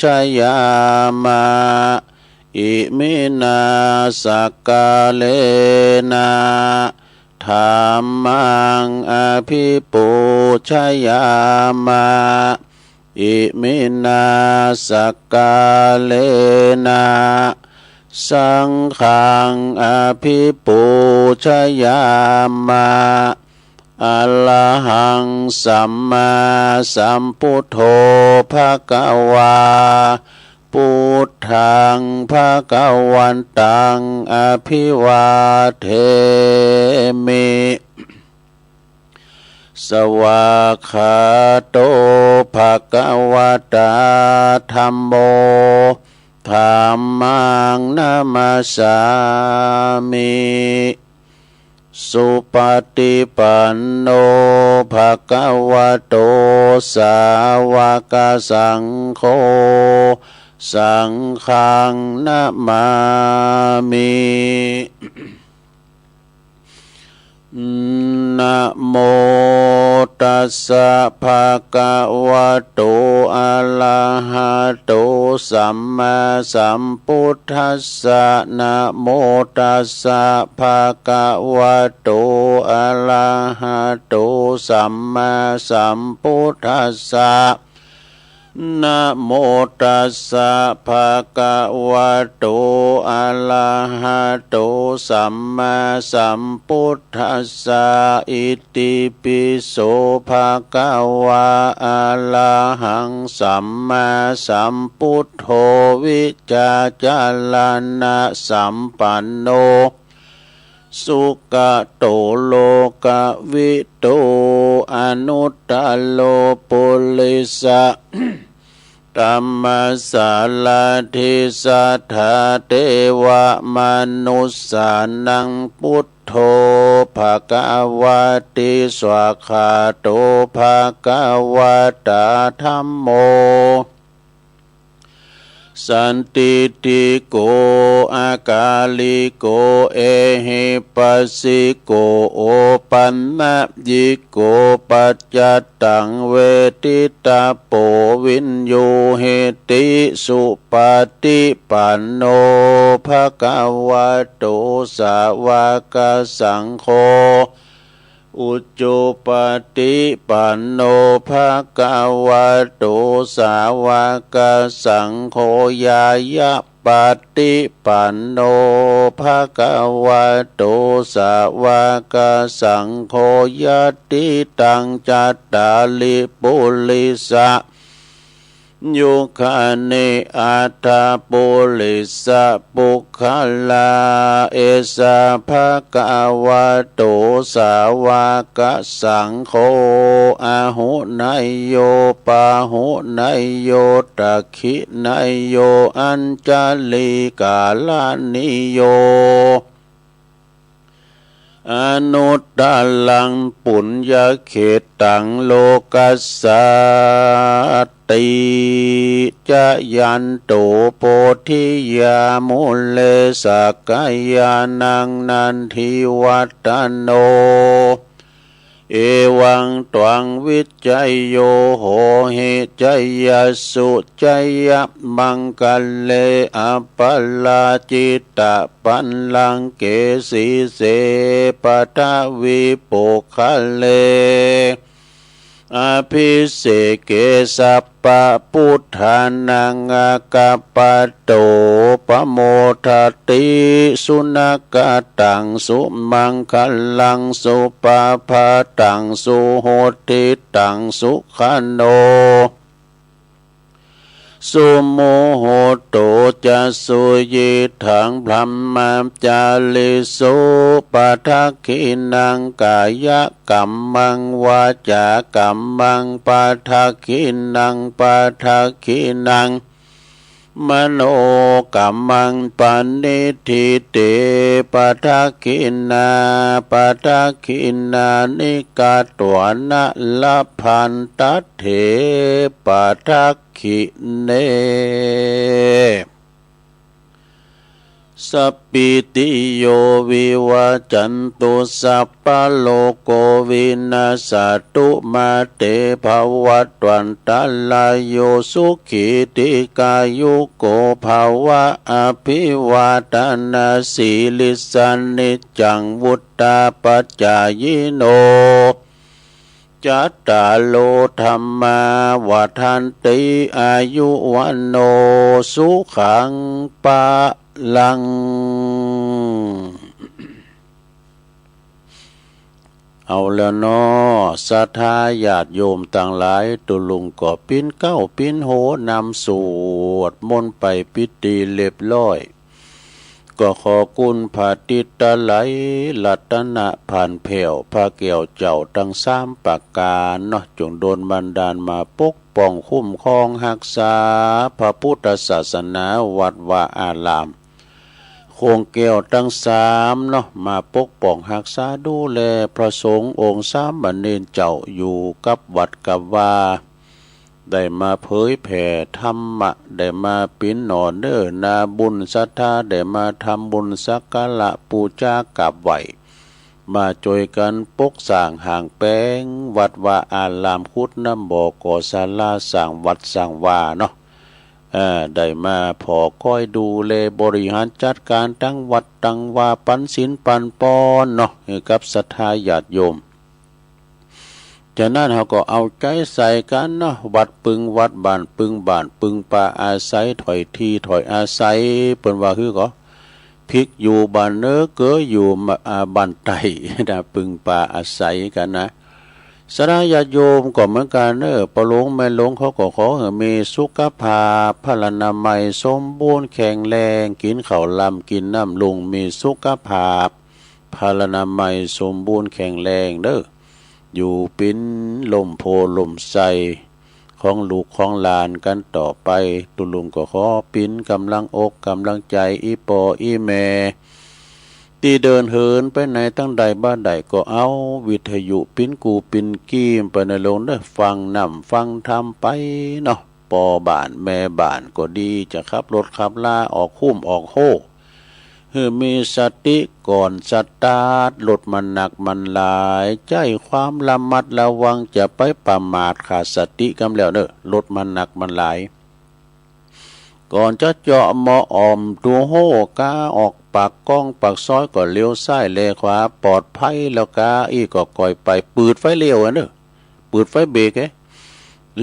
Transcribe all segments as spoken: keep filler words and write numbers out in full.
ชยามะ อิมินา สักกาเลนะ ธัมมัง อภิปูชยามะ อิมินา สักกาเลนะ สังฆัง อภิปูชยามะ อะระหัง สัมมาสัมพุทโธ ภะคะวา พุทธัง ภะคะวันตัง อภิวาเทมิ สวากขาโต ภะคะวะตา ธัมโม ธัมมัง นะมัสสามิ สุปะฏิปันโน ภะคะวะโต สาวะกะสังโฆ สังฆัง นะมามิ นะโมตัสสะ ภะคะวะโต อะระหะโต สัมมาสัมพุทธัสสะ นะโมตัสสะ ภะคะวะโต อะระหะโต สัมมาสัมพุทธัสสะ นะโมตัสสะ ภะคะวะโต อะระหะโต สัมมาสัมพุทธัสสะ อิติปิโส ภะคะวา อะระหัง สัมมาสัมพุทโธ วิชาจารณะสัมปันโน สุกะโต โลกะวิทู อนุตตะโร ปุริสะ ธัมมะสารถิ สัทธา เตวะ มะนุสสานัง พุทโธ ภะคะวะติ สวากขาโต ภะคะวะตา ธัมโม สันทิฏฐิโก อะกาลิโก เอหิปัสสิโก โอปันนะยิโก ปัจจัตตัง เวทิตะโป วิญญูหิติ สุปะฏิปันโน ภะคะวะโต สาวะกะสังโฆ อุจุปะฏิปันโน ภะคะวะโต สาวะกะสังโฆ ญาญะปะฏิปันโน ภะคะวะโต สาวะกะสังโฆ ยะติตัง จัตตาริ ปุริสะ ยุคคานิ อัฏฐะ ปุริสะปุคคลา เอสะ ภะคะวะโต สาวะกะสังโฆ อาหุเนยโย ปาหุเนยโย ตักขิเนยโย อัญชลีกะรณีโย อนุตตะรัง ปุญญะเขตตัง โลกัสสาติ จะยันโต โพธิยา มูเล สักกายานัง นันทิวัตตะโน เอวังตวัง วิจโย โหหิ จยสสุ จยะมังคะเล อัปปะราจิตะ ปัลลังเก สีเส ปะทะวี ปุคคเล อภิเสเก สัพพะพุทธานัง อากาปะโต ปะโมทะติ สุนะกะตัง สุมังคะลัง สุปะพะตัง สุหุตติตัง สุขะโน สุมุหุตโต จะ สุยิตถัง บรหมะจาริสุ ปะทักขิณัง กายะกัมมัง วาจากัมมัง ปะทักขิณัง ปะทักขิณัง มโนกัมมัง ปะณิฏฐิเต ปะทักขิณา ปะทักขิณานิ กะตวานะ ละพันตะเถ ปะทักขิเณ สัพพีติโยวิวัชชันตุ สัพพะโรโกวินัสสะตุ มาเตภวัตวันตะราโย สุขีทีฆายุโกภะวะ อะภิวาทะนะสีลิสสะ นิจจังวุฑฒาปะจายิโน จัตตาโรธัมมาวัฑฒันติ อายุวัณโณสุขังพะลัง เอาแล้วเนาะ ศรัทธาญาติโยมตังหลาย ตุ๊ลุงก็ปิ๊นเก๊าปิ๊นโฮนำสวดมนต์ไปปิดตี้เรียบร้อย ก็ขอคุณพระติตะไลยรัตนะผ่านแผ้ว พระแก้วเจ้าตังสามประก๋านเนาะ จงโดนบันดาลมาปกป้องคุ้มครองฮักษาพระพุทธศาสนา วัดวาอาราม โขงแก้วตังสามเนาะ มาปกป้องฮักษาดูแลพระสงฆ์องค์สามเณรเจ้าอยู่กับวัดกับวา ได้มาเผยแผ่ธรรมะ ได้มาปิ๊นหน่อเน่อนาบุญศรัทธา ได้มาทำบุญสักการะปู๋จากราบไหว้ มาจ้วยกั๋นปกสร้างห้างแป๋งวัดวาอาราม ขุดนำบ่อก่อศาลา สร้างวัดสร้างวาเนาะ เอ่อ ได้มาผ่อคอยดูแลบ่ริหารจัดก๋านตังวัดตังวา ปันศีลปันปอนเนาะ หื้อกับศรัทธาญาติโยม ฉะนั้นเฮาก็เอาใจ๋ใส่กั๋นเนาะ วัดปึงวัด บ้านปึงบ้าน ปึงปาอาศัย ถ้อยตี้ถ้อยอาศัย เปิ้นว่าหื้อก่อ พริกอยู่บ้านเหนือ เกลืออยู่ อ่า บ้านใต้นะ ปึงปาอาศัยกั๋นนะ ศรัทธาญาติโยมก็เหมือนกั๋นเนาะ ป้อหลวงแม่หลวงเขาก็ขอหื้อมีสุขภาพพลานามัยสมบูรณ์แข็งแรง กิ๋นข้าวลำกิ๋นน้ำลุ่ง มีสุขภาพพลานามัยสมบูรณ์แข็งแรงเนาะ อยู่ปิ๊นล่มโพธิ์ล่มไทรของลูกของหลานกั๋นต่อไป ตุ๊ลุงก็ขอปิ๊นก๋ำลังอกก๋ำลังใจ๋ อี่ป้ออี่แม่ ตี้เดินเหินไปไหนตางใดบ่าใดก็เอาวิทยุปิ๊นกู้ปิ๊นกี้ไปนะหลวงเน่อ ฟังน้ำฟังธรรมไปเนาะ ป้อบ้านแม่บ้านก็ดี จะขับรถขับลาออกฮู้ออกโฮ หื้อมีสติก่อนสตาร์ท รถมันหนักมันหลาย ใจ๊ความระมัดระวัง จะไปประมาทขาดสติกำแล้วเน่อ รถมันหนักมันหลาย ก่อนจะเจาะหม้ออ่อมตั๋วโฮ่ กาออกปากก๊องปากซอยก็เลี้ยวซ้ายแลขวา ปลอดภัยแล้วกา อี้ก็ก่อยไป ปื๊ดไฟเลี้ยวอะเน่อ ปื๊ดไฟเบรกเอ๊ะ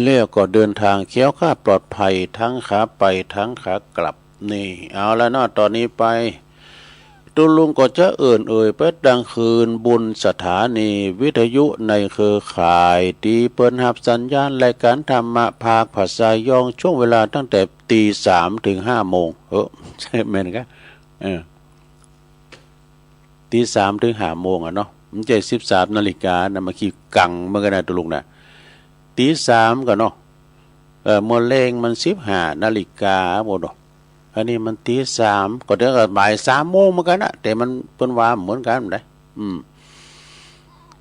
แล้วก็เดินทางแคล้วคลาดปลอดภัย ตึงขาไปตึงขากลับ นี่ เอาละเนาะ ต่อนี้ไป ตุ๊ลุงก็จะเอิ้นเอ่ยไปตังคืนบุญสถานีวิทยุในเครือข่าย ตี้เปิ้นฮับสัญญาณรายก๋านธรรมะภาคภาษายอง ช่วงเวลาตั้งแต่ตีสามถึงห้าโมง เออ ใจ้แม่นกะ เออ ตีสามถึงห้าโมงอะเนาะ บ่ใจ้สิบสามนาฬิกานะ มันขี้กั๋งเหมือนกั๋นนะตุ๊ลุงนะ ตีสามก่อเนาะ เออ เมื่อแลงมันสิบห้านาฬิกาบ่เนาะ อันนี้มันตีสาม ก็เดี๋ยวก็บ่ายสามโมงเหมือนกั๋นนะ แต่มันเปิ้นว่าเหมือนกั๋นได้ อืม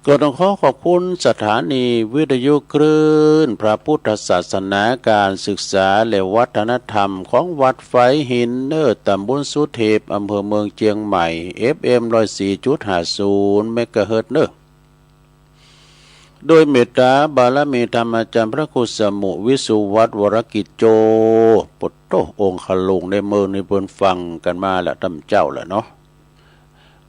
ก็ต้องขอขอบคุณสถานีวิทยุคลื่นพระพุทธศาสนา ก๋านศึกษาและวัฒนธรรมของวัดฝายหินเน่อ ต๋ำบลสุเทพ อำเภอเมืองเจียงใหม่ เอฟเอ็ม ร้อยสี่จุดห้าศูนย์ เมกะเฮิรตซ์เน่อ โดยเมตต๋าบารมีธรรมอาจ๋ารย์พระครูสมุห์ วิสุวัฒน์ วรกิจโจ โผติโต องค์ขลุงในเมืองนี้เปิ้นฟังกั๋นมาแล้ว ต้านเจ้าแหละเนาะ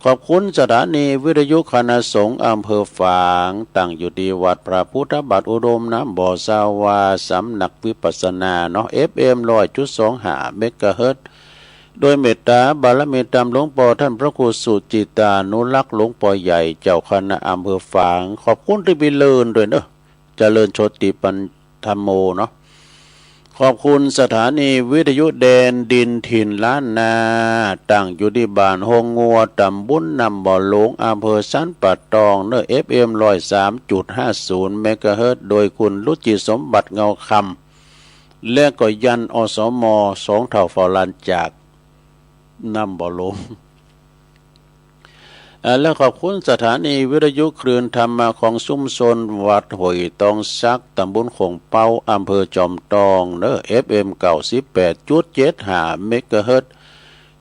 ขอบคุณสถานีวิทยุคณะสงฆ์อำเภอฝาง ตั้งอยู่ตี้วัดพระพุทธบาทอุดมน้ำบ่อสาวา สำนักวิปัสสนาเนาะ เอฟเอ็ม ร้อยจุดสองห้า เมกะเฮิรตซ์ โดยเมตต๋าบารมีธรรมหลวงป้อต้านพระครูสุจิตตานุรักษ์ หลวงป้อใหญ่เจ้าคณะอำเภอฝาง ขอบคุณตี้ปี้เลินด้วยเนาะ เจริญโชติปัญญโมเนาะ ขอบคุณสถานีวิทยุแดนดินถิ่นล้านนา ตั้งอยู่ตี้บ้านโฮงงัว ต๋ำบลน้ำบ่อหลวง อำเภอสันป่าตองเนาะ เอฟเอ็ม ร้อยสามจุดห้าศูนย์ เมกะเฮิรตซ์ โดยคุณรุจิสมบัติ เงาคำ และก็ยัน อสม สองเฒ่าเฝ้าลานจากน้ำบ่อหลวง อ่า และขอบคุณสถานีวิทยุคลื่นธรรมะของชุมชนวัดห้วยตองสัก ต๋ำบลโข่งเป๊า อำเภอจอมตองเนาะ เอฟเอ็ม เก้าสิบแปดจุดเจ็ดห้า เมกะเฮิรตซ์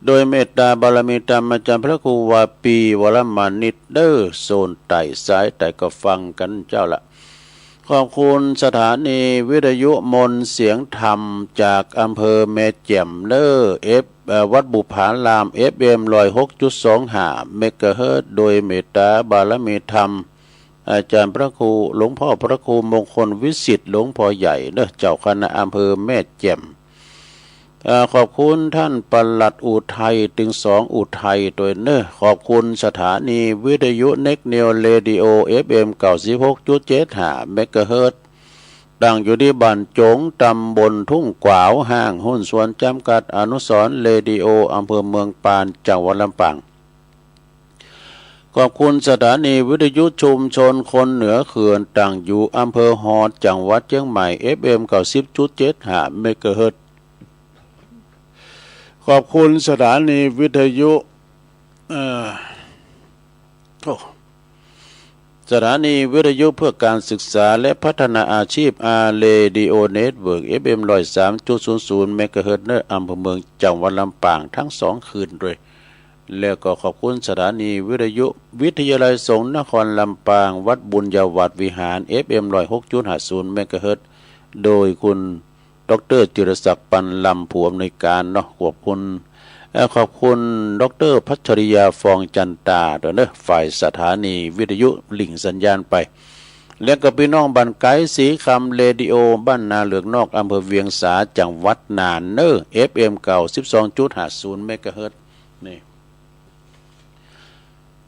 โดยเมตตาบารมีธรรมอาจารย์พระครูวาปี วรมานิต เด้อ โซนใต้ สายใต้ ก็ฟังกั๋นเจ้าละ ขอบคุณสถานีวิทยุมนต์เสียงธรรมจากอำเภอแม่แจ่มเนอะ เอฟ เอ่อ วัดบุปผาราม เอฟเอ็ม ร้อยหกจุดสองห้า เมกะเฮิรตซ์ โดยเมตตาบารมีธรรม อาจารย์พระครู หลวงพ่อพระครูมงคลวิสิทธิ์ หลวงพ่อใหญ่เนอะ เจ้าคณะอำเภอแม่แจ่ม เอ่อ ขอบคุณท่านปลัดอุทัย ตึงสองอุทัย ตวยเนอะ ขอบคุณสถานีวิทยุเน็กนิวเรดิโอ เอฟเอ็ม เก้าสิบหกจุดเจ็ดห้า เมกะเฮิรตซ์ ตั้งอยู่ตี้บ้านจง ตำบลทุ่งกวาว ห้างหุ้นส่วนจำกัดอนุสรณ์เรดิโอ อำเภอเมืองปาน จังหวัดลำปาง ขอบคุณสถานีวิทยุชุมชนคนเหนือเขื่อน ตั้งอยู่อำเภอฮอด จังหวัดเจียงใหม่ เอฟเอ็ม เก้าสิบจุดเจ็ดห้า เมกะเฮิรตซ์ ขอบคุณสถานีวิทยุ เอ่อ โอ้ สถานีวิทยุเพื่อการศึกษาและพัฒนาอาชีพ อาร์ เรดิโอเน็ตเวิร์ก เอฟเอ็ม ร้อยสามจุดศูนย์ศูนย์ เมกะเฮิรตซ์ เนอะ อำเภอเมือง จังหวัดลำปาง ตึงสองคืนตวย แล้วก็ขอบคุณสถานีวิทยุวิทยาลัยสงฆ์นครลำปาง วัดบุญญาวาสวิหาร เอฟเอ็ม ร้อยหกจุดห้าศูนย์ เมกะเฮิรตซ์ โดยคุณ ด็อกเตอร์ จิรศักดิ์ ปันลำ ผู้อำนวยการเนาะ ขอบคุณ เอ่อ ขอบคุณ ด็อกเตอร์ พัชริยา ฟองจันตา ตวยเนอะ ฝ่ายสถานีวิทยุหลิ่งสัญญาณไป แล้วก็ปี้น้องบ้านไก๋ สีคำเรดิโอ บ้านนาเหลืองนอก อำเภอเวียงสา จังหวัดน่านเนอะ เอฟเอ็ม เก้าสิบสองจุดห้าศูนย์ เมกะเฮิรตซ์ นี่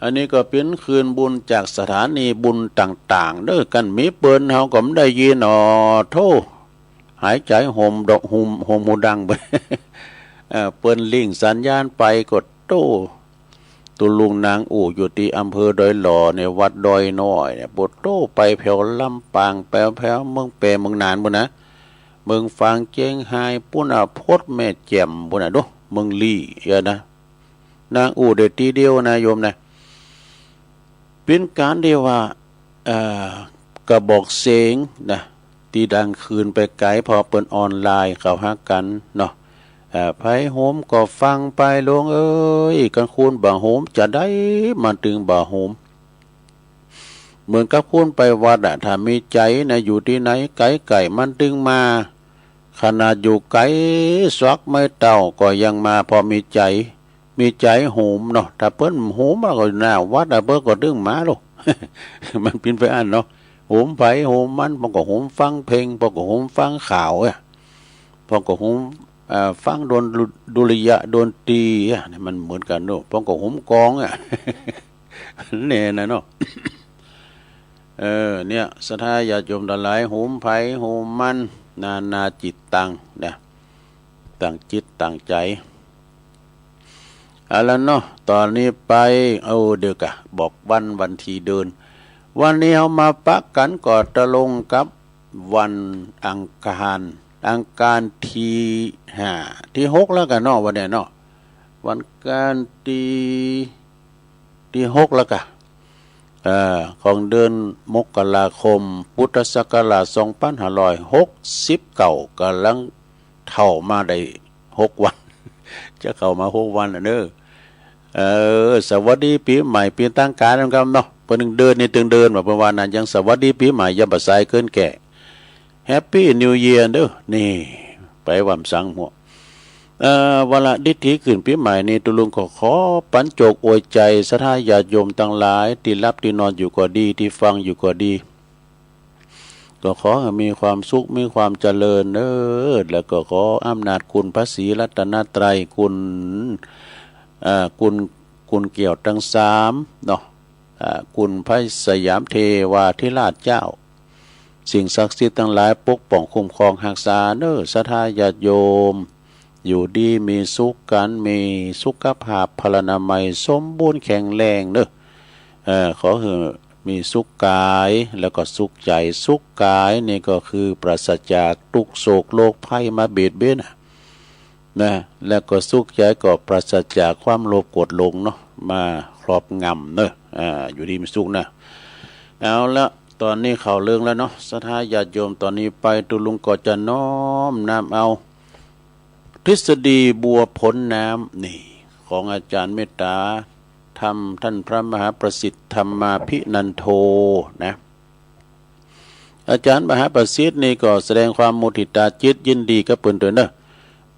อันนี้ก็เป๋นคืนบุญจากสถานีบุญต่างๆ เนอะ กันมีเปิ้นเฮาก็บ่ได้ยิน อ๋อ โธ่ หายใจ๋หมดอก หมด หมดหูดังไป เอ่อ เปิ้นหลิ่งสัญญาณไปก็โต้ ตุ๊ลุงนางอู้อยู่ตี้อำเภอดอยหล่อเนี่ย วัดดอยน้อยเนี่ย โปดโต้ ไปแผวลำปาง ไปแผวเมืองแป้ เมืองน่านปู้นนะ เมืองฝาง เจียงฮายปู้นน่ะ พดแม่แจ่มปู้นน่ะ ดู เมืองลี้ เออนะ นางอู้ได้ตี้เดียวนะโยมนะ เป๋นก๋านตี้ว่า เอ่อ กระบอกเสียงนะ ตี้ดังคืนไปไก๋ เพราะเปิ้นออนไลน์เข้าหากั๋นเนาะ เอ่อ ใผโหมก็ฟังไป ลุงเอ๋ย กันคูณบ่โหมจะใด มันตึงบ่โหม เหมือนกับคูณไปวัดอะ ถ้ามีใจ๋นะ อยู่ตี้ไหนไก๋ๆ มันตึงมา ขนาดอยู่ไก๋สักไม้เต้าก็ยังมา เพราะมีใจ๋ มีใจ๋โหมเนาะ ถ้าเปิ้นโหมอะก็หน้าวัดอะ เปิ้นก็ตึงมาลูก มันเป๋นไปอั้นเนาะ โหมใผโหมมัน บางก็โหมฟังเพลง บางก็โหมฟังข่าวอะ บางก็โหม เอ่อ ฟังดน ดุริยะดนตรีอะ เนี่ยมันเหมือนกั๋นเนาะ บางก็โหมกลองอะ แน่นะเนาะ เออ เนี่ย ศรัทธาญาติโยมตังหลาย โหมใผโหมมัน นานาจิตตัง นะ ตั้งจิตตั้งใจ๋ เอาละเนาะ ต๋อนนี้ไป เออ เดี๋ยวก่ะ บอกวัน วันตี้เดิน วันนี้เฮามาปะกั๋นก็ตรงกับวันอังคาร อังคารตี้ห้า ตี้หกแล้วก่ะเนาะ วันนี้เนาะ วันอังคารตี้ ตี้หกแล้วก่ะ เอ่อ ของเดือนมกราคม พุทธศักราช สองพันห้าร้อยหกสิบเก้า ก่ำลังเท่ามาได้หกวัน จะเข้ามาหกวันแล้วเนาะ เออ สวัสดีปี๋ใหม่เป๋นตางก๋านนำกั๋นเนาะ เปิ้นตึงเดินนี่ตึงเดินว่า เปิ้นว่านั้น ยังสวัสดีปี๋ใหม่ ยังบ่สายเกินแก้ Happy New Year เนาะ นี่ ไปว่าสังหัว เอ่อ วาระดิถีขึ้นปี๋ใหม่นี้ ตุ๊ลุงก็ขอปั๋นโจคอวยใจ๋ศรัทธาญาติโยมตังหลาย ตี้หลับตี้นอนอยู่ก็ดี ตี้ฟังอยู่ก็ดี ก็ขอหื้อมีความสุข มีความเจริญเนาะ แล้วก็ขออำนาจคุณพระศรีรัตนตรัย คุณ เอ่อ คุณ คุณแก้วตังสามเนาะ เอ่อ คุณพระสยามเทวาธิราชเจ้า สิ่งศักดิ์สิทธิ์ตังหลายปกป้องคุ้มครองฮักษาเนาะ ศรัทธาญาติโยม อยู่ดีมีสุขกั๋น มีสุขภาพพลานามัยสมบูรณ์แข็งแรงเนาะ เอ่อ ขอหื้อมีสุขก๋าย แล้วก็สุขใจ๋ สุขก๋ายนี่ก็คือปราศจากตุ๊กข์โศกโรคภัยมาเบียดเบียนน่ะ นะ แล้วก็สุขใจ๋ก็ปราศจากความโลภโกรธหลงเนาะ มาครอบงำเนาะ อ่า อยู่ดีมีสุขนะ เอาละ ต๋อนนี้เข้าเรื่องแล้วเนาะ ศรัทธาญาติโยม ต๋อนนี้ไปตุ๊ลุงก็จะน้อมนำเอา ทฤษฎีบัวผลน้ำ นี่ ของอาจ๋ารย์เมตต๋าธรรม ท่านพระมหาประสิทธิ์ธรรมาภินันโทนะ อาจ๋ารย์มหาประสิทธิ์นี่ก็แสดงความมุทิตาจิตยินดีกับเปิ้นตวยเน่อ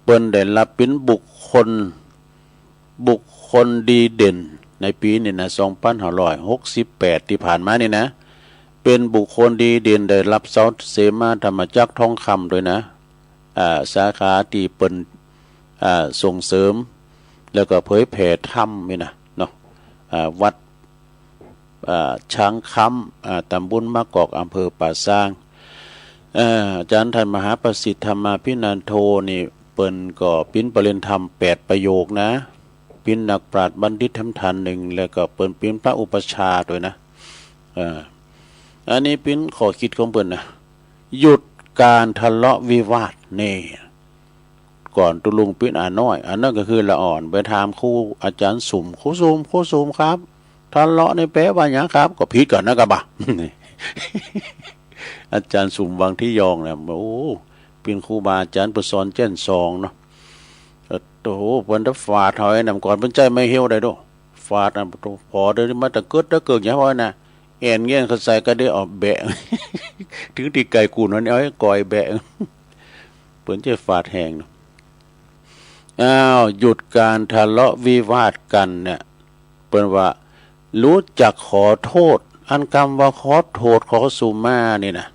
เปิ้นได้ฮับเป๋นบุคคล บุคคลดีเด่นในปี๋นี่นะ สองปันห้าร้อยหกสิบแปด ตี้ผ่านมานี่นะ เป๋นบุคคลดีเด่นได้ฮับเสาเสมาธรรมจักรทองคำตวยนะ อ่า สาขาตี้เปิ้น อ่า ส่งเสริม แล้วก็เผยแผ่ธรรมนี่นะเนาะ อ่า วัด อ่า ช้างคำ อ่า ต๋ำบลมะกอก อำเภอป่าซาง เอ่อ อาจ๋ารย์ท่านมหาประสิทธิ์ธรรมาภินันโทนี่ เปิ้นก็ปริญญาธรรมแปดประโยคนะ เป๋นนักปราชญ์บัณฑิตแถมต้านนึ่ง แล้วก็เปิ้นเป๋นพระอุปัชฌาย์ตวยนะ เอ่อ อันนี้เป๋นข้อคิดของเปิ้นนะ หยุดการทะเลาะวิวาทนี่ ก่อนตุ๊ลุงปิ๊นอาน้อย อันนั้นก็คือละอ่อนไปถามครูอาจ๋ารย์สุม ครูสุม ครูสุมครับ ทะเลาะนี่แปลว่าหยังครับ ก็ผิดกั๋นนะก็บ่า อาจ๋ารย์สุมวังทิยองนะ โอ้ เป๋นครูบาอาจ๋ารย์เปิ้นสอนแจ้นซองเนาะ เอ่อ โอ้โห เปิ้นตะฝาดเฮาไอ้นำก่อน เปิ้นใจ๊ไม้เฮวได้โด ฝาดนะ โอ้โห ผ่อเดี๋ยวนี้มาตะเกิดตะเกิกหยังวะนะ แอ่นแง่นเข้าใส่ก็ได้ออกแบะ ถึงตี้ไก่กู่นเอาไอ้ก่อยแบะ เปิ้นใจ๊ฝาดแฮงเนาะ อ้าว หยุดการทะเลาะวิวาทกันเนี่ย เปิ้นว่า ฮู้จักขอโต้ษ อันกำว่าขอโต้ษ ขอสุมานี่นะ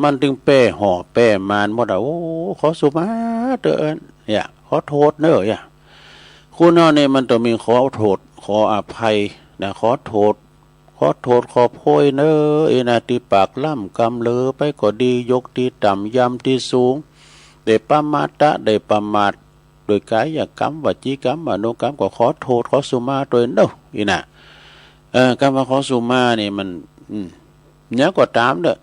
มันตึงแป้ห่อแป้มานหมดอะ โอ้ ขอสุมาเต๊อะ เนี่ย ขอโต้ษเน่อ เนี่ย คนเฮานี่มันต้องมีขอโต้ษ ขออภัยนะ ขอโต้ษ ขอโต้ษขอโพยเน่อ อี้นะ ตี้ปากล้ำกำเหลอไปก็ดี ยกตี้ต่ำ ยำตี้สูง ได้ปมาทะ ได้ประมาท โดยก๋ายกรรม วจีกรรม มโนกรรม ก็ขอโต้ษ ขอสุมาตวยเน่อ อี้นะ เออ กำว่าขอสุมานี่มัน อืม หยังก็ต๋ามเต๊อะ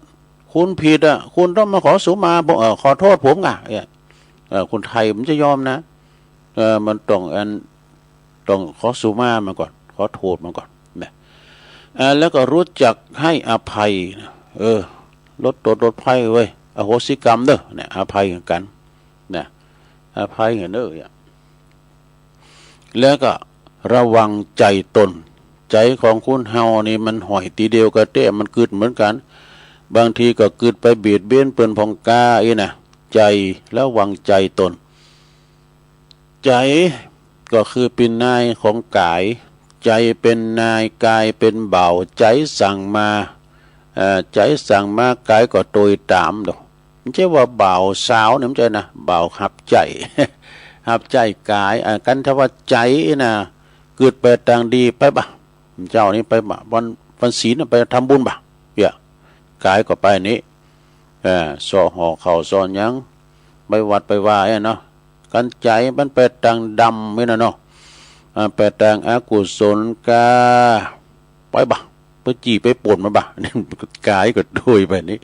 คุณผิดอะ คุณต้องมาขอสุมาผม เอ่อ ขอโต้ษผมก่ะ เนี่ย เอ่อ คนไทยมันจะยอมนะ เอ่อ มันต้องอัน ต้องขอสุมามันก่อน ขอโต้ษมันก่อนนะ เอ่อ แล้วก็ฮู้จักให้อภัยนะ เออ ลดโต้ษลดภัยเว้ย อโหสิกรรมเน่อ เนี่ย อภัยกั๋นนะ อภัยกั๋นเน่อ เนี่ย แล้วก็ระวังใจ๋ตน ใจ๋ของคนเฮานี่มันห้อยตี้เดียวกะเต๊ะ มันกึ๊ดเหมือนกั๋น บางทีก็กึ๊ดไปเบียดเบียนเปิ้นพ่องก้าอี้นะ ใจ๋ ระวังใจ๋ตน ใจ๋ก็คือเป๋นนายของก๋าย ใจ๋เป๋นนาย ก๋ายเป๋นบ่าว ใจ๋สั่งมา เอ่อ ใจ๋สั่งมา ก๋ายก็ตวยต๋ามเนาะ บ่ใจ้ว่าบ่าวสาวเนี่ย บ่ใจ้นะ บ่าวฮับใจ๊ ฮับใจ๊ก๋าย อ่า กันถ้าว่าใจ๋นะ กึ๊ดไปตางดี ไปบ่า เจ้านี้ไปบ่า วัน วันศีลน่ะไปทำบุญบ่า เนี่ย ก๋ายก็ไปนี้ เออ เซาะห่อข้าวเซาะหยัง ไปวัดไปวาเนี่ยเนาะ กันใจ๋มันไปตางดำนี่นะเนาะ อ่า ไปตางอกุศลกา ไปบ่า ไปจี้ไปป่นมาบ่า ก๋ายก็ตวยไปนี้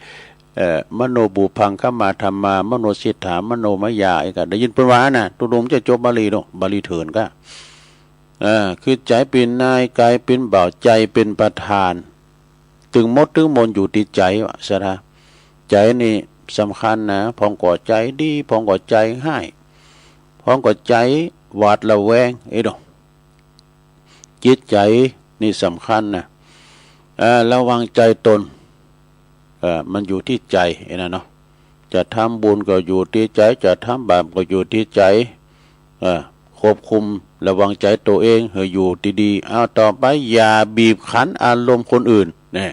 เอ่อ มโนปุพพัง ขมาธัมมา มโนเศรษฐา มโนมยา อีกอะ ได้ยินเปิ้นว่านะ ตุ๊ลุงจะจบบาลีเนาะ บาลีเถื่อนก็ เอ่อ คือใจ๋เป๋นนาย ก๋ายเป๋นบ่าว ใจ๋เป๋นประธาน ตึงหมดตึงมวลอยู่ตี้ใจ๋วะ สะท้า ใจ๋นี่สำคัญนะ พ่องก็ใจ๋ดี พ่องก็ใจ๋ฮ้าย พ่องก็ใจ๋หวาดระแวง เอ้ยเนาะ จิตใจ๋นี่สำคัญนะ เอ่อ ระวังใจ๋ตน เอ่อ มันอยู่ตี้ใจ๋ไอ้นั่นเนาะ จะทำบุญก็อยู่ตี้ใจ๋ จะทำบาปก็อยู่ตี้ใจ๋ เอ่อ ควบคุมระวังใจ๋ตั๋วเองหื้ออยู่ดีๆ เอาต่อไป อย่าบีบคั้นอารมณ์คนอื่น เนี่ย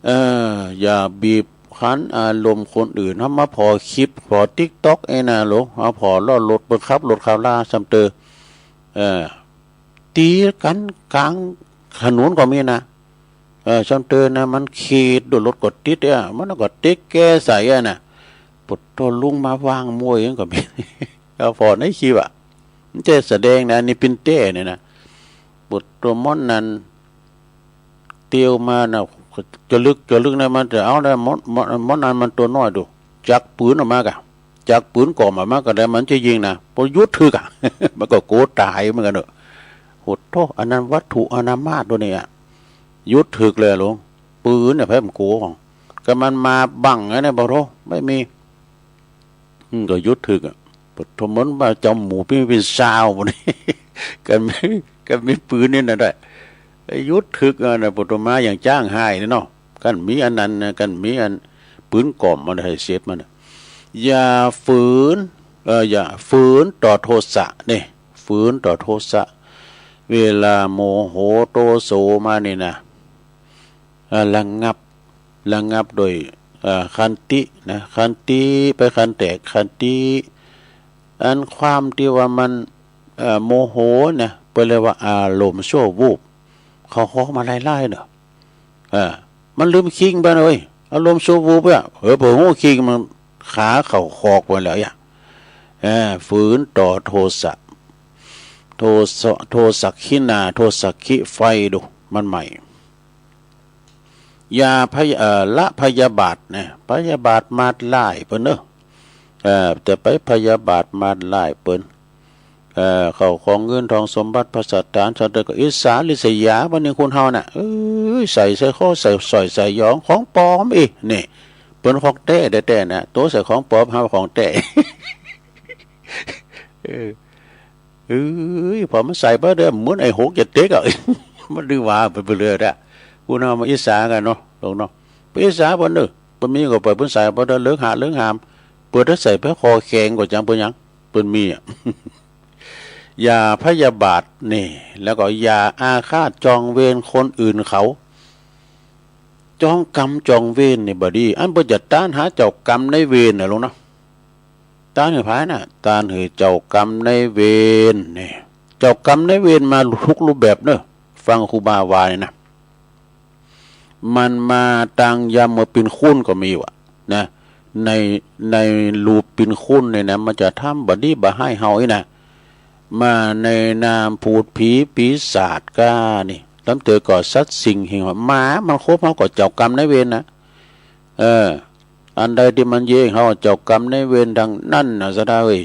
เอ่อ อย่าบีบคั้นอารมณ์คนอื่น เฮามาผ่อคลิป ผ่อติ๊กต็อก ไอ้น่ะหลง เฮาผ่อล่อรถ ไปขับรถขับลา ซ้ำเตอ เอ่อ ตี๋กั๋นก๋างถนนก็มีนะ เอ่อ ซ้ำเตอนะ มันขี่โดยรถก็ติดอะ มันก็เตะแกใส่อะนะ ปุดโธ่ ลุงมาว่างมวยก็มี เอาผ่อในคลิปอะ มันจะแสดงนะ อันนี้ปิ้นแต้เนี่ยนะ ปุดโธ่ หมอนั้น เตียวมานะ จะลึก จะลึกนะ มันจะเอานะ หมอ หมอ หมอนั้นมันตั๋วน้อยดู จักปืนออกมากะ จักปืนก่อมออกมากะได้ มันจะยิงนะ ปอหยุดถึกอะ มันก็กั๋วต๋ายเหมือนกั๋นเนาะ โหโธ่ อันนั้นวัตถุอนามาตตั๋วนี้อะ หยุดถึกเลยหลง ปืนเนี่ย ไผมันกั๋ว ก็มันมาบังอันนี้ ปะโธ่ บ่มี อืม ก็หยุดถึกอะ ปะโธ่ เหมือนว่าเจ้าหมู่ปิ้นปิ้นซาว หมดนี่ กันมี กันมีปืนนี่นะได้ หยุดถึก เออ นะ ปุถุมาอย่างจ้างฮ้ายนี่เนาะ กันมีอันนั้นนะ กันมีอันปืนกอมมันให้เสพมันนะ อย่าฝืน เออ อย่าฝืนต่อโทสะนี่ ฝืนต่อโทสะ เวลาโมโหโทโสมานี่นะ เอ่อ ระงับ ระงับโดย เอ่อ ขันตินะ ขันติ ไปขันแตก ขันติ อันความตี้ว่ามัน เอ่อ โมโหนะ เปิ้นเรียกว่าอารมณ์ชั่ววูบ เขาฮ้องมาหลายๆ เนาะ เออ มันลืมคิงไปนะเว้ย อารมณ์ชั่ววูบอะ เออ เผลอฮู้คิงมันคาเข้าคอกไปแล้วอะ เออ ฝืนต่อโทสะ โทสะ โทสักขิณา โทสักขิไฟดู มันใหม่ อย่าพยา เอ่อ ละพยาบาทนะ พยาบาทมาดร้ายเปิ้นเนาะ เอ่อ จะไปพยาบาทมาดร้ายเปิ้น เอ่อ เข้าของเงินทองสมบัติภัสสถาน สัตว์ใดก็อิจฉาริษยา วันนี้คนเฮาน่ะ เอ้ย ใส่สร้อยคอ ใส่สร้อย ใส่หยอง ของปลอมอีก นี่ เปิ้นของแต๊แต๊ๆ นะ ตั๋วใส่ของปลอม หาของแต๊ เออ เอ้ย พอมันใส่ไปเด้อ เหมือนไอ้หกเจ็ดเต็กอะ มันดื้อหว่าไป ไปเลยอะ ผู้นั้นมาอิจฉากั๋นเนาะ ลูกเนาะ ไปอิจฉาเปิ้นเด้อ เปิ้นมีก็ปล่อยเปิ้นใส่ไปเด้อ เหลืองหา เหลืองหาม เปิ้นถ้าใส่ไปคอแข็งก็จัง เปิ้นหยัง เปิ้นมีอะ อย่าพยาบาทนี่ แล้วก็อย่าอาฆาตจองเวรคนอื่นเขา จองกรรมจองเวรนี่บ่ดี อันเปิ้นจะต้านหาเจ้ากรรมนายเวรน่ะ ลูกเนาะ ต้านหื้อใผน่ะ ต้านหื้อเจ้ากรรมนายเวรนี่ เจ้ากรรมนายเวรมาทุกรูปแบบเนาะ ฟังครูบาว่านี่นะ มันมาตางยามเมื่อเป๋นคนก็มีว่ะ นะ ใน ในรูปเป๋นคนนี่นะ มันจะทำบ่ดีบ่ฮ้ายเฮาอี้นะ มาในนามพูดผีปีศาจก้านี่ ลำเต๋อก็สัตว์สิ่งเหียง หมามันคบเฮาก็เจ้ากรรมนายเวรนะ เออ อันใดตี้มันเยียะเฮาเจ้ากรรมนายเวรดังนั้นนะ สะท้าเอ้ย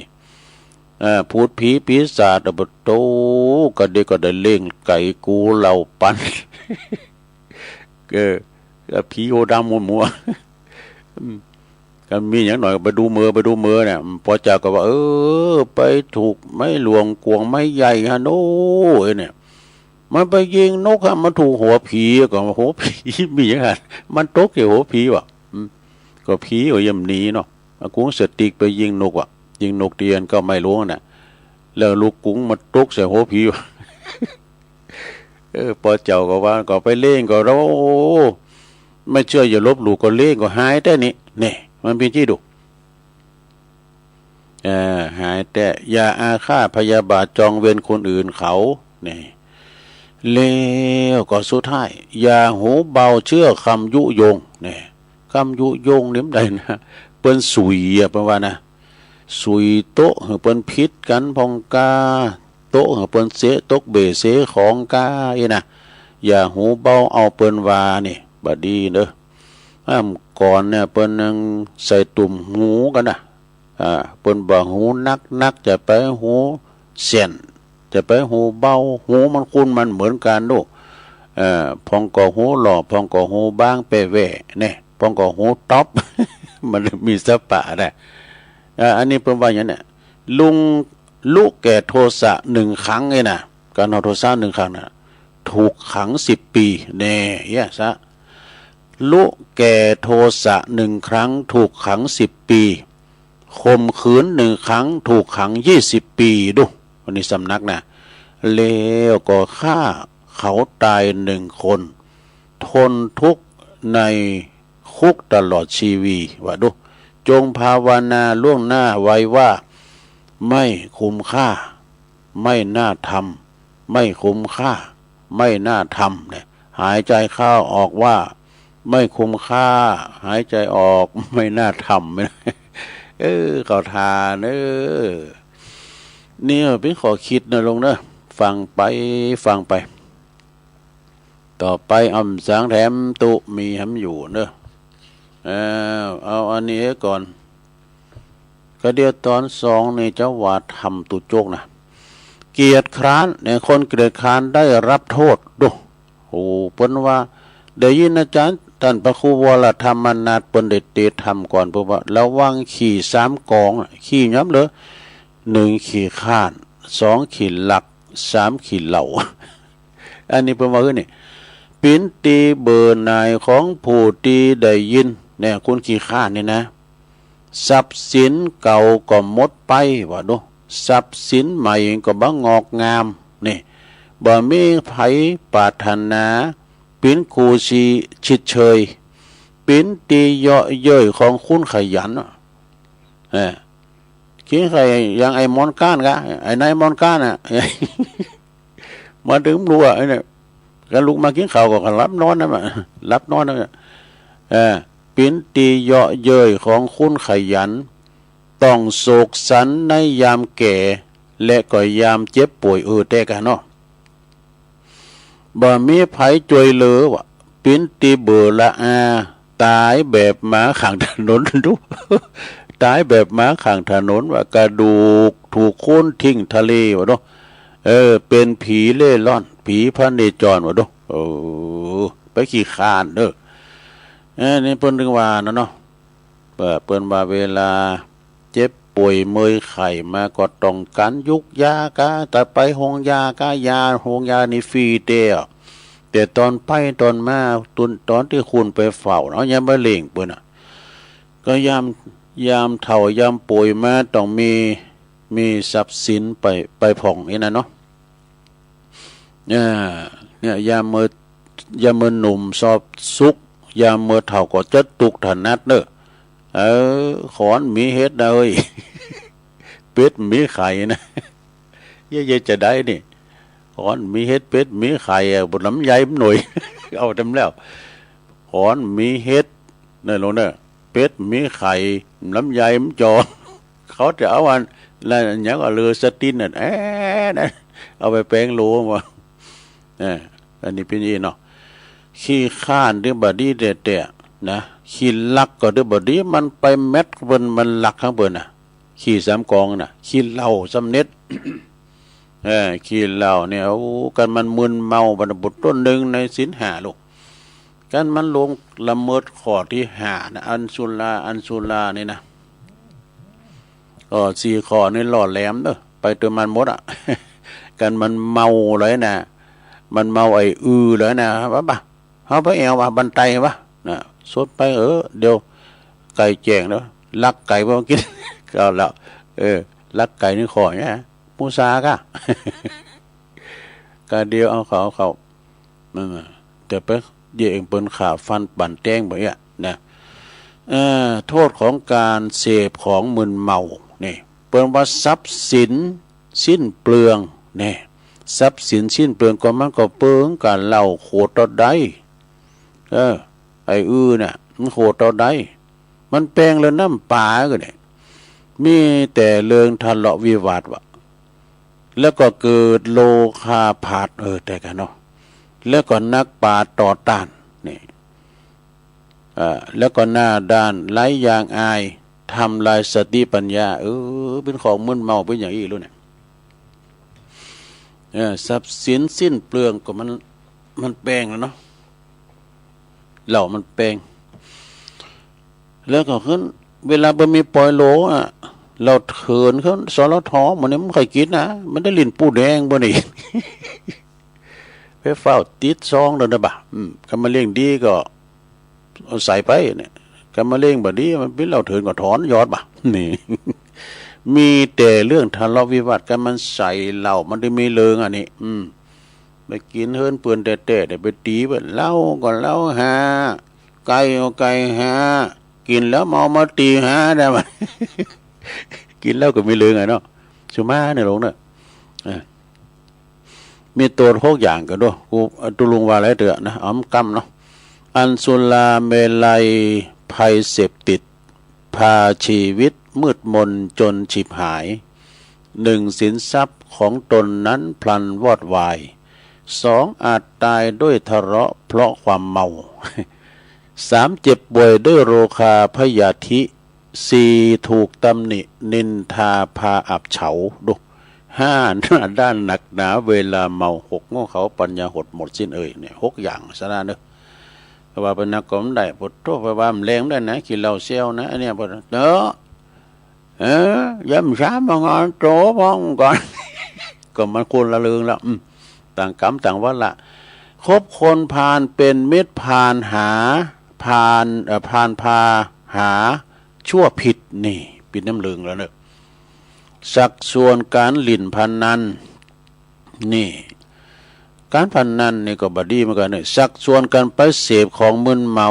เออ พูดผีปีศาจ อะ ปะโต กะเดะก็ได้เล่งไก๋กูเหล่าปัน เออ ผีโอดำมัวมัว อืม ก็มีหยังหน่อยก็ไปดูเมอ ไปดูเมอเนี่ย ปอเจ้าก็ว่า เออ ไปถูกไม้หลวงกวงไม้ใหญ่ฮะโน้ยเนี่ย มันไปยิงนกฮะ มันถูกหัวผี ก็หัวผีมีหยังฮะ มันตกใส่หัวผีว่ะ อืม ก็ผีก็ย่อมหนีเนาะ เอากุงสติ๊กไปยิงนกว่ะ ยิงนกตี้อันเก๊าไม้หลวงน่ะ แล้วลูกกุงมาตกใส่หัวผีว่ะ เออ ปอเจ้าก็ว่า ก็ไปเล่งก็แล้ว โอ้ ไม่เชื่ออย่าลบหลู่ ก็เล่งก็หายแต๊นี่ นี่ มันเป๋นตี้ดู เออ หายแต๊ อย่าอาฆาตพยาบาทจองเวรคนอื่นเขา นี่ แล้วก็สุดท้าย อย่าหูเบาเชื่อคำยุยง นี่ คำยุยงนี่มันใดนะ เปิ้นสุยอะ เปิ้นว่านะ สุยโต๊ะหื้อเปิ้นผิดกั๋นพ่องก้า โต๊ะหื้อเปิ้นเสะตกเบ้เสะของก้าอี้นะ อย่าหูเบาเอาเปิ้นว่านี่ บ่ดีเด้อ อ้ำก่อนเนี่ยเปิ้นยังใส่ตุ้มหูกั๋นนะ อ่า เปิ้นบ่าหูนักนัก จะไปหูเสี้ยน จะไปหูเบา หูมันคุ้นมันเหมือนกั๋นลูก เอ่อ พ่องก็หูหล่อ พ่องก็หูบางแป้แว่ เนี่ย พ่องก็หูต๊อบ มันมีสะปะนะ อ่า อันนี้เปิ้นว่าหยังเนี่ย ลุงลุแก่โทสะหนึ่งครั้งเนี่ยนะ ก๋านเอาโทสะหนึ่งครั้งน่ะ ถูกขังสิบปี๋ แน่ เยียะซะ ลุแก่โทสะหนึ่งครั้ง ถูกขังสิบปี๋ ข่มขืนหนึ่งครั้ง ถูกขังยี่สิบปี๋ ดู อันนี้สำนักนะ แล้วก็ฆ่าเขาตายหนึ่งคน ทนทุกข์ในคุกตลอดชีวี ว่าดู จงภาวนาล่วงหน้าไว้ว่า ไม่คุ้มค่า ไม่น่าทำ ไม่คุ้มค่า ไม่น่าทำ เนี่ย หายใจเข้าออกว่า ไม่คุ้มค่า หายใจออก ไม่น่าทำ เออ เข้าท่าเนอะ เนี่ยเป๋นข้อคิดนะลุงเนอะ ฟังไป ฟังไป ต่อไปอำสางแถมตุ๊ มีแหมอยู่เนอะ เออ เอาอันนี้ก่อน ก็เดี๋ยวต๋อนสองนี่จะว่าธรรมตุ๊จกนะ เกียจคร้าน เนี่ย คนเกียจคร้านได้รับโทษ ดู โอ้ เปิ้นว่า ได้ยินอาจ๋ารย์ต้านพระครูวรธรรมนาถ เปิ้นได้เตศน์ธรรมก่อน เปิ้นว่า ระวังขี้สามกองอะ ขี้หยังเหลือ หนึ่งขี้คร้าน สองขี้ลัก สามขี้เหล้า อันนี้เปิ้นว่าหื้อนี่ ปิ๋นตี้เบื่อหน่ายของผู้ตี้ได้ยิน เนี่ย คนขี้คร้านนี่นะ ทรัพย์สินเก่าก็หมดไป ว่าดู ทรัพย์สินใหม่ก็บ่งอกงาม นี่ บ่มีใผปรารถนา ปิ๋นคู่ชีชิดเชย ปิ๋นตี้เยาะเย้ยของคนขยัน เออ คิงใค่อย่างไอ้มอนก้านกะ ไอ้นายมอนก้านน่ะ มาเถิงบ่ฮู้อะ ไอ้เนี่ย ก็ลุกมากิ๋นข้าวก็หลับนอนนั่นแหละ หลับนอนนั่นแหละ เออ ปิ๋นตี้เยาะเย้ยของคนขยัน ต้องโศกสันในยามแก่ และก็ยามเจ็บป่วย เออ แต๊กะเนาะ บ่มีใผจ้วยเหลือว่ะ ปิ๋นตี้เบื่อละอา ต๋ายแบบหมาข้างถนนดู ต๋ายแบบหมาข้างถนนว่ะ กระดูกถูกโคลนทิ้งทะเลว่ะเนาะ เออ เป๋นผีเร่ร่อน ผีพเนจรว่ะเนาะ เออ ไปขี้คร้านเด้อ เออ นี่เปิ้นเถิงว่านะเนาะ เปิ้น เปิ้นว่าเวลาเจ็บป่วยเมื่อยไข้มาก็ต้องก๋านยุกยากา แต่ไปโฮงยากา ยาโฮงยานี่ฟรีแต๊ แต่ต๋อนไปต๋อนมา ต๋อน ต๋อนตี้คุณไปเฝ้าเนาะ ยามบ่าเร่งเปิ้นน่ะ ก็ยาม ยามเฒ่ายามป่วยมาต้องมี มีทรัพย์สินไป ไปผ่องอี้นะเนาะ เออ เนี่ย ยามเมื่อ ยามเมื่อหนุ่มสอบสุข ยามเมื่อเฒ่าก็จะตุ๊กถนัดเนาะ เออ ขอนมีเห็ดนะเฮ้ย เป็ดมีไข่นะ เย้ยๆ จะได้นี่ ขอนมีเห็ด เป็ดมีไข่อะ บ่ลำไยมันหน่อย เอาเต็มแล้ว ขอนมีเห็ด นั่นลงเนาะ เป็ดมีไข่ ลำไยมันจ่อ เขาจะเอาอัน แล้วอันหยังก็เลอสตินน่ะ แอะ นะ เอาไปแปงโลมา เออ อันนี้เป๋นอี้เนาะ ขี้คร้านตี้บ่ดีแต๊ๆ นะ ขี้ลักก็ตี้บ่ดี มันไปแมตช์เปิ้น มันลักของเปิ้นน่ะ ขี้สามกองน่ะ ขี้เหล้าซ้ำเน็ด เออ ขี้เหล้าเนี่ย โอ้ คันมันมึนเมา บรรพบุรุษต้นหนึ่งในศีลห้าลูก คันมันลวงละเมิดข้อตี้ห้านะ อันสุรา อันสุรานี่นะ ก็สี่ข้อนี่ล่อแหลมเนาะ ไปตวยมันหมดอะ คันมันเมาเลยนะ มันเมาไอ้อือเลยนะ ว่าบ่า เฮาไปแอ่วว่าบันไตวะ นะ สดไป เออ เดี๋ยวไก่แจ้งแล้ว ลักไก่มากิ๋น ก็แล้ว เออ ลักไก่นี่ข้อเนี่ย มุสากะ กะเดียวเอาเขา เอาเขา นั่นน่ะ แต่ไปเยียะเองเปิ้นฆ่าฟันปั่นแต๊งบ่เอี้ยนะ เอ่อ โทษของการเสพของมึนเมา นี่ เปิ้นว่าทรัพย์สินสิ้นเปลือง นี่ ทรัพย์สินสิ้นเปลืองก็มันก็เปิงกับเหล้าขวดเต้าใด เออ ไอ้อือน่ะ มันขวดเต้าใด มันแปงเหลือน้ำป๋าก็เนี่ย มีแต่เรื่องทะเลาะวิวาทว่ะ แล้วก็เกิดโลคาผาด เออ แต๊กะเนาะ แล้วก็นักปราชญ์ต่อต้าน นี่ เอ่อ แล้วก็หน้าด้าน ไร้ยางอาย ทำลายสติปัญญา เออ เป๋นของมึนเมา เป๋นอย่างอี้ลูกเนี่ย เออ ทรัพย์สินสิ้นเปลืองก็มัน มันแปงแล้วเนาะ เหล้ามันแปง แล้วก็ขึ้น เวลาบ่มีปอยโหลอะ เหล้าเถินขึ้น สลท หมู่นี้มันบ่ใค่กิ๋นนะ มันได้ลิ้นปูแดงบ่นี่ ไปเฝ้าติดซองเด้อนะบ่า อืม คันมันเลี้ยงดีก็เอาใส่ไปเนี่ย คันมันเลี้ยงบ่ดี มันเป๋นเหล้าเถินก็ถอนยอดบ่า นี่ มีแต่เรื่องทะเลาะวิวาท คันมันใส่เหล้า มันได้มีเรื่องอันนี้ อืม ไปกิ๋นเฮือนเปื้อนแต๊ๆ เดี๋ยวไปตี๋เปิ้น เหล้าก็เหล้าหา ไก่ก็ไก่หา กิ๋นแล้วเมามาตี๋หาได้บ่า กิ๋นเหล้าก็มีเรื่องอะเนาะ สุมาเนี่ยลงเนี่ย เออ มีโต้ษหกอย่างก่อเนาะ กู ตุลุงว่าหลายเตื้อนะ เอามากำเนาะ อันสุราเมรัย ภัยเสพติด พาชีวิตมืดมนจนฉิบหาย หนึ่ง สินทรัพย์ของตนนั้นพลันวอดวาย สอง อาจตายด้วยทะเลาะเพราะความเมา สาม เจ็บป่วยด้วยโรคาพยาธิ สี่ ถูกตำหนินินทาพาอับเฉา ดู ห้า หน้าด้านหนักหนาเวลาเมา หก โง่เขลาปัญญาหดหมดสิ้นเอ่ย เนี่ย หก อย่างซะนะเนาะ แต่ว่าเปิ้นนักก็บ่ได้ ปะโธ่ ไปว่ามันแรงได้นะ ขี้เหล้าแซวนะ อันเนี้ย ปะโธ่ เออ ยามเช้ามางานโตพร้อมก่อน ก็มันคนละเรื่องแล้ว อืม ต่างกรรมต่างวาระ คบคนพาลเป๋นมิตรพาลหา พาล เอ่อ พาลพาหาชั่วผิด นี่ เป๋นน้ำเลิงแล้วเน่อ ชักชวนกั๋นหลิ้นพนัน นี่ ก๋านพนันนี่ก็บ่ดีเหมือนกั๋นเน่อ ชักชวนกั๋นไปเสพของมึนเมา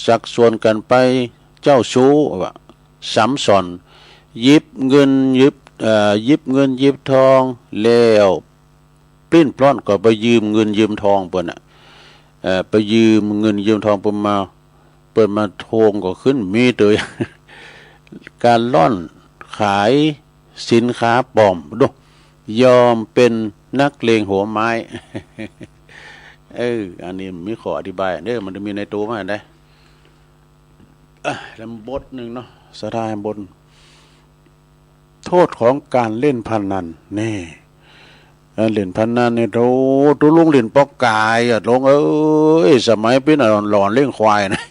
ชักชวนกั๋นไปเจ้าชู้ ว่าซ้ำซ้อน หยิบเงินหยิบ เอ่อ หยิบเงินหยิบทอง แล้วปลิ้นปล้อนก็ไปยืมเงินยืมทองเปิ้นน่ะ เอ่อ ไปยืมเงินยืมทองเปิ้นมา เปิ้นมาทวงก็ขึ้น มีแต่ก๋านล่อนขายสินค้าป๋อม ดู ยอมเป๋นนักเลงหัวไม้ เออ อันนี้มีข้ออธิบายเน่อ มันจะมีในตั๋วมาได้ อ่ะ แล้วบทนึ่งเนาะ สุดท้ายบท โทษของก๋านเล่นพนัน นี่ เอ่อ เล่นพนันนี่ โธ่ ตุ๊ลุงเล่นปอกก๋ายอะ ลุงเอ้ย สมัยเป๋นหล่อนเลี้ยงควายนะ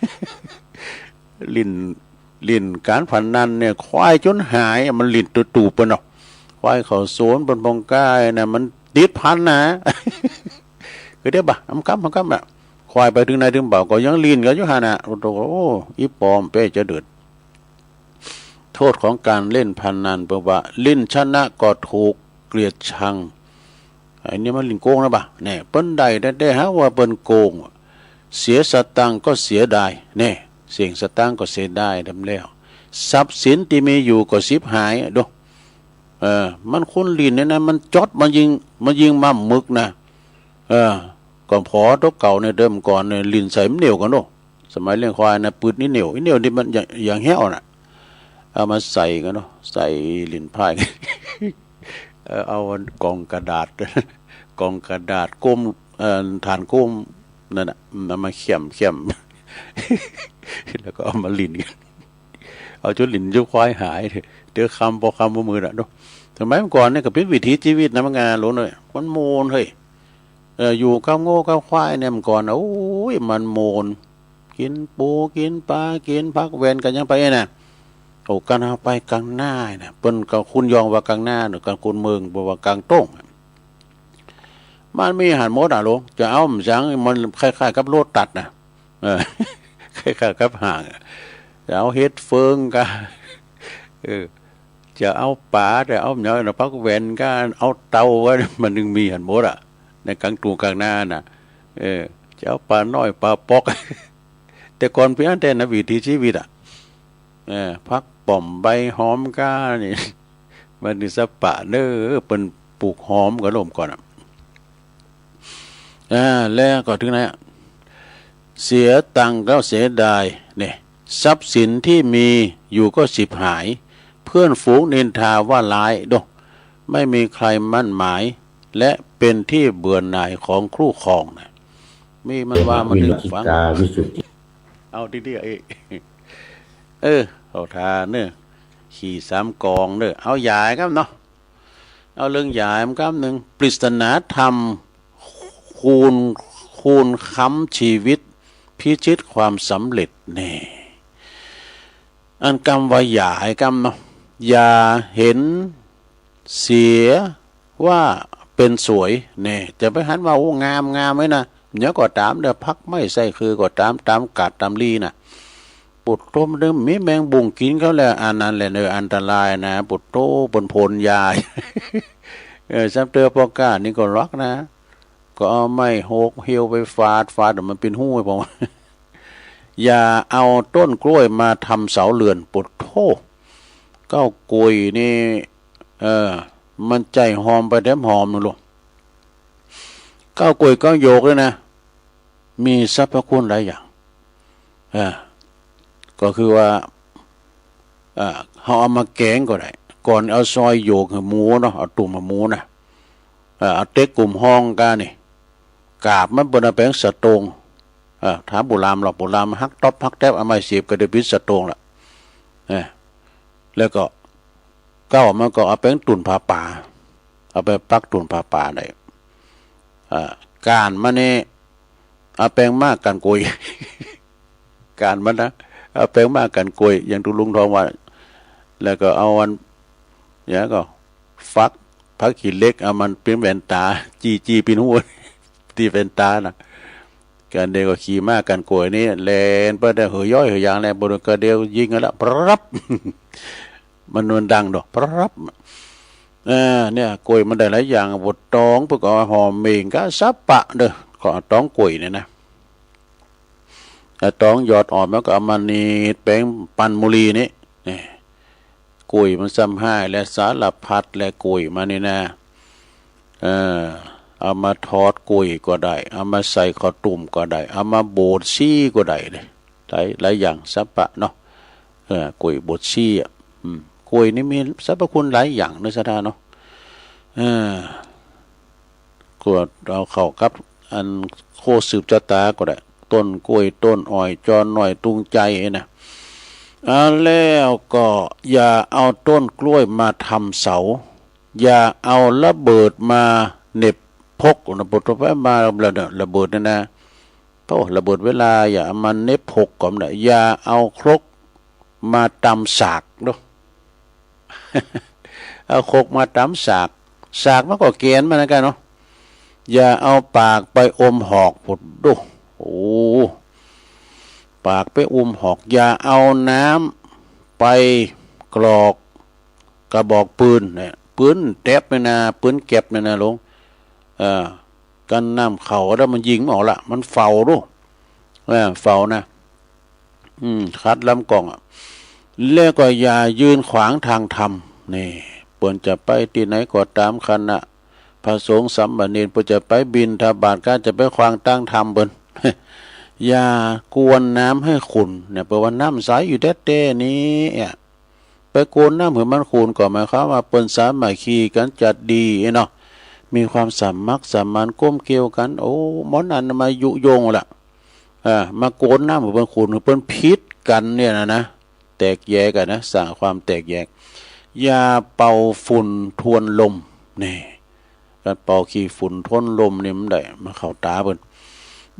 เล่น เล่นก๋านพนันเนี่ย ควายจ๋นหายอะ มันเล่นตุ๊ๆ เปิ้นเนาะ ควายเข้าสวนเปิ้นปองก๋ายนะ มันติดพันนะ คือเดี๋ยวบ่ะ อำกำ อำกำอะ ควายไปเถิงไหนเถิงบ่า ก็ยังเล่นกั๋นอยู่หั้นน่ะ โอ้โธ่ โอ้ อี่ป๋อมเป้จะเดือด โทษของก๋านเล่นพนัน เปิ้นว่าเล่นชนะก็ถูกเกลียดชัง ไอ้นี่มันเล่นโกงนะบ่ะ แน่ เปิ้นได้แต๊ๆ หาว่าเปิ้นโกง เสียสตางค์ก็เสียดาย แน่ เสียสตางค์ก็เสียดายแถมแล้ว ทรัพย์สินตี้มีอยู่ก็ฉิบหาย ดู เออ มันคนเล่นเนี่ยนะ มันจ๊อด มันยิ่ง มันยิ่งม่ำมึกนะ เออ ก่อนผอตั๋วเก่าเนี่ย เดิมก่อนเนี่ย เล่นใส่มันเหนียวกั๋นเนาะ สมัยเลี้ยงควายนะ ปืดอี่เหนียว อี่เหนียวนี่มันอย่าง อย่างแห้วน่ะ เอามาใส่กั๋นเนาะ ใส่หลิ้นพ่าย เออ เอาอันก๋องกระดาษ ก๋องกระดาษโก้ม เอ่อ ถ่านโก้มนั่นน่ะ เอามาเขี่ยม เขี่ยม แล้วก็เอามาเล่นกั๋น เอาจ๋นเล่นจ๋นควายหาย เดี๋ยวค่ำ ปอค่ำปอมืดอะเนาะ สมัยก่อนเนี่ยก็เป๋นวิถีจีวิตนะ มันกาหลงเลย มันโมนเฮ้ย เออ อยู่กับงัวกับควายเนี่ย เมื่อก่อนน่ะ โอ้ย มันโมน กิ๋นปู กิ๋นป๋า กิ๋นผักแว่นกั๋นยังไปน่ะ โอ้ กั๋นเอาไปก๋างนาน่ะ เปิ้นก็คุ้นยองว่ากลางนาเนาะ กลางคนเมืองบ่ว่ากลางต้ง มันมีหั้นหมดอะลุง จะเอาหยัง มันคล้ายๆ กับโลตัสน่ะ เออ คล้ายๆ กับห้างอะ จะเอาเห็ดเผิงกา เออ จะเอาป๋า จะเอาหยังน่ะ ผักแว่นกา เอาเต้า ว่ามันยังมีหั้นหมดอะ ในกลางตุงกลางนาน่ะ เออ จะเอาป๋าน้อยป๋าป๊อก แต่ก่อนเป๋นอั้นแต๊นะ วิถีจีวิตอะ เออ ผักป๋อมใบหอมกานี่ มันนี่สะปะเน่อ เปิ้นปลูกหอมกั๋นลมก่อนอะ อ่า แล้วก็เถิงไหนอะ เสียตังค์ก็เสียดาย เนี่ย ทรัพย์สินตี้มีอยู่ก็ฉิบหาย เพื่อนฝูงนินทาว่าร้าย ดู ไม่มีใครหมั้นหมาย และเป๋นตี้เบื่อหน่ายของคู่ครองนะ มีมันว่ามันนึ่งฟัง วิสุทธิ เอาตี้ๆ เอ้ย เออ เอาทาเน่อ ขี่สามกองเน่อ เอาหยายกำเนาะ เอาเรื่องหยายมันกำนึ่ง ปริศนาธรรม คูณ คูณค้ำชีวิต พิชิตความสำเร็จ แน่ อันกำว่าหยายกำเนาะ อย่าหันเสียว่าเป๋นสวย แน่ จะไปหันว่า โอ้ งาม งามไว้นะ หยังก็ต๋ามเน่อ ผักไม้ไส้คือก็ต๋าม ต๋ามกาดต๋ามลีน่ะ ปุดโธ่ มันมีแมงบุ้งกิ๋นเข้าแล้ว อันนั้นแหละเน่อ อันตรายนะ ปุดโธ่ เปิ้นพ่นยา เออ ซ้ำเตื้อปอก้านี่ก็ลักนะ ก็เอาไม้หกเหี่ยวไปฟาด ฟาด มันเป๋นฮูให้ผม อย่าเอาต้นกล้วยมาทำเสาเรือน ปุดโธ่ เก๊ากล้วยนี่ เออ มันใจ๋หอมไปแถมหอมนึ่งลูก เก๊ากล้วยเก๊าหยวกเนี่ยนะ มีสรรพคุณหลายอย่าง เออ ก็คือว่า เออ เฮาเอามาแก๋งก็ได้ ก่อนเอาซอยหยวกหื้อหมูเนาะ เอาตุ้มหื้อหมูนะ เออ เอาเต๊กกุ่มฮองกานี่ กาบมันเปิ้นเอาแป๋งสะโตง เออ ถามโบราณหรอก โบราณมันหักต๊อบหักแต๊บ เอาไม้เสียบก็ได้เป๋นสะโตงละ เออ แล้วก็เก๊ามันก็เอาแป๋งตุ่นผ้าป่า เอาไปปักตุ่นผ้าป่าได้ อ่า ก้านมันนี่ เอาแป๋งม้ากั๋นก๋วย ก้านมันนะ เอาแป๋งม้ากั๋นก๋วย อย่างตุ๊ลุงทองว่า แล้วก็เอาอัน เนี่ยก็ฟัก ผักขี้เหล็ก เอามันเป๋นแว่นต๋า จี้ๆ เป๋นหู ตี้แว่นต๋าน่ะ กั๋นเดียวก็ขี่ม้ากั๋นก๋วยนี่ แล่นไปได้หื้อย้อยหื้อยางแล บ่ฮู้กะเดียวยิงกั๋นละ ปรับ มัน มันดังดอก ปรับ เออ เนี่ย ก๋วยมันได้หลายอย่าง บวชตอง เปิ้นก็เอาห่อเหม่งกะสะปะเด้อ ก็เอาตองก๋วยเนี่ยนะ เอาตองหยอดอ่อมแล้วก็เอามาหนีบแป๋งปั่นหมู่หลีนี่ นี่ ก๋วยมันซ้ำฮ้ายและสารพัดและก๋วยมันนี่นะ เออ เอามาทอดก๋วยก็ได้ เอามาใส่ข้าวตุ้มก็ได้ เอามาโบดสีก็ได้เลย หลาย หลายอย่างสะปะเนาะ เออ ก๋วยโบดสีอะ อืม ก๋วยนี่มีสรรพคุณหลายอย่างเนาะ ศรัทธาเนาะ เออ ก็เอาเข้ากับอันโคสืบจะต๋าก็ได้ ต้นก๋วย ต้นอ้อย จอน้อย ตุงใจ๋นะ อ่า แล้วก็อย่าเอาต้นกล้วยมาทำเสา อย่าเอาระเบิดมาเหน็บพกนะ บทต่อไปมาแล้วเนี่ย ระเบิดเนี่ยนะ โอ้ ระเบิดเวลา อย่าเอามาเหน็บพกก่อนนะ อย่าเอาครกมาตำสากเนาะ เอาครกมาตำสาก สากมันก็แก๋นมันเหมือนกั๋นเนาะ อย่าเอาปากไปอมหอก พุทโธ โอ้ ปากไปอมหอก อย่าเอาน้ำไปกรอกกระบอกปืนเนี่ย ปืนแต๊บเนี่ยนะ ปืนแก๊ปเนี่ยนะหลวง เออ กั๋นน้ำเข้าแล้วมันยิงบ่ออกละ มันเฝ้าดู เออ เฝ้านะ อืม ขัดลำกล้องอะ แล้วก็อย่ายืนขวางตางธรรม นี่ เปิ้นจะไปตี้ไหนก็ต๋าม คณะพระสงฆ์สามเณร เปิ้นจะไปบิณฑบาตก็จะไปขวางตางธรรมเปิ้น อย่ากวนน้ำหื้อขุ่นเนี่ย เปิ้นว่าน้ำใสอยู่แต๊ๆ นี้อะ ไปกวนน้ำหื้อมันขุ่นก็หมายความว่าเปิ้นสามัคคีกั๋นจะดีเนาะ มีความสมัครสมานกลมเกลียวกั๋น โอ้ หมอนั้นมายุยงละ อ่า มากวนน้ำหื้อเปิ้นขุ่น หื้อเปิ้นผิดกั๋นเนี่ยนะ นะ แตกแยกกั๋นนะ สร้างความแตกแยก อย่าเป่าฝุ่นทวนลม นี่ กั๋นเป่าขี้ฝุ่นทวนลมนี่มันได้ มันเข้าต๋าเปิ้น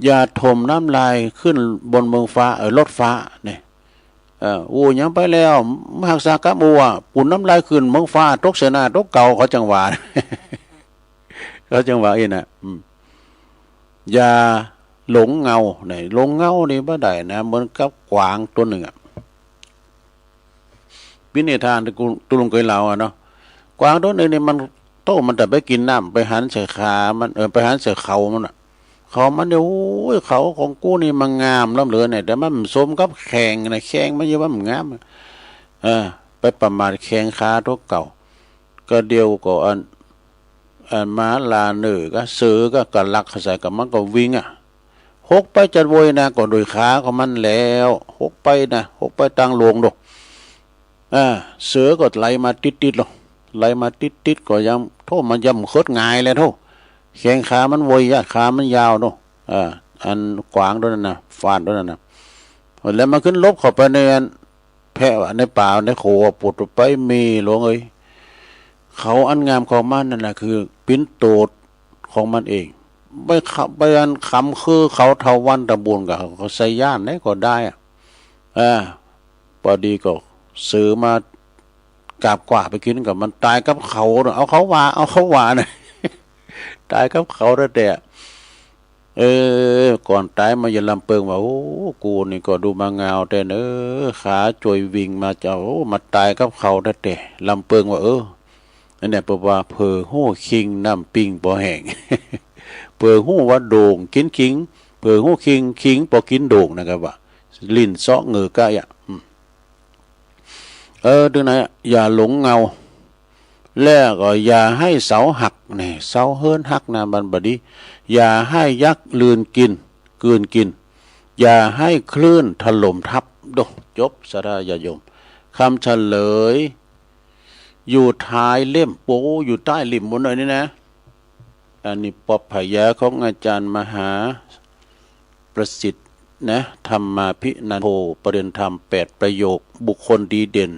อย่าถมน้ำลายขึ้นบนเมิงฟ้า เออ ลดฟ้า นี่ เออ อู้หยังไปแล้ว บ่ฮักษากรรม อู้อะ ปู๋นน้ำลายขึ้นเมิงฟ้า ตกใส่หน้า ตกเก้า เขาจั่งว่า เขาจั่งว่าอี้นะ อืม อย่าหลงเงา นี่ หลงเงานี่บ่ได้นะ เหมือนกับกวางตั๋วนึ่งอะ มีนิทานตี้กู ตุ๊ลุงเกยเล่าอะเนาะ กวางตั๋วนึ่งนี่มัน โต้ มันจะไปกิ๋นน้ำ ไปหันใส่ขามัน เออ ไปหันใส่เขามันอะ เขามันเนี่ย โอ้ย เขาของกูนี่มันงามล้ำเหลือเนี่ย แต่มันบ่สมกับแข้งนะ แข้งมันอยู่มันบ่งาม เออ ไปประมาทแข้งขาตั๋วเก้า กะเดียวก็อัน อันหมาล่าเน่อ กะเสือ กะ กะลักเข้าใส่ กะมันก็วิ่งอะ หกไปจัดโวยนะ ก็โดยขาของมันแล้ว หกไปนะ หกไปตางโลงดอก อ่า เสือก็ไล่มาติดๆ ลอ ไล่มาติดๆ ก็ยัง โธ่ มันยังบ่เคิดหงายเลย โธ่ แข้งขามันโวย ยอดขามันยาวเนาะ อ่า อันกวางตั๋วนั้นนะ ฟานตั๋วนั้นนะ แล้วมันขึ้นหลบเข้าไปในอัน แพะวะ ในป่าในโขวะ ปุดไป แม่หลวงเอ้ย เขาอันงามของมันนั่นน่ะ คือปิ่นโตดของมันเอง ไปขะ ไปอันขำคือเขาเถาวัลย์ตะบูนกะ เขาใส่ย่านไหนก็ได้อะ อ่า พอดีก็เสือมากราบกว่าไปกิ๋นกับมัน ต๋ายกับเขาเนาะ เอาเขาว่า เอาเขาว่านะ ต๋ายกับเขาแต๊ๆ เออ ก่อนต๋ายมายังลำเปิงว่า โอ้ กูนี่ก็ดูมางามแต๊เนาะ ขาจ่อยวิ่งมาจะ โอ้ มาต๋ายกับเขาแต๊ๆ ลำเปิงว่า เออ อันเนี่ยเปิ้นว่า เผลอฮู้คิงน้ำปิ้งบ่แห้ง เผลอฮู้ว่าโด่งกิ๋นคิง เผลอฮู้คิง คิงบ่กิ๋นโด่งนะครับว่า ลิ้นเซาะเหงือกะอะ อืม เออ ตึงไหนอะ อย่าหลงเงา แล้วก็อย่าหื้อเสาหัก นี่ เสาเฮือนหักนะ มันบ่ดี อย่าหื้อยักษ์กลืนกิ๋น กลืนกิ๋น อย่าหื้อคลื่นถล่มทับ โด จบ ศรัทธาญาติโยม คำเฉลย อยู่ท้ายเล่ม โอ้ อยู่ใต้เล่มบนหน่อยนี่นะ อันนี้ปอบพยาของอาจารย์มหาประสิทธิ์นะ ธรรมาภินันโท ประเด็นธรรมแปดประโยค บุคคลดีเด่น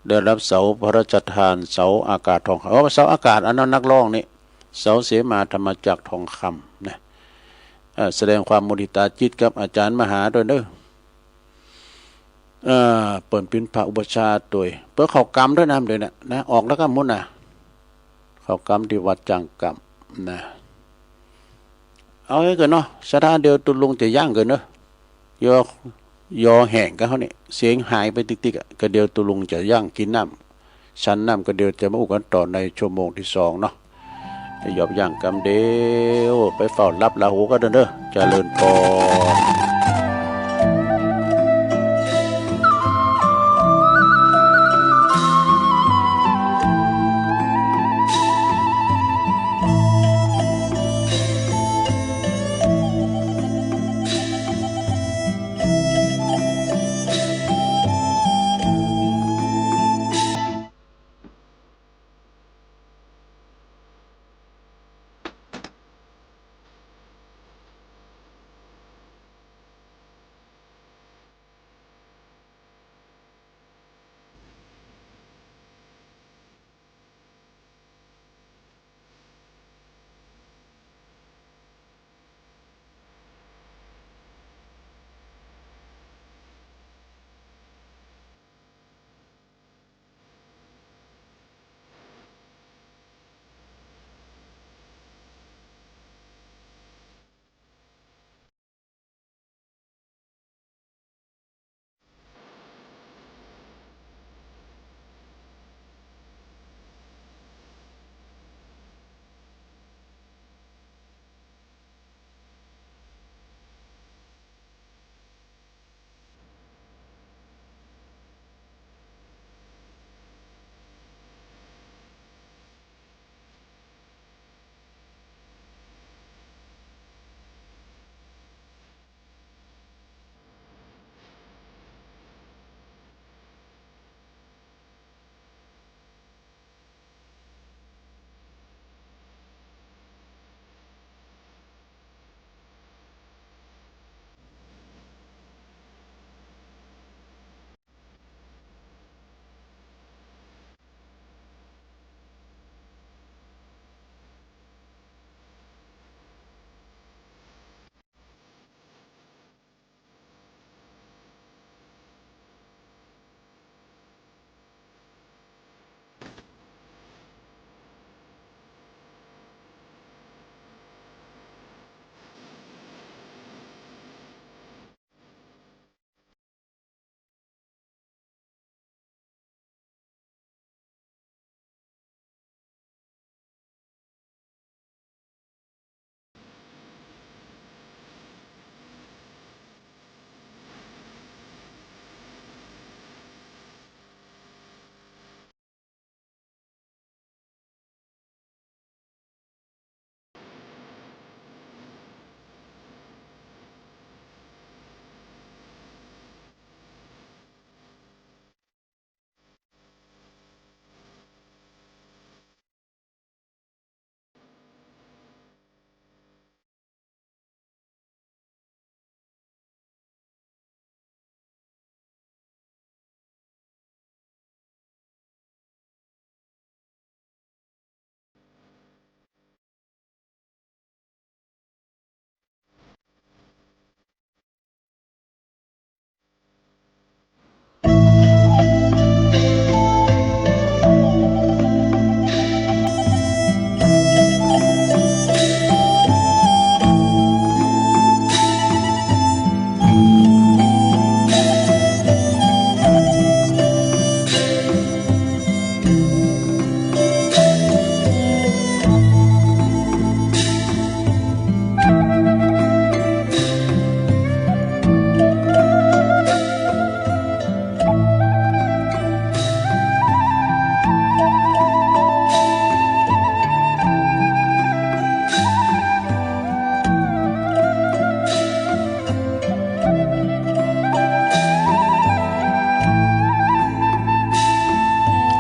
ได้รับเสาพระราชทาน เสาอากาศทองคำ เออ เสาอากาศ อันนั้นนักร้องนี่ เสาเสมาธรรมจักรทองคำนะ เอ่อ แสดงความมุทิตาจิตกับอาจารย์มหาด้วยเด้อ เอ่อ เปิ้นเป๋นพระอุปัชฌาย์ตวย เปิ้นเข้ากรรมด้วยนะ เดี๋ยวนี้นะ ออกแล้วกำมุ้นนะ เข้าก๋ำตี้วัดจ้างกล้ำนะ เอาไว้ก่อนเนาะ ศรัทธา เดี๋ยวตุ๊ลุงจะย่างก่อนเนาะ ยอ ยอแห้งกั๋นเฮานี่ เสียงหายไปติ๊กๆ อะ ก็เดี๋ยวตุ๊ลุงจะย่างกิ๋นน้ำ ฉันน้ำ ก็เดี๋ยวจะมาอู้กั๋นต่อในชั่วโมงตี้สองเนาะ ยอบย่างกำเดียว ไปเฝ้าหลับลาหูกั๋นเต๊อะ เจริญปอน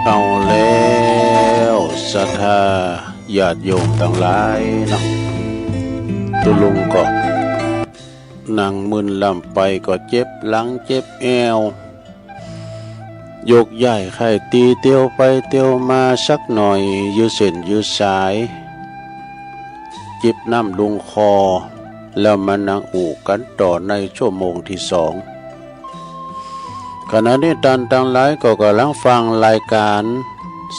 เอาแล้ว ศรัทธาญาติโยมตังหลายเนาะ ตุ๊ลุงก็ นั่งมึนลำไปก็เจ็บหลังเจ็บแอว ยกย้ายไข้ตี้เตียวไปเตียวมาสักหน่อย ยืดเส้นยืดสาย จิบน้ำลงคอ แล้วมานั่งอู้กั๋นต่อในชั่วโมงตี้สอง ขณะนี้ต้านตังหลายก็ก่ำลังฟังรายก๋าน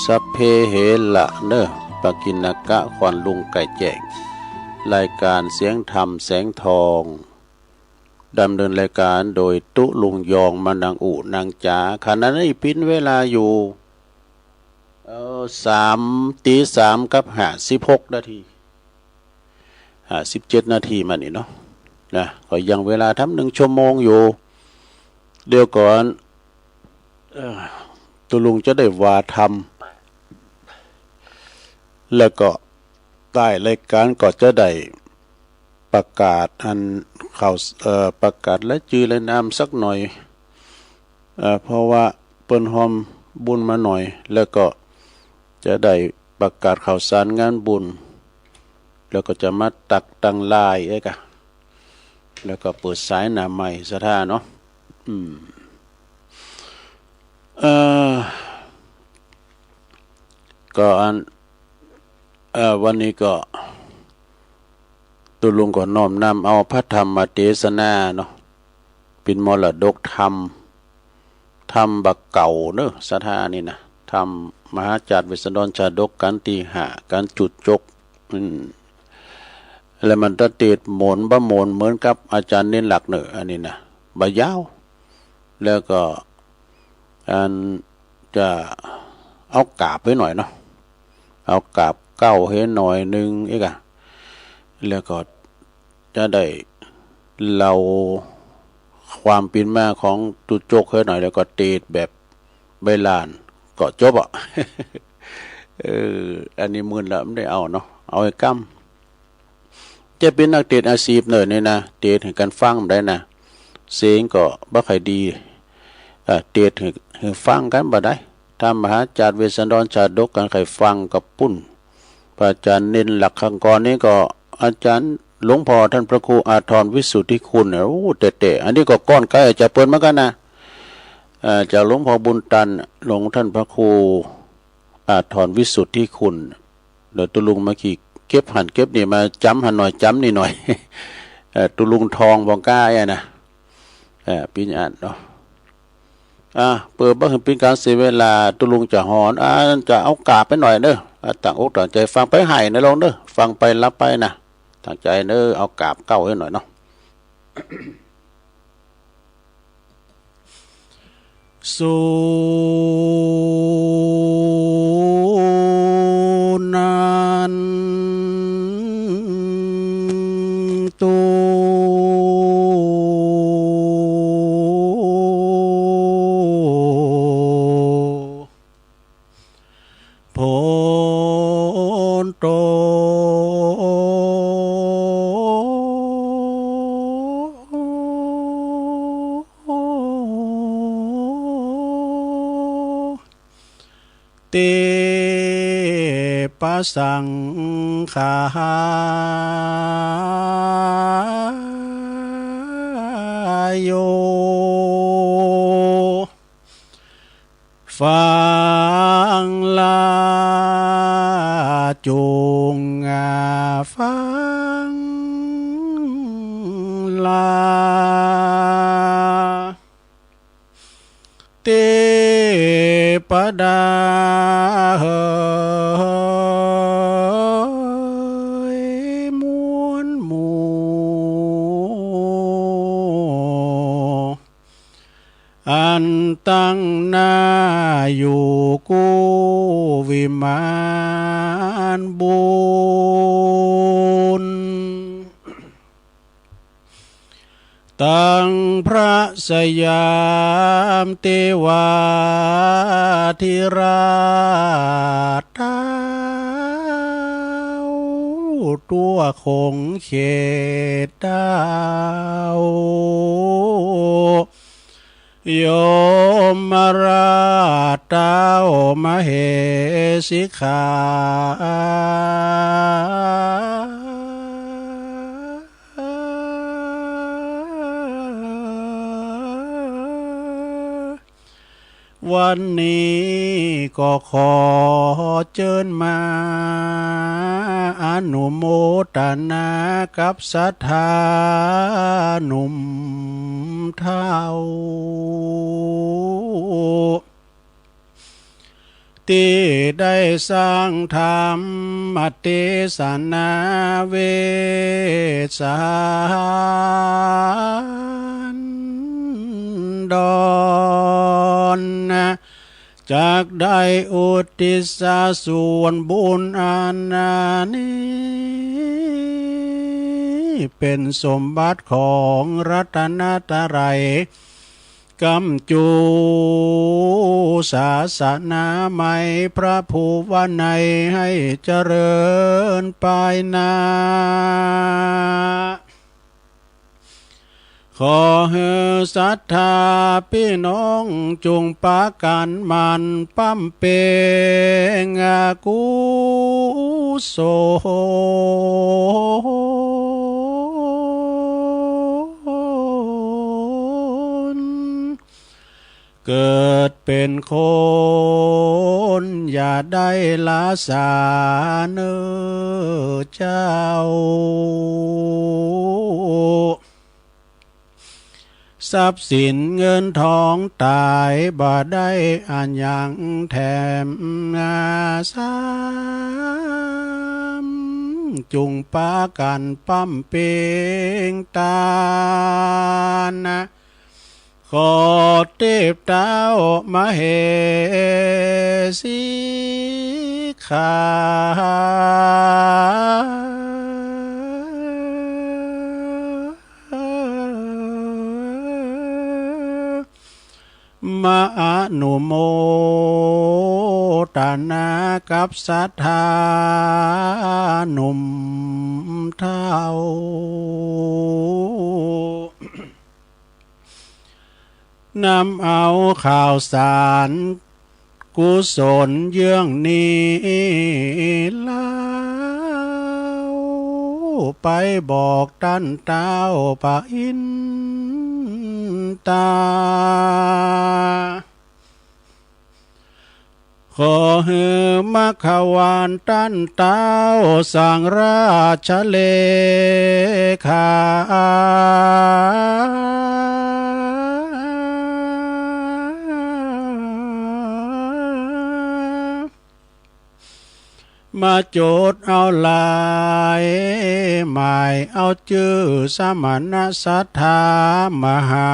สัพเพเหระเนาะ ปกิณกะ ขวัญลุงไก่แจ้ง รายการเสียงธรรมแสงทอง ดำเนินรายการโดยตุ๊ลุงยอง มะนางอู่นางจ๋า ขณะนี้เป๋นเวลาอยู่ เอ่อ สาม ตีสามกับห้าสิบหกนาที ห้าสิบเจ็ดนาทีมานี่เนาะ นะ ก็ยังเวลาทำหนึ่งชั่วโมงอยู่ เดี๋ยวก่อน เอ่อ ตุ๊ลุงจะได้ว่าธรรม แล้วก็ท้ายรายการก็จะได้ประกาศอันข่าว เอ่อ ประกาศรายจื้อรายนามสักหน่อย เอ่อ เพราะว่าเปิ้นฮอมบุญมาหน่อย แล้วก็จะได้ประกาศข่าวสารงานบุญ แล้วก็จะมาตักตังไลน์เอกอะ แล้วก็เปิดสายหน้าไมค์ศรัทธาเนาะ อืม เอ่อ ก็อัน เอ่อ วันนี้ก็ ตุ๊ลุงก็น้อมนำเอาพระธรรมเตสนาเนาะ เป๋นมรดกธรรม ธรรมบ่าเก่าเนาะ ศรัทธานี่นะ ธรรมมหาจาตุเวสสันดรชาดก กัณฑ์ตี้ห้า กัณฑ์จุดจบ อืม แล้วมันจะเตสน์หมนบ่หมนเหมือนกับอาจ๋ารย์เณรหลักเนาะ อันนี้นะ บ่ายาว แล้วก็ อันจะเอากาบไว้หน่อยเนาะ เอากาบเก๊าหื้อหน่อยนึ่งเอกอะ แล้วก็จะได้เล่าความเป๋นมาของจุดจบหื้อหน่อย แล้วก็เตสน์แบบใบ้ลานก็จบอะ เออ อันนี้มื่นละบ่ได้เอาเนาะ เอาไอ้กำ จะเป๋นนักเตสน์อาชีพเนาะนี่นะ เตสน์หื้อกั๋นฟังบ่ได้นะ เสียงก็บ่ค่อยดี เอ่อ เตสน์หื้อ หื้อฟังกั๋นบ่ได้ ธรรมมหาจาตุเวสสันดรชาดก กั๋นใค่ฟังก็ปุ้น พระอาจ๋ารย์เณรหลักครั้งก่อนนี้ก็อาจ๋ารย์หลวงพ่อต้านพระครูอาทรวิสุทธิคุณเนี่ย โอ้ แต๊ๆ อันนี้ก็ก้อนใก้จากเปิ้นเหมือนกั๋นนะ เอ่อ จากหลวงพ่อบุญตัน ลงต้านพระครู อาทรวิสุทธิคุณ เดี๋ยวตุ๊ลุงมาขีดเก็บหั้นเก็บนี่ มาจ๋ำหั้นหน่อย จ๋ำนี่หน่อย เอ่อ ตุ๊ลุงทองบ่องก้าอะนะ เอ่อ ปิ๊ญญาเนาะ อ่ะ เปื้อบ่หื้อเป๋นก๋านเสียเวลา ตุ๊ลุงจะหอน อ่า จะเอากาบไปหน่อยเนาะ อ่ะ ตั้งอกตั้งใจ๋ฟังไป ไห้นะโยมเนาะ ฟังไปหลับไปนะ ตั้งใจ๋เนาะ เอากาบเก๊าหื้อหน่อยเนาะ สุนันตุ พุทโธ เตปะสังฆาโย ฟังละ จุ่ง อ่า ฟังละ เตปะดาเหยมวลหมู่ อันตั้งหน้าอยู่กู้วิมานบุญ ตังพระสยามเตวาธิราชเต้า ตั๋วขงเขตเต้า ยมราชเต้ามเหสีขา วันนี้ก็ขอเจิญมาอนุโมตนากับศรัทธาหนุ่มเฒ่า ตี้ได้สร้างธรรมเตสนาเวสสันดร จักได้อุทิศส่วนบุญอันนี้ เป๋นสมบัติของรัตนตรัย ก๋ำจู๋ศาสนาใหม่ พระภูวนัยให้เจริญไปหน้า ขอหื้อศรัทธาปี้น้องจุ่งปากั๋นหมั่นบำเพ็งกุศล เกิดเป๋นคนอย่าได้ละสาเน่อเจ้า ทรัพย์สินเงินทองต๋ายบ่ได้อะหยังแถมซ้ำ จุ่งปากั๋นบำเพ็งตาน ขอเทพเต้ามเหสีข้า มาอนุโมตนากับศรัทธาหนุ่มเฒ่า นำเอาข้าวสารกุศลเยื่องนี้แล้ว ไปบอกต้านเต้าพระอินตา ขอหื้อมัคควานต้านเต้าสังราชเลขา มาจดเอาลายหมายเอาจื้อสมณศรัทธามหา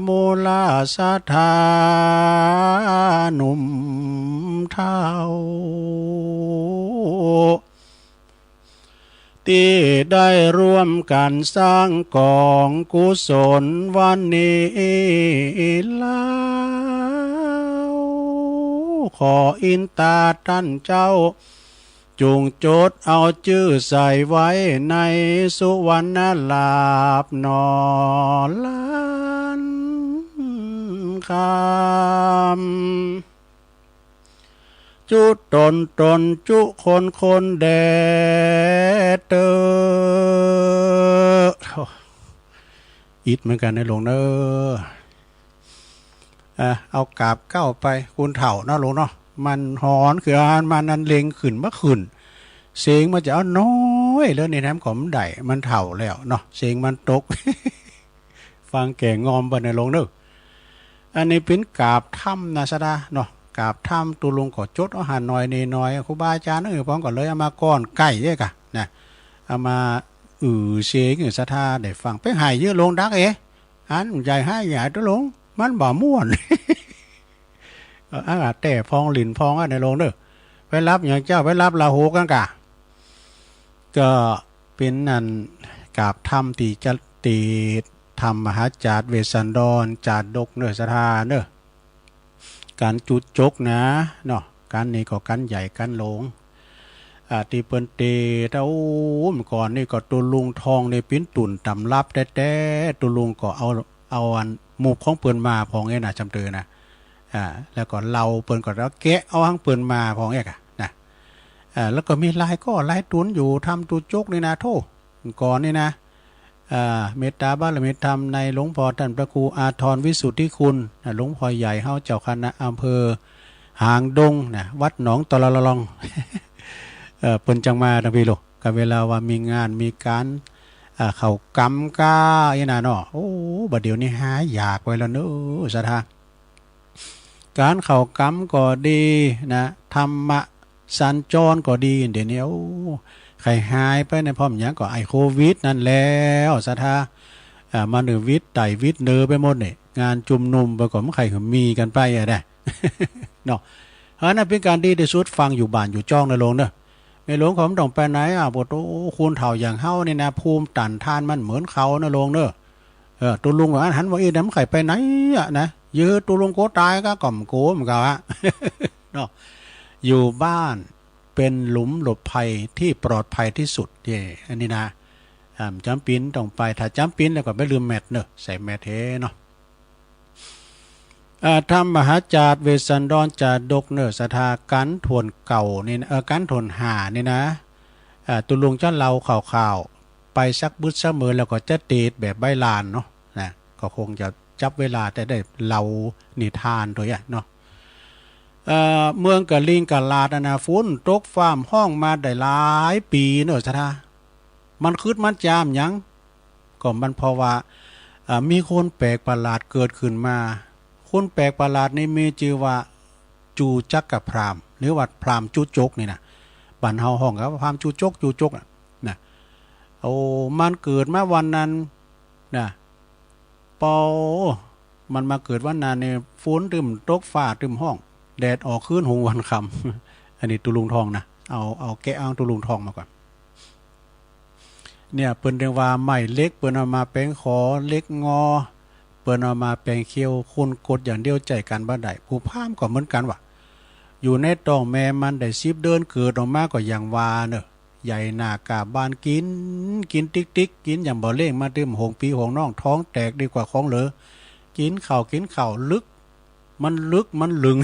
มูลศรัทธาหนุ่มเฒ่า ตี้ได้ร่วมกั๋นสร้างก๋องกุศลวันนี้แล้ว ขออินตาต้านเจ้า จุ่งจดเอาจื้อใส่ไว้ในสุวรรณลาภหนอล้านคำ จุต๋นต๋นจุคนคนแด่เต๊อะ อิดเหมือนกั๋นนะหลวงเน่อ อ่ะ เอากราบเก๊าไป คนเฒ่าเนาะหลวงเนาะ มันฮ้อนคืออันมันอันเล็งขึ้นบ่ขึ้น เสียงมันจะเอาน้อยแล้วนี่แถมก็บ่ได้ มันเฒ่าแล้วเนาะ เสียงมันตก ฟังแก่งอมไปนะหลวงเน่อ อันนี้เป๋นกราบธรรมนะศรัทธาเนาะ กราบธรรม ตุ๊ลุงก็จดเอาหันหน่อยนี่หน่อย ครูบาอาจ๋ารย์เอ้ย พ่องก็เลยเอามาก้อนใก้เอ๊ะกะนะ เอามาอื้อเสียงหื้อศรัทธาได้ฟัง ไปไห้เยียะหลวงดักเอ๊ะ อันใหญ่ไห้ใหญ่ตุ๊ลุง มันบ่ม่วน เออ อ่ะ แต๊พ่องหลิ้นพ่องอ่ะนะหลวงเน่อ ไปฮับหยังเจ้า ไปฮับลาหูกั๋นก่า ก็เป๋นอันกราบธรรมตี้จะ ตี้ธรรมมหาจาตุเวสสันดรจาดกเน่อศรัทธาเน่อ ก๋านจุดจกนะเนาะ ก๋านนี้ก็ก๋านใหญ่ก๋านหลวง อ่า ตี้เปิ้นเต ถ้า โอ้ เมื่อก่อนนี่ก็ตุ๊ลุงทองนี่เป๋นตุ๊นต๋ำรับแต๊ๆ ตุ๊ลุงก็เอา เอาอันหมุบของเปิ้นมาพ่องเอ๊ะนะ จำเตอนะ อ่า แล้วก็เหล้าเปิ้นก็เอาแกะเอาของเปิ้นมาพ่องเอ๊ะกะนะ อ่า แล้วก็มีหลายก้อหลายตุ๊นอยู่ธรรมจุดจกนี่นะ โธ่ ก่อนนี่นะ อ่า เมตตาบารมีธรรมในหลวงพ่อต้านพระครูอาทรวิสุทธิคุณนะ หลวงพ่อใหญ่เฮาเจ้าคณะอำเภอหางดงนะ วัดหนองตะลอลอง เอ่อ เปิ้นจังมาตังพี้ลูก ก็เวลาว่ามีงานมีก๋าน อ่า เข้ากรรมก้าอี้นะเนาะ โอ้ บ่าเดี่ยวนี้หายากไปแล้วเน่อศรัทธา ก๋านเข้ากรรมก็ดีนะ ธรรมะสัญจรก็ดี เดี๋ยวนี้ โอ้ ใค่หายไปในพ่อมหยังก็ไอ้โควิดนั่นแล้ว ศรัทธา อ่า มันวิดไต่วิดเนอไปหมดนี่ งานจุมนุมไปก็บ่ใค่หื้อมีกั๋นไปอะนะ เนาะ อันนั้นเป๋นก๋านดีตี้สุด ฟังอยู่บ้านอยู่จ้องนะโลงเนาะ แม่หลวงเขาบ่ต้องไปไหนอะ โอ้โห คนเฒ่าอย่างเฮานี่นะ ภูมิต้านทานมันเหมือนเขานะโลงเนาะ เออ ตุ๊ลุงว่าอั้น หันว่าอี้นะ บ่ใค่ไปไหนอะนะ ยื้อตุ๊ลุงโกต๋ายก็ก่อมโกเหมือนกั๋นอะ เนาะ อยู่บ้านเป๋นหลุมหลบภัยตี้ปลอดภัยตี้สุด เย้ อันนี้นะ อ่า จ๋ำเป๋นต้องไป ถ้าจ๋ำเป๋นแล้วก็บ่ลืมแมสเนาะ ใส่แมสเฮเนาะ อ่า ธรรมมหาจาด เวสสันดรจาดกเนาะ ศรัทธา กัณฑ์ถ้วนเก้านี่นะ เออ กัณฑ์ถ้วนห้านี่นะ อ่า ตุ๊ลุงจะเล่าคร่าวๆ ไปสักบึดสักเมินแล้วก็จะเตศน์แบบใบ้ลานเนาะ นะ ก็คงจะจับเวลาแต่ได้เล่านิทานตวยอะเนาะ เอ่อ เมืองกะลิงกะลาดอะนะ ฝนตกฟ้าฮ้องมาได้หลายปี๋เนาะ ศรัทธา มันขึดมันจ๋ามหยัง ก็มันเพราะว่า อ่า มีคนแปลกประหลาดเกิดขึ้นมา คนแปลกประหลาดนี่มีจื้อว่า จูจักรพราหมณ์ หรือว่าพราหมณ์จูจกนี่นะ บ้านเฮาฮ้องกั๋นว่าพราหมณ์จูจก จูจกอะนะ โอ้ มันเกิดมาวันนั้นนะ ปอ มันมาเกิดวันนั้นนี่ ฝนตึ้มตก ฟ้าตึ้มฮ้อง แดดออกคืนหุงวันค่ำ อันนี้ตุ๊ลุงท่องนะ เอา เอาแกะอ้างตุ๊ลุงท่องมาก่อน เนี่ย เปิ้นเรียกว่าไม้เหล็ก เปิ้นเอามาแป๋งขอ เหล็กงอ เปิ้นเอามาแป๋งเขี้ยว คนกดอย่างเดียวใจ๊กั๋นบ่ได้ ผู้พราหมณ์ก็เหมือนกั๋นว่า อยู่ในต๊องแม่มันได้สิบเดือน เกิดออกมาก็อย่างว่าเนาะ ใหญ่หน้ากล้าบาน กิ๋น กิ๋นติ๊กๆ กิ๋นอย่างบ่เล่ง มาตึ้มหงปี้หงน้อง ท้องแตกดีกว่าของเหลือ กิ๋นข้าว กิ๋นข้าว ลึก มันลึก มันลึง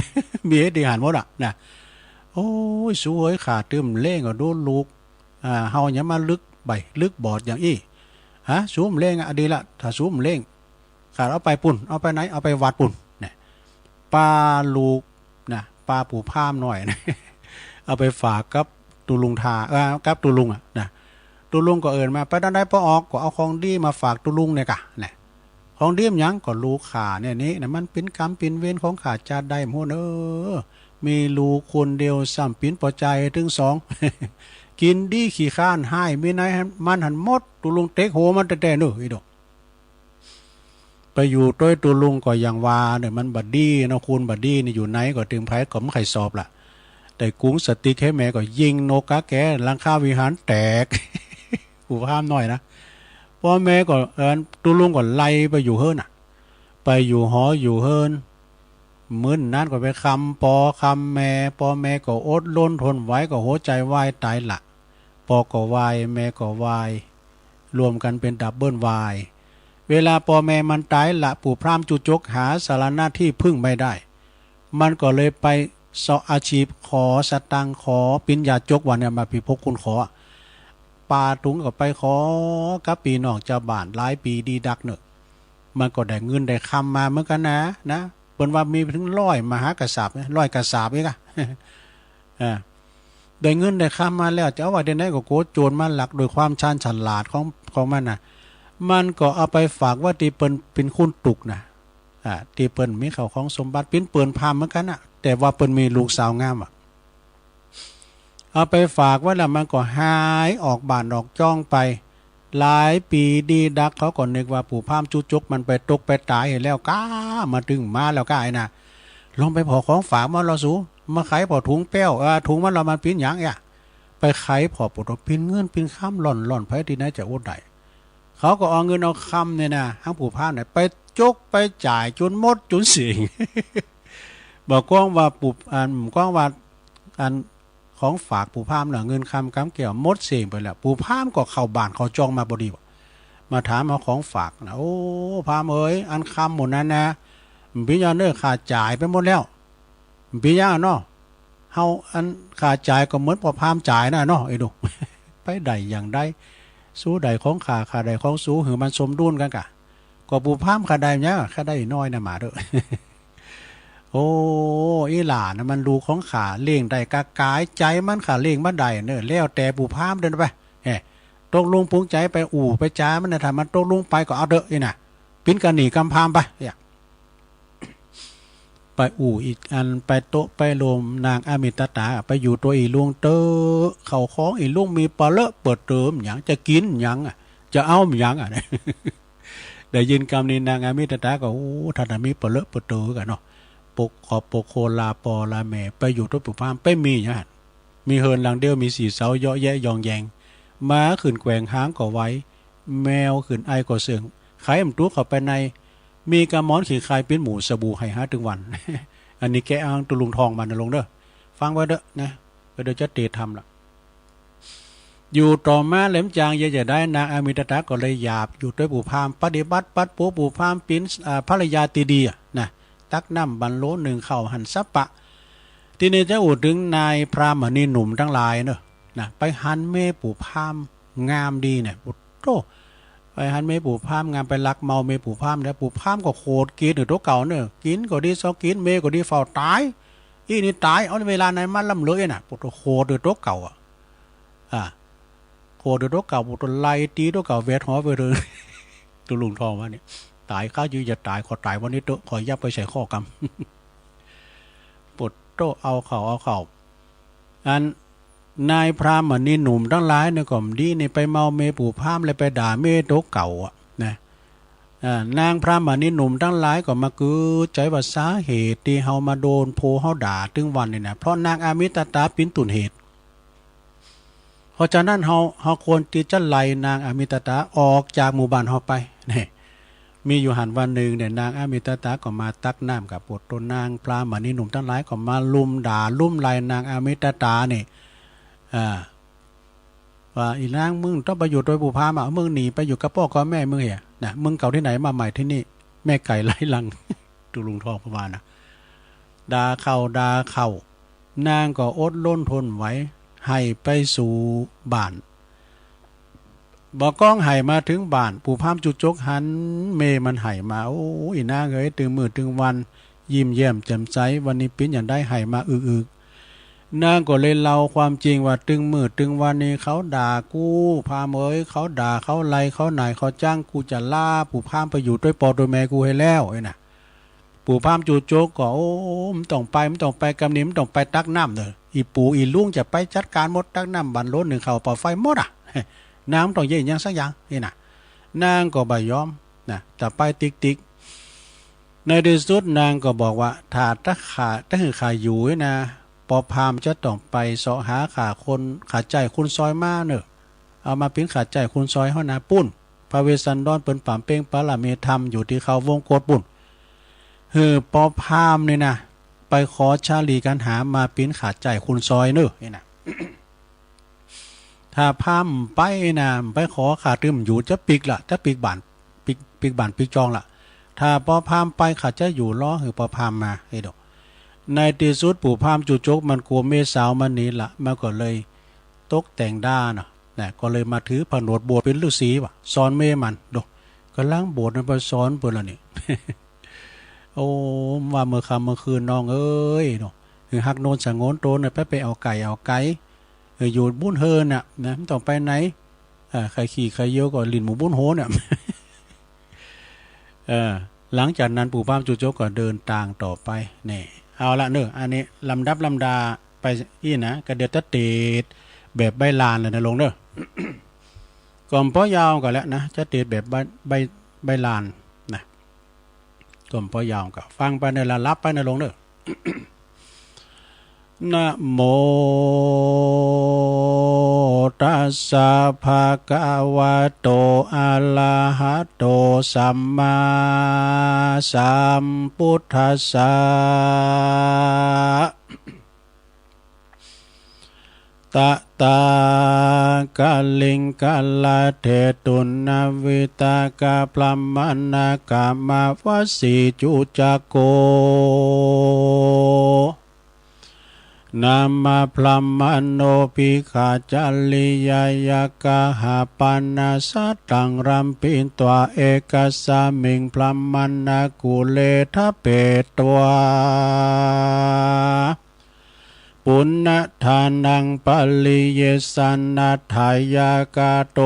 มีตี้หันหมดอะนะ โอ้ย สูเอ๋ย ข้าตึ้มเล่งอะ ดูลูก อ่า เฮาหยังมาลึกใบ้ ลึกบอดอย่างอี้ ฮะ สูบ่เล่งอะ ดีละ ถ้าสูบ่เล่ง ข้าเอาไปปู้น เอาไปไหน เอาไปวัดปู้น เนี่ย ปาลูกนะ ปาปู่พราหมณ์น้อยนะ เอาไปฝากกับตุ๊ลุงทา เอ่อ กับตุ๊ลุงอะนะ ตุ๊ลุงก็เอิ้นมา ไปตางใดปอออก ก็เอาของดีมาฝากตุ๊ลุงเนี่ยก่ะ เนี่ย ของดีมันหยัง ก็ลูกข้าเนี่ยนี่นะ มันเป๋นกรรมเป๋นเวรของข้าจาติใดบ่ฮู้เน่อ มีลูกคนเดียว ซ้ำปิ๋นปอใจ๋ตึงสอง กิ๋นดีขี้คร้าน ฮ้ายมีในมันหั้นหมด ตุ๊ลุงเต็กหัวมันแต๊ๆ เน่อ อีดอก ไปอยู่ตวยตุ๊ลุงก็อย่างว่าเน่อ มันบ่ดีเนาะ คนบ่ดีนี่ อยู่ไหนก็ตึงไผก็บ่ใค่สอบละ ได้กุ๋งสติ๊กหื้อแม่ก็ยิงนกกาแก๋ หลังคาวิหารแตก ปู่พราหมณ์น้อยนะ ปอแม่ก็ เอ่อ ตุ๊ลุงก็ไล่ไปอยู่เฮือนน่ะ ไปอยู่หออยู่เฮือน มื้อนั้นก็ไปคำปอคำแม่ ปอแม่ก็อดรนทนไหว ก็หัวใจ๋วายต๋ายละ ปอก็วาย แม่ก็วาย รวมกั๋นเป๋นดับเบิลวาย เวลาปอแม่มันต๋ายละ ปู่พราหมณ์จูจกหาสรณะตี้พึ่งไม่ได้ มันก็เลยไปเซาะอาจีพขอสตางค์ ขอปิญญาจก ว่าเนี่ย มาพิภพคุณขอ ปาตุ๊ลุงก็ไปขอกับปี้น้องจาวบ้านหลายปี๋ดีดักเน่อ มันก็ได้เงินได้คำมาเหมือนกั๋นนะ นะ เปิ้นว่ามีเถิงร้อยมหากษัตริย์ ร้อยกษัตริย์อีกอะ อ่า ได้เงินได้คำมาแล้ว จะเอาไว้ตี้ไหน ก็กั๋วโจรมาลัก ด้วยความชาญฉลาดของ ของมันน่ะ มันก็เอาไปฝากไว้ตี้เปิ้นเป๋นคนตุ๊กนะ อ่า ตี้เปิ้นมีข้าวของสมบัติ เป๋นเปิ้นพราหมณ์เหมือนกั๋นน่ะ แต่ว่าเปิ้นมีลูกสาวงามอะ เอาไปฝากไว้แล้ว มันก็หายออกบ้านออกจ้องไป หลายปี๋ดีดัก เขาก็นึกว่าปู่พราหมณ์จูจกมันไปตกไปต๋ายแล้วก้า มาตึงมาแล้วก้า ไอ้น่ะ ลองไปผ่อของฝากมาลอสู มาไขผ่อถุงแป้ว เอ่อ ถุงมันลอ มันเป๋นหยังอะ ไปไขผ่อ โปะโต เป๋นเงินเป๋นคำ ล่อนๆ ไผตี้ไหนจะอดได้ เขาก็เอาเงินเอาคำเนี่ยนะ หั้งปู่พราหมณ์เนี่ย ไปจกไปจ่ายจ๋นหมดจ๋นเสี้ยง บ่กว้างว่าปู่ อัน กว้างว่า อัน ของฝากปู่พราหมณ์น่ะ เงินคำกำแก้วหมดเสี้ยงไปแล้ว ปู่พราหมณ์ก็เข้าบ้านเข้าจ้องมาพอดี มาถามเอาของฝากนะ โอ้ พราหมณ์เอ๋ย อันคำหมู่นั้นนะ เป๋นหยังเน่อ ข้าจ่ายไปหมดแล้ว เป๋นหยังเนาะ เฮาอันข้าจ่ายก็เหมือนป้อพราหมณ์จ่ายน่ะเนาะ ไอ้หนุ่ม ไปได้อย่างใด สูได้ของข้า ข้าได้ของสู หื้อมันสมดุลกั๋นก่ะ ก็ปู่พราหมณ์ข้าได้หยัง ข้าได้น้อยนะ หมาเต๊อะ โอ้ อีหล่านะ มันลูกของข้า เลี้ยงได้กะก๋าย ใจ๋มันข้าเลี้ยงบ่ได้เน่อ แล้วแต่ปู่พราหมณ์เต๊อะไป เอ้ย ตกลงปลงใจ๋ไป อู้ไปจ๋ามันนะ ถ้ามันตกลงไปก็เอาเต๊อะ อี้น่ะ ปิ๋นกะหนี้กำพราหมณ์ไป เนี่ย ไปอู้อีกอัน ไปโต๊ะไปโลมนางอมิตตา ไปอยู่ตัวยอี่ลุงเต๊อะ เข้าของอี่ลุงมีปะเลอะเปิดเติมหยัง จะกิ๋นหยังอะ จะเอาหยังอะ ได้ยินกำนี้นางอมิตตาก็ โอ้ ถ้าจะมีปะเลอะเปิดเติมกั๋นเนาะ ปก ขอปกโคลาปอลาแม่ ไปอยู่ตัวยปู่พราหมณ์ ไปมีหยัง มีเฮิรนหลังเดียว มีสี่เสาเยาะแยะยองแยง หมาขึ้นแกว่งหางก็ไว แมวขึ้นไอก็เซิง ใค่บ่ตุ๊กเข้าไปใน มีกำหมอนขี้คายปิ้นหมู่สบู่ไหหาตึงวัน อันนี้แกอ้างตุ๊ลุงทองมานะลุงเด้อ ฟังไว้เต๊อะนะ ก็เดี๋ยวจะเตะทำละ อยู่ต่อมาแหลมจางเยียะจะได้ นางอมิตตาก็เลยหยาบ อยู่ตัวยปู่พราหมณ์ ปฏิบัติปัดปั๋วปู่พราหมณ์ เป๋น อ่า ภรรยาตี้ดีอะนะ ตักน้ำบันโลนึ่งข้าวหันสัปปะ ตี้นี่จะอู้เถิงนายพราหมณีหนุ่มตังหลายเนาะ นะ ไปหันเมยปู่พราหมณ์งามดีเนี่ย โอ้โธ่ ไปหันเมยปู่พราหมณ์งาม ไปลักเมาเมยปู่พราหมณ์ แล้วปู่พราหมณ์ก็โขดเกณฑ์หื้อตั๋วเก่าเนาะ กิ๋นก็ดี ซ้อกิ๋น เมยก็ดี เฝ้าต๋าย อี้นี่ต๋าย เอาเวลาไหนมาร่ำรวยน่ะ โอ้โธ่ โขดหื้อตั๋วเก่าอะ อ่า โขดหื้อตั๋วเก่า โอ้โธ่ ไล่ตี๋ตั๋วเก่า แหวดหอไปเถิง ตุ๊ลุงทองว่าเนี่ย ต๋ายข้าจื้อจะต๋าย ขอต๋ายวันนี้เต๊อะ ขออย่าไปใส่ข้อกำ โอ้โธ่ เอาเข้า เอาเข้า อันนายพราหมณีหนุ่มตังหลายเนี่ยก็ดีนี่ ไปเมาเมยปู่พราหมณ์ แล้วไปด่าเมยตั๋วเก่าอะนะ อ่า นางพราหมณีหนุ่มตังหลายก็มากื๊ดใจ๋ว่าสาเหตุตี้เฮามาโดนผัวเฮาด่าตึงวันนี่นะ เพราะนางอมิตตาเป๋นต้นเหตุ เพราะฉะนั้นเฮา เฮาควรตี้จะไล่นางอมิตตาออกจากหมู่บ้านเฮาไป นี่ มีอยู่หั้นวันนึ่งเนี่ย นางอมิตตาก็มาตักน้ำกับ โอ้โธ่ นางพราหมณีหนุ่มตังหลายก็มาลุมด่าลุมไล่นางอมิตตานี่ อ่า ว่า อี่นาง มึงต้องไปอยู่ตัวยปู่พราหมณ์อะ มึงหนีไปอยู่กับป้อกับแม่มึงเหียนะ มึงเก่าตี้ไหนมาใหม่ตี้นี่ แม่ไก่ไล่ลัง ตุ๊ลุงทองประมาณนะ ด่าเข้า ด่าเข้า นางก็อดรนทนไหว ไหว้ไปสู่บ้าน บ่าก้องไหว้มาเถิงบ้าน ปู่พราหมณ์จุกจกหันเมยมันไหว้มา โอ้ อี่นางเอ๋ย ตึงมื้อตึงวัน ยิ้มแย้มแจ่มใส วันนี้เป๋นหยังได้ไหว้มาอึกๆ นางก็เลยเล่าความจริงว่า ตึงมื้อตึงวันนี้เขาด่ากู พราหมณ์เอ๋ย เขาด่า เขาไล่ เขาหน่าย เขาจั้ง กูจะลาปู่พราหมณ์ไปอยู่ตัวยป้อตัวยแม่กูหื้อแล้ว เอ้ยนะ ปู่พราหมณ์จุกจกก็ โอ้ บ่ต้องไป บ่ต้องไป กำนี้บ่ต้องไปตักน้ำเน่อ อี่ปู่อี่ลุงจะไปจัดก๋านหมด ตักน้ำบันโลนึ่งข้าวเป่าไฟหมดอะ นางบ่ต้องเยียะหยังสักอย่าง นี่นะ นางก็บ่ยอมนะ จะไปติ๊กๆ ในตี้สุดนางก็บอกว่า ถ้า ถ้าข้า ถ้าหื้อข้าอยู่นะ ป้อพราหมณ์จะต้องไปเซาะหาข้าคน ข้าใจ๊คนซอยมาเน่อ เอามาเป๋นข้าใจ๊คนซอยเฮานะ ปู๊น พระเวสสันดรเปิ้นปำเป๋งปารมีธรรมอยู่ตี้เขาวงกตปู๊น หื้อป้อพราหมณ์นี่นะ ไปขอชาลีกัณหามาเป๋นข้าใจ๊คนซอยเน่อ นี่นะ ถ้าพราหมณ์ไปนะ ไปขอข้าตึงอยู่ จะปิ๊กละ จะปิ๊กบ้าน ปิ๊ก ปิ๊กบ้านปิ๊กจองละ ถ้าป้อพราหมณ์ไป ข้าจะอยู่รอหื้อป้อพราหมณ์มา เอ้ยโด ในตี้สุดปู่พราหมณ์จุกจกมันกั๋วเมยสาวมันหนีละ มันก็เลยตกแต่งด้าเนาะ นะ ก็เลยมาถือผนวดบวชเป๋นฤๅษีว่ะ สอนเมยมัน โด ก๋ำลังบวชนั้นไปสอนเปิ้นละนี่ โอ้ ว่าเมื่อค่ำเมื่อคืนน้องเอ๋ยเนาะ หื้อฮักโนนสงวนต๋นน่ะ ไป ไปเอาไก่เอาไก๋ เออ อยู่บุ้นเฮือนน่ะนะ บ่ต้องไปไหน อ่า ใค่ขี่ใค่เยี่ยวก็หลิ้นหมู่บุ้นโหนเนี่ย เออ หลังจากนั้นปู่พราหมณ์จุกจกก็เดินตางต่อไป นี่ เอาละเน่อ อันนี้ลำดับลำดาไปอี้นะ ก็เดี๋ยวจะเตสแบบใบ้ลานเลยนะลุงเน่อ ก็บ่ยาวก็แล้วนะ จะเตสแบบใบ้ ใบ้ ใบ้ลานนะ ก็บ่ยาวก็ฟังไปเน่อ ละหลับไปนะลุงเน่อ นะโมตัสสะภะคะวะโต อะระหะโต สัมมาสัมพุทธัสสะ ตะ ตะ กะลิงกะละเถ ตุณวิตะกะพรหมะนะกะมะวะสีจุจะโก นะมะพรหมะโนปิกขาจาริยะยะกะหะปะนะสะตัง รัมปิตวา เอกะสะมิง พรหมะนะกุเลทะเปตวา ปุณณทานัง ปริเยสสะนะ ถายากาโต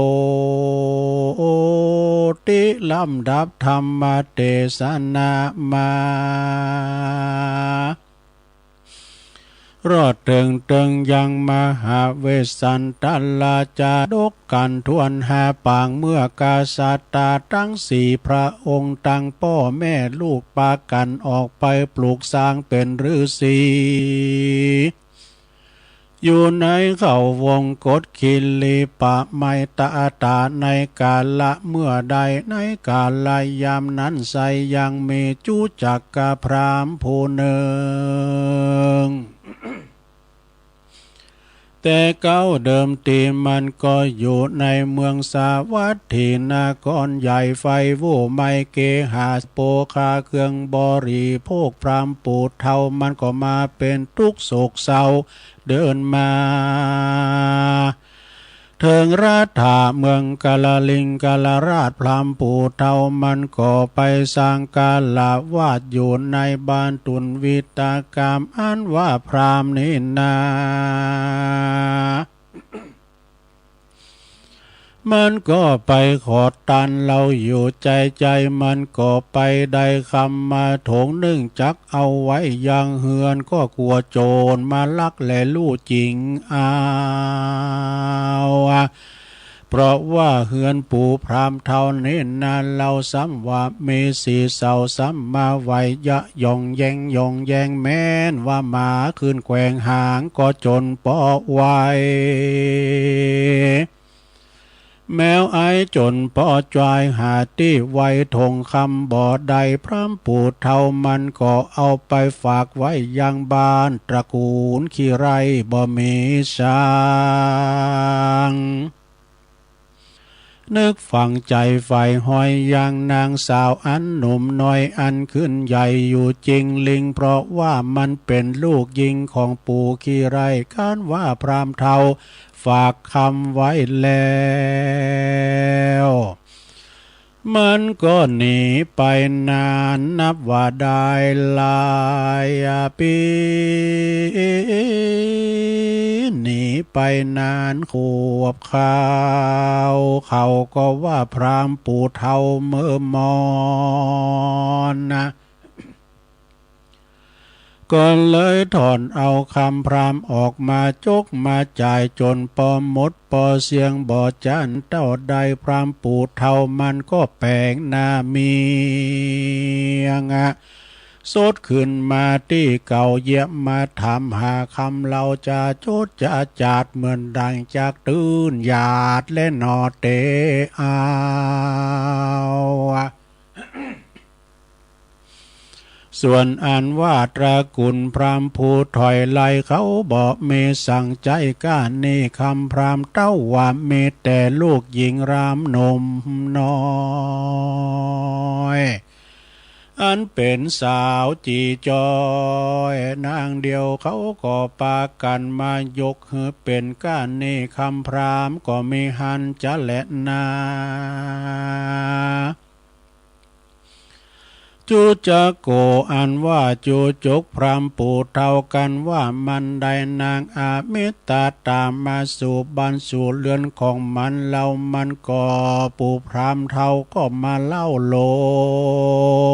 ติ ลำดับธรรมเตสนามา รอดเถิงเติงยังมหาเวสสันตราชาดกกั๋นถ้วนห้าปาง เมื่อกษัตราตังสี่พระองค์ ตังป้อแม่ลูกปากั๋นออกไปปลูกสร้างเป๋นฤๅษี อยู่ในเขาวงกตคิริปะไมตะตา ในกาละเมื่อใด ในกาละยามนั้นไซร้ยังมีจุจักกะพราหมณ์ผู้นึ่ง แต่เก๊าเดิมตีมันก็อยู่ในเมืองสาวัตถีนครใหญ่ ใฝ่ฮู้ใหม่เกหาโภคาเครื่องบริโภค พราหมณ์ปู่เฒ่ามันก็มาเป๋นตุ๊กข์โศกเศร้า เดินมาเถิงรัฐาเมืองกาลลิงกาลราช พราหมณ์ปู่เฒ่ามันก็ไปสักการะไหว้อยู่ในบานตุนวิตากาม อันว่าพราหมณ์นี้นา มันก็ไปขอตานเหล้าอยู่ ใจ๋ใจ๋มันก็ไปได้คำมาถงนึ่งจักเอาไว้ยังเฮือน ก็กั๋วโจ๋รมาลักแลฮู้จริงเอา เพราะว่าเฮือนปู่พราหมณ์เฒ่านี้นา เหล้าซ้ำว่ามีสีเศร้า ซ้ำมาไหว้เยาะหย่องแหย่งหย่องแหย่ง แม้นว่าหมาขึ้นแกว่งหางก็จ๋นปอไว แมวไอ้จ๋นปอจอยหาตี้ไว้ถงคำบ่ได้ พราหมณ์ปู่เฒ่ามันก็เอาไปฝากไว้ยังบ้านตระกูลขี้ไร่บ่มีช่าง นึกฝังใจ๋ใฝ่ฮอยยังนางสาวอันหนุ่มน้อยอันขึ้นใหญ่อยู่จริงลิง เพราะว่ามันเป๋นลูกญิงของปู่ขี้ไร่ ครั้นว่าพราหมณ์เฒ่าฝากคำไว้แล้ว มันก็หนีไปนานนับว่าได้หลายปี๋ หนีไปนานขวบคาว เขาก็ว่าพราหมณ์ปู่เฒ่าเมื่อมอนนะ ก็เลยถอนเอาคำพราหมณ์ออกมาจกมาจ่ายจ๋นปอหมดปอเสี้ยง บ่จั้นเต้าใดพราหมณ์ปู่เฒ่ามันก็แป๋งหน้าเมียงอะ สดขึ้นมาตี้เก่า เยียะมาถามหาคำเหล้าจะจดจะจาด เหมือนดังจักตื้นหยาดแลหนอเต๋เอา ส่วนอันว่าตระกูลพราหมณ์ผู้ถอยไล่เขาบ่มีสังใจ๊ ก้านี่คำพราหมณ์เต้าว่ามีแต่ลูกญิงรามหนุ่มน้อย อันเป๋นสาวจี๋จอยนางเดียว เขาก็ปากั๋นมายกหื้อเป๋นก้านี่คำพราหมณ์ก็มีหั้นจะแลนา จุจโก อันว่าจุจกพราหมณ์ปู่เฒ่า ครั้นว่ามันได้นางอมิตตามาสู่บ้านสู่เฮือนของมันแล้ว มันก็ ปู่พราหมณ์เฒ่าก็มาเล่าโล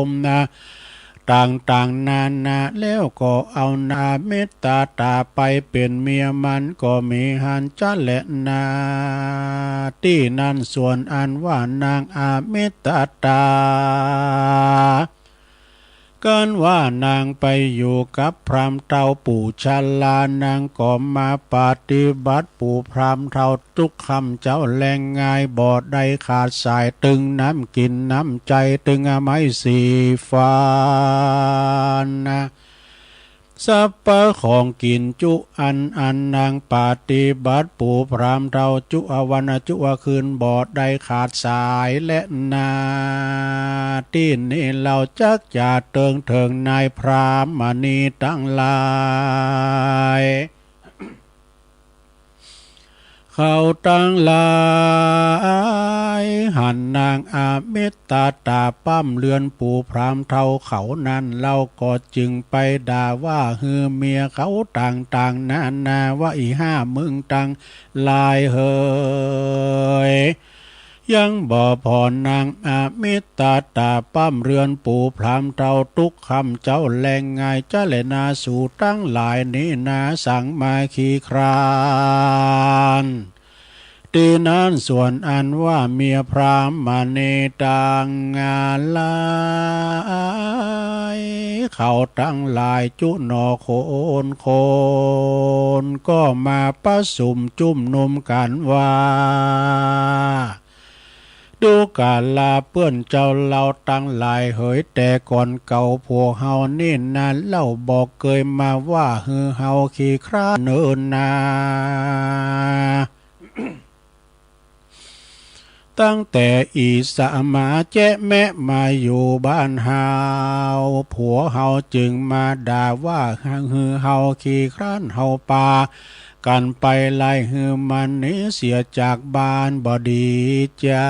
มนะ ต่างๆ นานา แล้วก็เอานางอมิตตาไปเป๋นเมียมันก็มีหั้นจะแลนา ตี้นั้น ส่วนอันว่านางอมิตตา ครั้นว่านางไปอยู่กับพราหมณ์เฒ่าผู้ชรา นางก็มาปฏิบัติปู่พราหมณ์เฒ่าทุกค่ำเจ๊าแลงงาย บ่ได้ขาดสาย ตึงน้ำกิ๋นน้ำใจ๊ ตึงไม้สีฟันนะ สัพพะของกิ๋นจุอัน อันนางปฏิบัติปู่พราหมณ์เฒ่าจุวันจุคืน บ่ได้ขาดสายแลนา ตี้นี้เฮาจักจะเติงเถิงนายพราหมณีตังหลาย เขาตังหลาย หันนางอมิตตาป้ำเรือนปู่พราหมณ์เฒ่าเขานั้น เล่าก็จึงไปด่าว่าหือเมียเขาต่างๆนานาว่า อี่ห้ามึงตังหลายเหย ยังบ่ผ่อนนางอมิตตาป้ำเรือนปู่พราหมณ์เฒ่า ตุ๊กค่ำเจ๊าแลง ไงจ๊ะแลนาสูตังหลายนี้นา สังมาขี้คร้าน ตี้นั้นส่วนอันว่าเมียพราหมณ์มณีตังหลาย เขาตังหลายจุหน่อโคนโคน ก็มาประสุมจุมนุมกั๋นว่า ดูกราเปื้อนเจ้าเฮาตังหลายเหย แต่ก่อนเก่าพวกเฮานี้นา เล่าบ่เกยมาว่าหื้อเฮาขี้คร้านเนินนา ตั้งแต่อี่สมาแจ๊แมะมาอยู่บ้านเฮา ผัวเฮาจึงมาด่าว่าหื้อเฮาขี้คร้าน เฮาปากั๋นไปไล่หื้อมันหนีเสียจากบ้านบ่ดีจา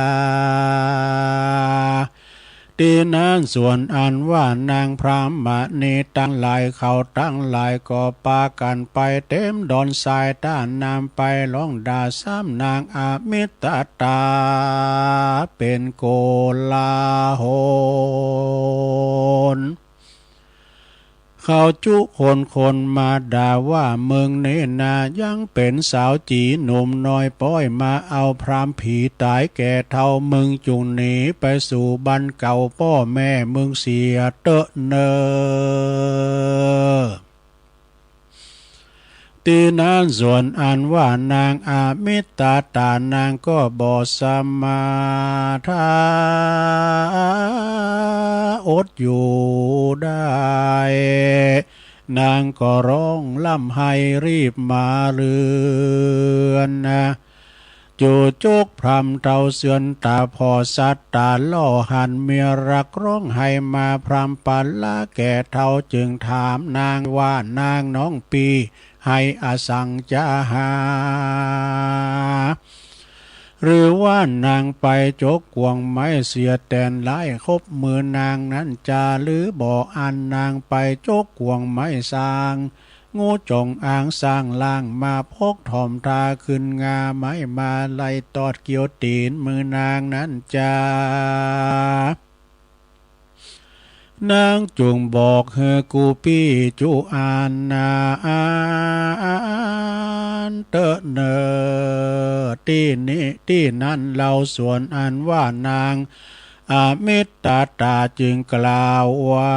ตี้นั้นส่วนอันว่านางพราหมณีตังหลาย เขาตังหลายก็ปากั๋นไปเต็มดอนทราย ต้านนำไปฮ้องด่าซ้ำนางอมิตตาเป๋นโกลาหล เขาจุคนคนมาด่าว่า มึงนี้นายังเป๋นสาวจี๋หนุ่มน้อยป๊อย มาเอาพราหมณ์ผีต๋ายแก่เฒ่า มึงจุ่งหนีไปสู่บ้านเก่าป้อแม่มึงเสียเต๊อะเน่อ ตี้นั้นส่วนอันว่านางอมิตตานางก็บ่สมาทาอดอยู่ได้ นางก็ฮ้องฮ่ำไห้รีบมาเฮือนนา จูจุกพราหมณ์เฒ่าเสือนต๋าผ่อสัตต๋าล่อหันเมียฮักฮ้องไห้มา พราหมณ์ปาละแก่เฒ่าจึงถามนางว่า นางน้องปี้ไห้อะสังจาหา หรือว่านางไปจกกวงไม้เสียแตนไล่ คบมือนางนั้นจา หรือบ่อั้นนางไปจกกวงไม้สร้าง งูจ๋งอางสร้างล่างมาพกถ่อมทาขึ้นงาไม้มาไล่ตอดเกี่ยวตี๋นมือนางนั้นจา นางจุ่งบอกหื้อกู้ปี้จุอันนาอันเต๊อะเน่อ ตี้นี้ตี้นั้นเล่าส่วนอันว่านางอมิตตาจึงกล่าวว่า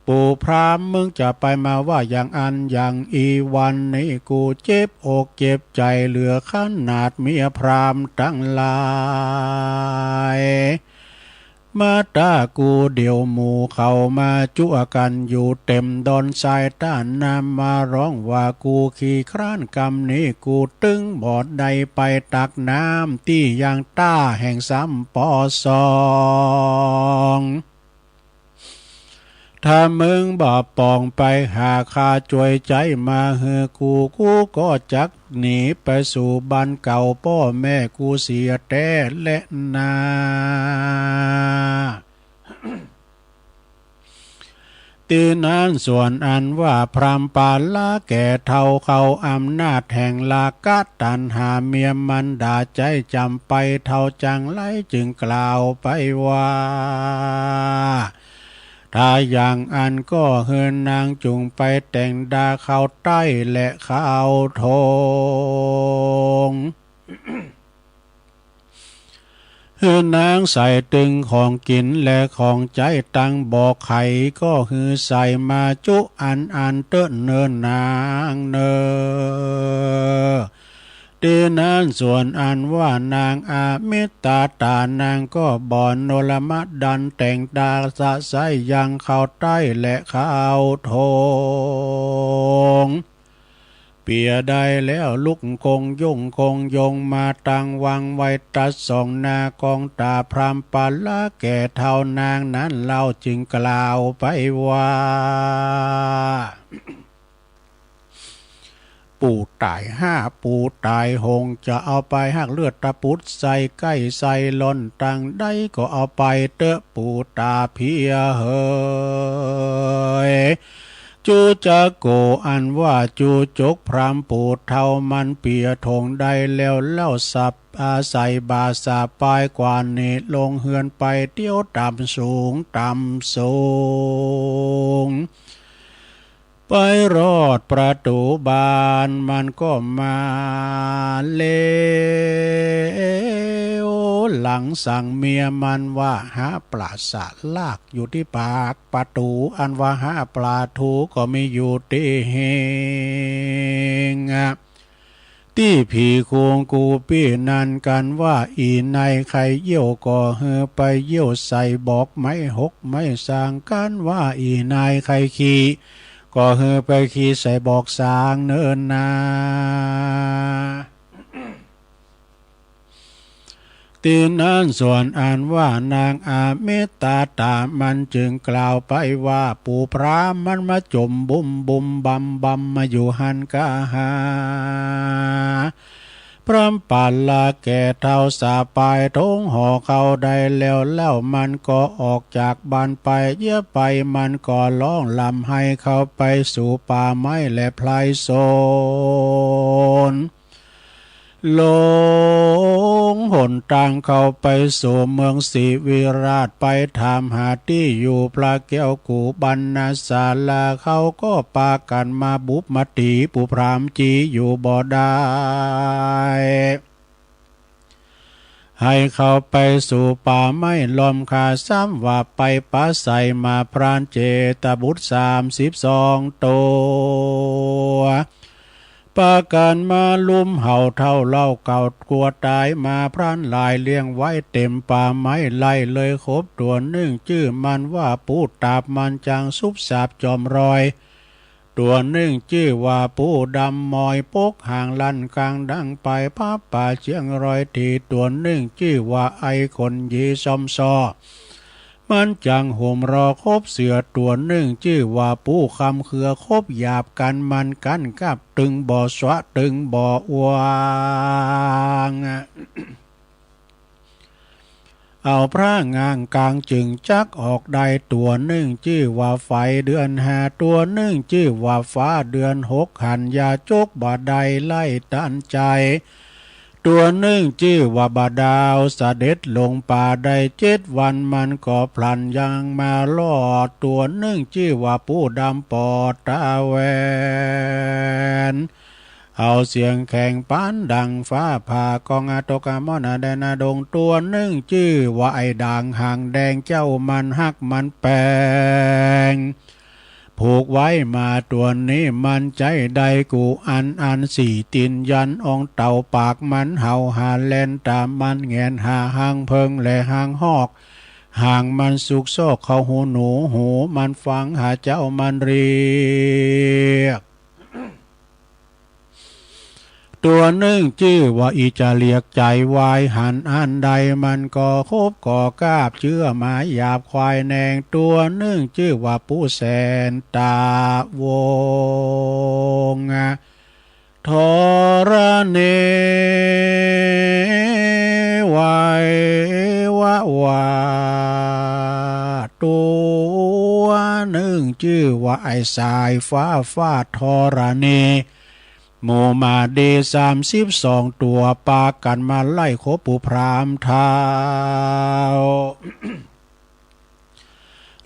ปู่พราหมณ์ มึงจะไปมาว่าอย่างอั้นอย่างอี้ วันนี้กูเจ็บอกเจ็บใจ๋เหลือขนาด เมียพราหมณ์ตังหลายมาต๋ากูเดี่ยว หมู่เขามาจั้วกั๋นอยู่เต็มดอนทราย ต้านนำมาฮ้องว่ากูขี้คร้าน กำนี้กูตึงบ่ได้ไปตักน้ำตี้ยางต้าแห่งซ้ำปอสอง ถ้ามึงบ่ป๋องไปหาข้าจ้วยใจ๊มาหื้อกู กูก็จักหนีไปสู่บ้านเก่าป้อแม่กูเสียแต๊แลนา ตี้นั้นส่วนอันว่าพราหมณ์ปาละแก่เฒ่า เข้าอำนาจแห่งราคะตัณหา เมียมันดาใจ๊จ๋ำไป เฒ่าจังไรจึงกล่าวไปว่า ถ้าอย่างอั้นก็หื้อนางจุ่งไปแต่งดาเข้าใต้และเข้าถง หื้อนางใส่ตึงของกิ๋นและของใจ๊ตังบ่อไข ก็หื้อใส่มาจุอันอันเต๊อะเน่อนางเน่อ ตี้นั้นส่วนอันว่านางอมิตตานางก็บ่อนโนรมะดันแต่งดาสะใส้ยังเข้าใต้และเข้าถง เปียได้แล้วลุกคงยุ่งคงยงมาตังวางไว้ตรัสส่องหน้ากองต๋าพราหมณ์ปาละแก่เฒ่า นางนั้นเล่าจึงกล่าวไปว่า ปู่ต๋ายห้า ปู่ต๋ายหง จะเอาไปหากเลือดตะปุดใส่ไก้ใส่ล่อนตังใดก็เอาไปเต๊อะ ปู่ต๋าเพียเหย จูจักโก อันว่าจูจกพราหมณ์ปู่เฒ่ามันเปียถงได้แล้วเล่า สับ อาศัยบ่าสาปายกว่านี้ลงเฮือนไปเตี้ยวต่ำสูงต่ำสูง ไปรอดประตู๋บานมันก็มาแล้ว หลังสั่งเมียมันว่า หาปลาสะลากอยู่ตี้ปากประตู๋ อันว่าหาปลาทูก็มีอยู่ตี้เฮง ตี้ผีโคงกูปี้นั้น กันว่าอี่นายใค่เยี่ยวก็หื้อไปเยี่ยวใส่บอกไม้หกไม้สาง กันว่าอี่นายใค่ขี้ก็หื้อไปขี้ใส่บอกสางเนินนา ตี้นั้นส่วนอันว่านางอเมตตาต๋ามันจึงกล่าวไปว่า ปู่พราหมณ์มันมาจ๋มบุ้มบุ้มบำบำมาอยู่หั้นกาหา พราหมณ์ปาละแก่เฒ่าสาปายถงห่อเข้าได้แล้วเล่า มันก็ออกจากบ้านไป เยียะไปมันก็ฮ้องร่ำไห้เข้าไปสู่ป่าไม้และไพรสน ลงหนตางเข้าไปสู่เมืองศรีวิราช ไปถามหาตี้อยู่พระแก้วกู่บรรณศาลา เขาก็ปากั๋นมาบุบมาตี๋ปู่พราหมณ์จีอยู่บ่ได้ หื้อเข้าไปสู่ป่าไม้ล้อมฆ่า ซ้ำว่าไปปาใส่หมาพรานเจตบุตรสามสิบสองตั๋ว ปากั๋นมาลุมเห่าเท่าเล่าเก่ากั๋วต๋าย หมาพรานหลายเลี้ยงไว้เต๋มป่าไม้ ไล่เลยครบตั๋วนึ่งจื้อมันว่าปู่ต๋าบ มันจั้งสุบสาบจอมรอย ตั๋วนึ่งจื้อว่าปู่ดำมอย ปกหางลั่นก๋างดังไป พับป่าเชียงรอย ถีตั๋วนึ่งจื้อว่าไอ้ขนหยีซ้อมซ้อ มันจั้งห่มรอคบเสื้อ ตั๋วนึ่งจื้อว่าปู่คำเคือ คบหยาบกั๋นมันกั้นกับ ตึงบ่สวะตึงบ่วาง เอาพระง่างก๋างจึงจักออกได้ ตั๋วนึ่งจื้อว่าไฟเดือนห้า ตั๋วนึ่งจื้อว่าฟ้าเดือนหก หันยาจกบ่ได้ไล่ตันใจ๋ ตั๋วนึ่งจื้อว่าบ่าดาวเสด็จลงป่าได้เจ็ดวัน มันก็พลันยังมารอด ตั๋วนึ่งจื้อว่าปู่ดำปอดต๋าแหวน เอาเสียงแข็งปานดังฟ้าผ่า ก้องอาตกอาม่อนอาแดนอาดง ตั๋วนึ่งจื้อว่าไอ้ด่างหางแดง เจ้ามันฮักมันแปง ผูกไว้มาตั๋วนี้มันใจ๊ได้กู้อัน อันสี่ตี๋นยันอ่องเต่า ปากมันเห่าหาแล่นต๋ามมัน แหงนหาหางเผิงและหางฮอก หางมันซุกซอกเข้าหูหนู หูมันฟังหาเจ้ามันเรียก ตั๋วนึ่งจื้อว่าอีจะเรียกใจ๋วาย หันอันใดมันก็คบก่อกาบ เจื้อหมาหยาบควายแนง ตั๋วนึ่งจื้อว่าปู่แสนตะวง ธรณี ไหววะวา ตั๋วนึ่งจื้อว่าไอ้สายฟ้าฟาดธรณี หมู่หมาดีสามสิบสองตั๋ว ปากั๋นมาไล่คบปู่พราหมณ์เฒ่า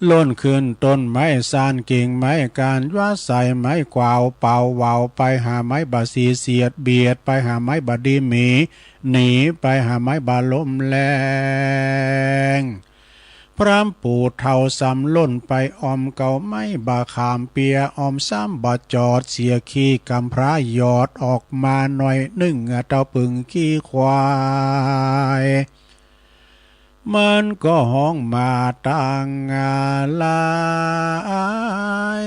ล่นขึ้นต้นไม้ซานกิ่งไม้กาน ยัดใส่ไม้กวาวเป่าเหวา ไปหาไม้บ่าสีเสียดเบียด ไปหาไม้บ่าดีหมี หนีไปหาไม้บ่าลมแรง พราหมณ์ปู่เฒ่าซ้ำล่นไปอ่อมเกาไม้บ่าขามเปีย อ่อมซ้ำบ่าจอดเสียขี้กำพร้าหยอดออกมาหน่อยนึ่ง เต้าปึ่งขี้ควาย มันก็ฮ้องมาตังหลาย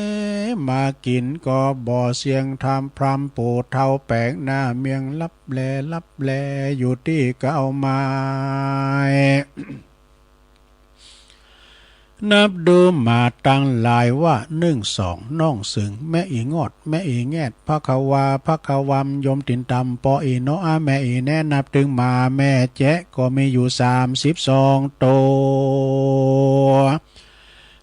มากิ๋นก็บ่เสียงธรรม พราหมณ์ปู่เฒ่าแป๋งหน้าเมียงลับแลลับแลอยู่ตี้เก๊าไม้ นับดูหมาตังหลายว่า นึ่ง สอง น้องเสิง แม่อีงอด แม่อีแงด พะคะวา พะคะวำ โยมตี๋นตำ ปออีโนะ อาแม่อีแนะ นับตึงหมาแม่แจ๊ะ ก็มีอยู่สามสิบสองตั๋ว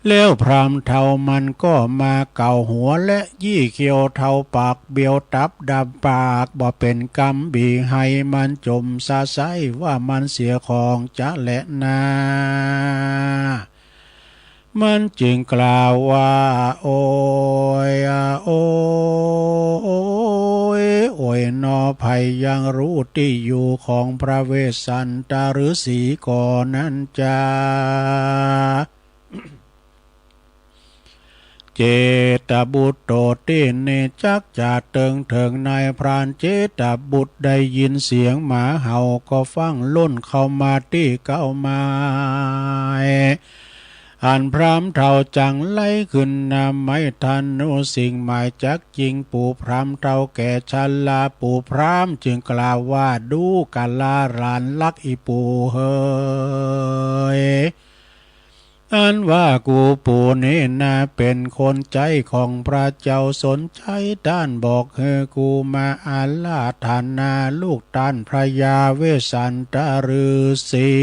แล้วพราหมณ์เฒ่ามันก็มาเกาหัวและยี่เขี้ยวเทาปากเบียวตับดำปากบ่เป๋นกำ บีให้มันจ่มสะใส้ว่ามันเสียของจะแหละนา มันจึงกล่าวว่า โอย โอย โอยหนอ ใผยังฮู้ตี้อยู่ของพระเวสสันตฤๅษี๋ก่อนั้นจา เจตบุตรโตตี้นี้จักจะเติงเถิงใน พรานเจตบุตรได้ยินเสียงหมาเห่าก็ฟั่งล่นเข้ามาตี้เก๊าไม้ อันพราหมณ์เฒ่าจังไล้ขึ้นนาไม้ธนุสิงห์หมายจักจิง ปู่พราหมณ์เฒ่าแก่ชรา ปู่พราหมณ์จึงกล่าวว่า ดูกะลาหลานฮักอี่ปู่เหย อันว่ากู๋ปู่นี้นาเป๋นคนใจ๊ของพระเจ้า สนใจ๊ต้านบอกหื้อกู๋มาอาราธนาลูกต้านพญาเวสสันตฤๅษี๋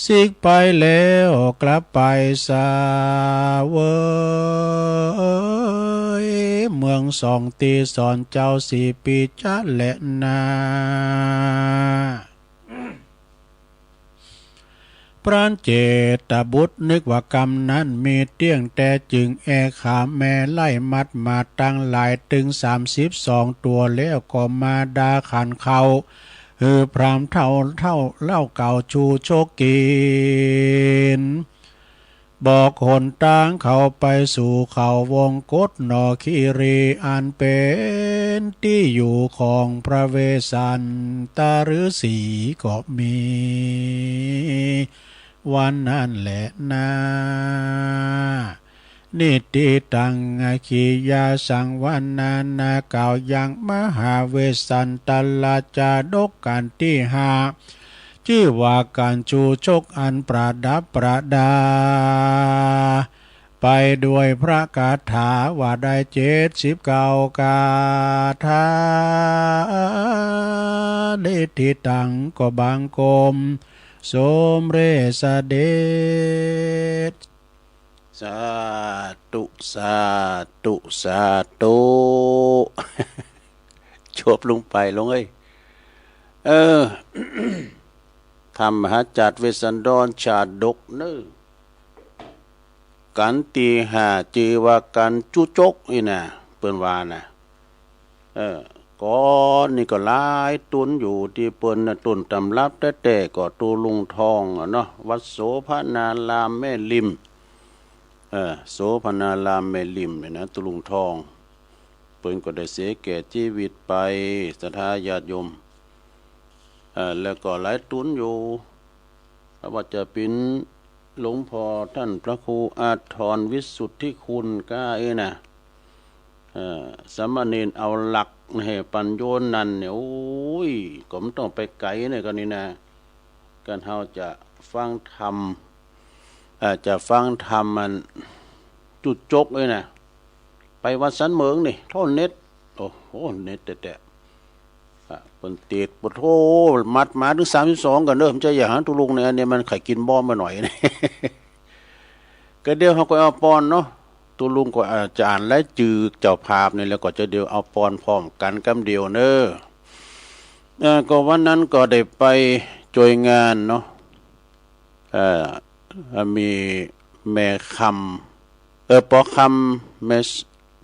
สิกไปแล้วกลับไปเสวยเมืองสองตี้สอนเจ้าสี่ปี๋จะแหละนา พรานเจตบุตรนึกว่ากำนั้นมีเตี้ยงแต๊จึงแอ่ขาแม่ไล่มัดหมาตังหลายตึงสามสิบสองตั๋ว แล้วก็มาดาขันข้าวหื้อพราหมณ์เฒ่า เฒ่าเล่าเก่าชูชกกิ๋น บอกหนตางเข้าไปสู่เขาวงกตหนอคีรี อันเป๋นตี้อยู่ของพระเวสสันตฤๅษี๋ก็มี วันนั้นแหละนา นิฏฐิตัง อคคียาสังวรณานา กล่าวยังมหาเวสสันตรจาดกกัณฑ์ตี้ห้า จื้อว่ากัณฑ์ชูชกอันประดับประดา ไปด้วยพระคาถาว่าได้เจ็ดสิบเก้าคาถา นิฏฐิตัง ก็บังคมสมเร็จเสด็จ สาธุ สาธุ สาธุ จบลงไปลงเอ้ย เออ ธรรมหาจักรเวสสันดรชาดกเนอ กัณฑ์ตี้ห้าจื้อว่ากัณฑ์ชูชกนี่นะ เปิ้นว่านะ เออ ก่อนนี่ก็หลายตุ๊นอยู่ตี้เปิ้นนะ ต้นตำรับแต๊ๆ ก็ตุ๊ลุงทองอะเนาะ วัดโสภณารามแม่ริม เออ โสภณารามแม่ริมเนี่ยนะ ตุ๊ลุงทอง เปิ้นก็ได้เสียแก่จีวิตไป ศรัทธาญาติโยม เออ แล้วก็หลายตุ๊นอยู่ บ่ว่าจะเป๋นหลวงพ่อต้านพระครูอาทรวิสุทธิคุณก้าเอ้ยนะ เออ สามเณรเอาหลักแห่ปัญโญนันท์เนี่ย โอ้ย ก็บ่ต้องไปไก๋เนี่ย ก็นี่นะ กัณฑ์เฮาจะฟังธรรม เอ่อ จะฟังธรรมอันชูชกเอ้ยนะ ไปวัดสันเหมิงนี่ โธ่เน็ต โอ้โห เน็ตแต๊ๆ อ่ะ เปิ้นเตด โอ้โธ่ มัดมาตึงสามสิบสองกั๋นเน่อ บ่ใจ้หยัง ตุ๊ลุงเนี่ย อันนี้มันใค่กิ๋นบ้อมมาหน่อย ก็เดี๋ยวเฮาก็เอาปอนเนาะ ตุ๊ลุงก็อาจจะอ่านรายจื้อเจ้าภาพนี่ แล้วก็จะเดี๋ยวเอาปอนพร้อมกั๋นกำเดียวเน่อ เอ่อ ก็วันนั้นก็ได้ไปจ้วยงานเนาะ เอ่อ มีแม่คำ เออ ปอคำ แม่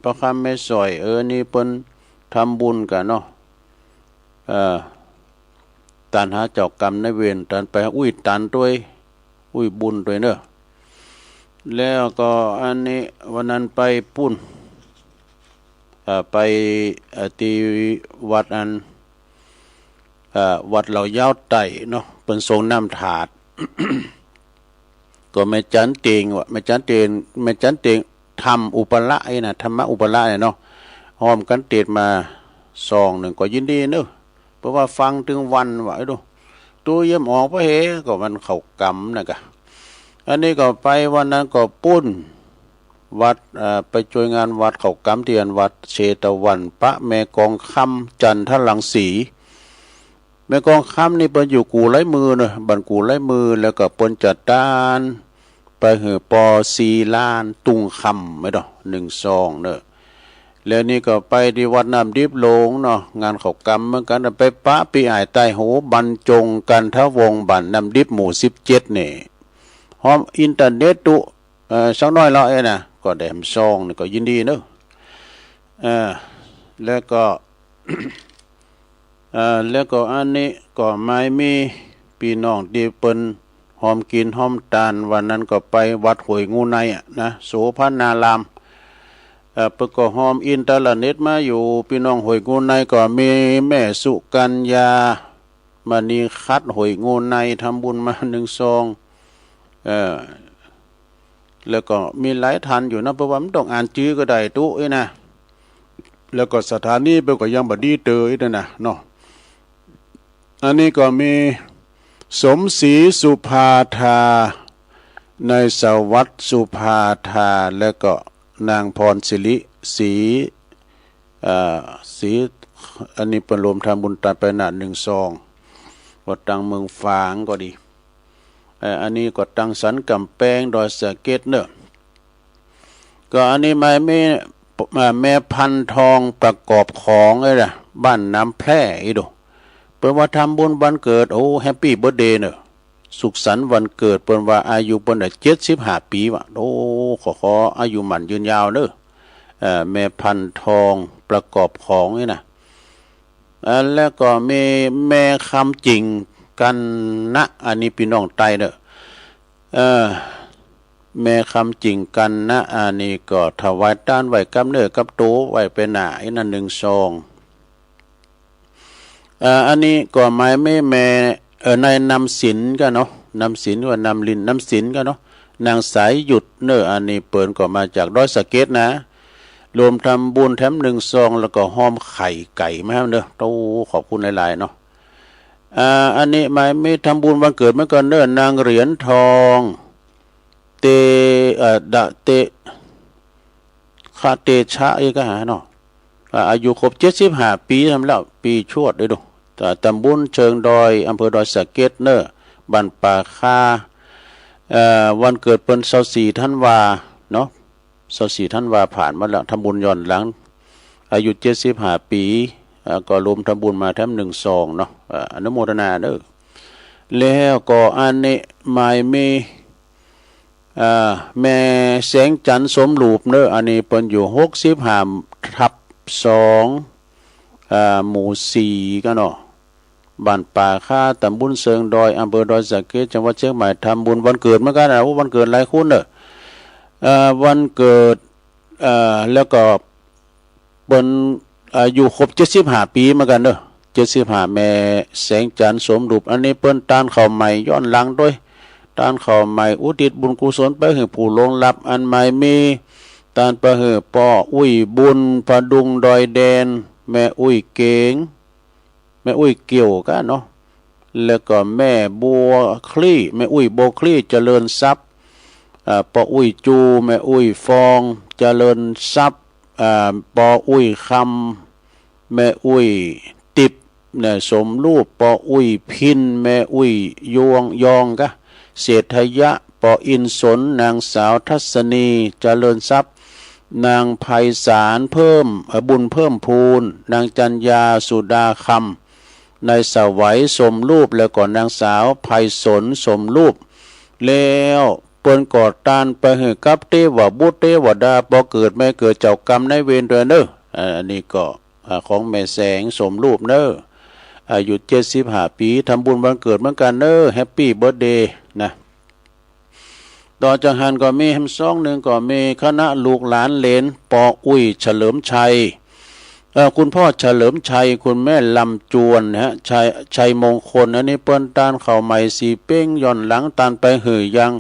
ปอคำแม่สร้อย เออ นี่เปิ้นทำบุญกั๋นเนาะ เอ่อ ตานหาเจ้ากรรมนายเวร ตานไปอุ้ยตานตวย อุ้ยบุญตวยเน่อ แล้วก็อันนี้วันนั้นไปปู๊น เอ่อ ไป เอ่อ ตี้วัดอัน เอ่อ วัดเหล่ายาวใต้เนาะ เปิ้นสรงน้ำถาด ก็แม่จันเตงวะ แม่จันเตง แม่จันเตงทำอุปละไอ้นะ ธรรมอุปละเนี่ยเนาะ ฮ้อมกั๋นเตดมาซองนึ่งก็ยินดีเน่อ เพราะว่าฟังตึงวันวะ เอ้ยดู ดูเยี่ยมออกปะเห ก็วันเข้ากรรมนะกะ อันนี้ก็ไปวันนั้นก็ปุ้น วัด เอ่อ ไปจ้วยงานวัดเข้ากรรมตี้อันวัดเชตวัน ปะแม่กองคำ จันทรังสี แม่กองคำนี่เปิ้นอยู่กู่ไร้มือเนาะ บ้านกู่ไร้มือ แล้วก็เปิ้นจะตานไปหื้อปอสีล้านตุงคำ แม่นเนาะ นึ่งซองเนาะ แล้วนี่ก็ไปตี้วัดน้ำดิบหลวงเนาะ งานเข้ากรรมเหมือนกั๋น ไปปะปี้อ้ายใต้หู บรรจง กันทวงศ์ บ้านน้ำดิบ หมู่สิบเจ็ดนี่ ฮ้อมอินเทอร์เน็ตตุ๊ เอ่อ สักหน้อยละเอ้ยนะ ก็ได้แหมซองนี่ก็ยินดีเนาะ เอ่อ แล้วก็ เอ่อ แล้วก็อันนี้ก็หมายมีปี้น้องตี้เปิ้นฮ้อมกิ๋นฮ้อมตาน วันนั้นก็ไปวัดห้วยงูในอะนะ โสภณาราม เอ่อ เปิ้นก็ฮ้อมอินเทอร์เน็ตมาอยู่ ปี้น้องห้วยงูในก็มีแม่สุกัญญา มณีคัด ห้วยงูใน ทำบุญมานึ่งซอง เอ่อ แล้วก็มีหลายท่านอยู่นะ เพราะว่ามันต้องอ่านจื้อก็ได้ตุ๊เอ้ยนะ แล้วก็สถานีเปิ้นก็ยังบ่ดีเตอร์อีกนะเนาะ อันนี้ก็มีสมศรีสุภาธา นายสวัสดิ์สุภาธา แล้วก็นางพรสิริศรี เอ่อ ศรี อันนี้เปิ้นรวมทำบุญตานไปนะนึ่งซอง วัดตังเมืองฝางก็ดี เอ่อ อันนี้ก็ตังสันก๋ำแปงดอยสะเก็ดเนาะ ก็อันนี้หมายมี เอ่อ แม่พันทองประกอบของเอ้ยนะ บ้านน้ำแพร่อีดู เปิ้นว่าทำบุญวันเกิด โอ้ แฮปปี้เบิร์ธเดย์เนาะ สุขสันต์วันเกิด เปิ้นว่าอายุเปิ้นน่ะเจ็ดสิบห้าปี๋ว่ะ โอ้ ขอ ขออายุหมั้นยืนยาวเนาะ เอ่อ แม่พันทองประกอบของนี่นะ อ่า แล้วก็มีแม่คำจิ่งกัณณะ อันนี้ปี้น้องใต้เนาะ เอ่อ แม่คำจิ่งกัณณะ อันนี้ก็ถวายตานไหว้กับเนื้อกับตั๋วไหว้ไปหน้าอีนั้นนึ่งซอง เอ่อ อันนี้ก็หมายมีแม่ เอ่อ นายนำสินกะเนาะ นำสินว่านำลิน นำสินกะเนาะ นางสายหยุดเนาะ อันนี้เปิ้นก็มาจากดอยสะเก็ดนะ รวมทำบุญแถมนึ่งซอง แล้วก็ฮ้อมไข่ไก่มาให้เนาะ โอ้ ขอบคุณหลายๆ เนาะ อ่า อันนี้หมายมีทำบุญวันเกิดเหมือนกั๋นเนาะ นางเหรียญทอง เต เอ่อ ดะเต คาเตชะ เอ้ย ก็หาเนาะ อ่า อายุครบเจ็ดสิบห้าปี๋นำแล้ว ปี๋ชวดเด้อดู อ่า ตำบลเชิงดอย อำเภอดอยสะเก็ดเนาะ บ้านป่าคา เอ่อ วันเกิดเปิ้นซาวสี่ธันวาเนาะ ซาวสี่ธันวาผ่านมาแล้ว ทำบุญย้อนหลัง อายุเจ็ดสิบห้าปี๋ อ่า ก็รวมทำบุญมาแถมนึ่งซองเนาะ อ่า อนุโมทนาเนาะ แล้วก็อันนี้หมายมี อ่า แม่แสงจันทร์สมรูปเนาะ อันนี้เปิ้นอยู่หกสิบห้าทับสอง อ่า หมู่สี่กะเนาะ บ้านป่าคา ตำบลเชิงดอย อำเภอดอยสะเก็ด จังหวัดเชียงใหม่ ทำบุญวันเกิดเหมือนกั๋นนะ โอ้ วันเกิดหลายคนเนาะ อ่า วันเกิด อ่า แล้วก็ เปิ้นอายุครบเจ็ดสิบห้าปี๋เหมือนกั๋นเนาะ เจ็ดสิบห้า แม่แสงจันทร์สมรูป อันนี้เปิ้นตานข้าวใหม่ย้อนหลังตวย ตานข้าวใหม่อุทิศบุญกุศลไปหื้อผู้ล่วงลับ อันหมายมีตานไปหื้อป้ออุ๊ยบุญ ผดุงดอยแดน แม่อุ๊ยเก๋ง แม่อุ๊ยเกี่ยวกะเนาะ แล้วก็แม่บัวคลี่ แม่อุ๊ยบัวคลี่ เจริญทรัพย์ อ่า ป้ออุ๊ยจู แม่อุ๊ยฟอง เจริญทรัพย์ อ่า ป้ออุ๊ยคำ แม่อุ๊ยติบเนี่ย สมรูป ป้ออุ๊ยพิน แม่อุ๊ยยวง ยองกะ เศรษฐยะ ป้ออินสน นางสาวทัศนี เจริญทรัพย์ นางไพศาลเพิ่ม เอ่อ บุญเพิ่มพูน นางจันยา สุดาคำ นายสวัยสมรูป แล้วก็นางสาวไพศาลสมรูป แล้วเปิ้นก็ตานไปหื้อกับเตวบุตรเตวดา ป้อเกิดแม่เกิดเจ้ากรรมนายเวรตวยเนาะ อ่า อันนี้ก็ อ่า ของแม่แสงสมรูปเนาะ อายุเจ็ดสิบห้าปี๋ ทำบุญวันเกิดเหมือนกั๋นเนาะ แฮปปี้เบิร์ธเดย์นะ ต่อจากหั้นก็มีแหมซองนึ่ง ก็มีคณะลูกหลานเหลน ป้ออุ๊ยเฉลิมชัย เอ่อ คุณพ่อเฉลิมชัย คุณแม่ลำจวนนะฮะ ชัย ชัยมงคล อันนี้เปิ้นตานข้าวใหม่สี่เป้ง ย้อนหลังตานไปหื้อยัง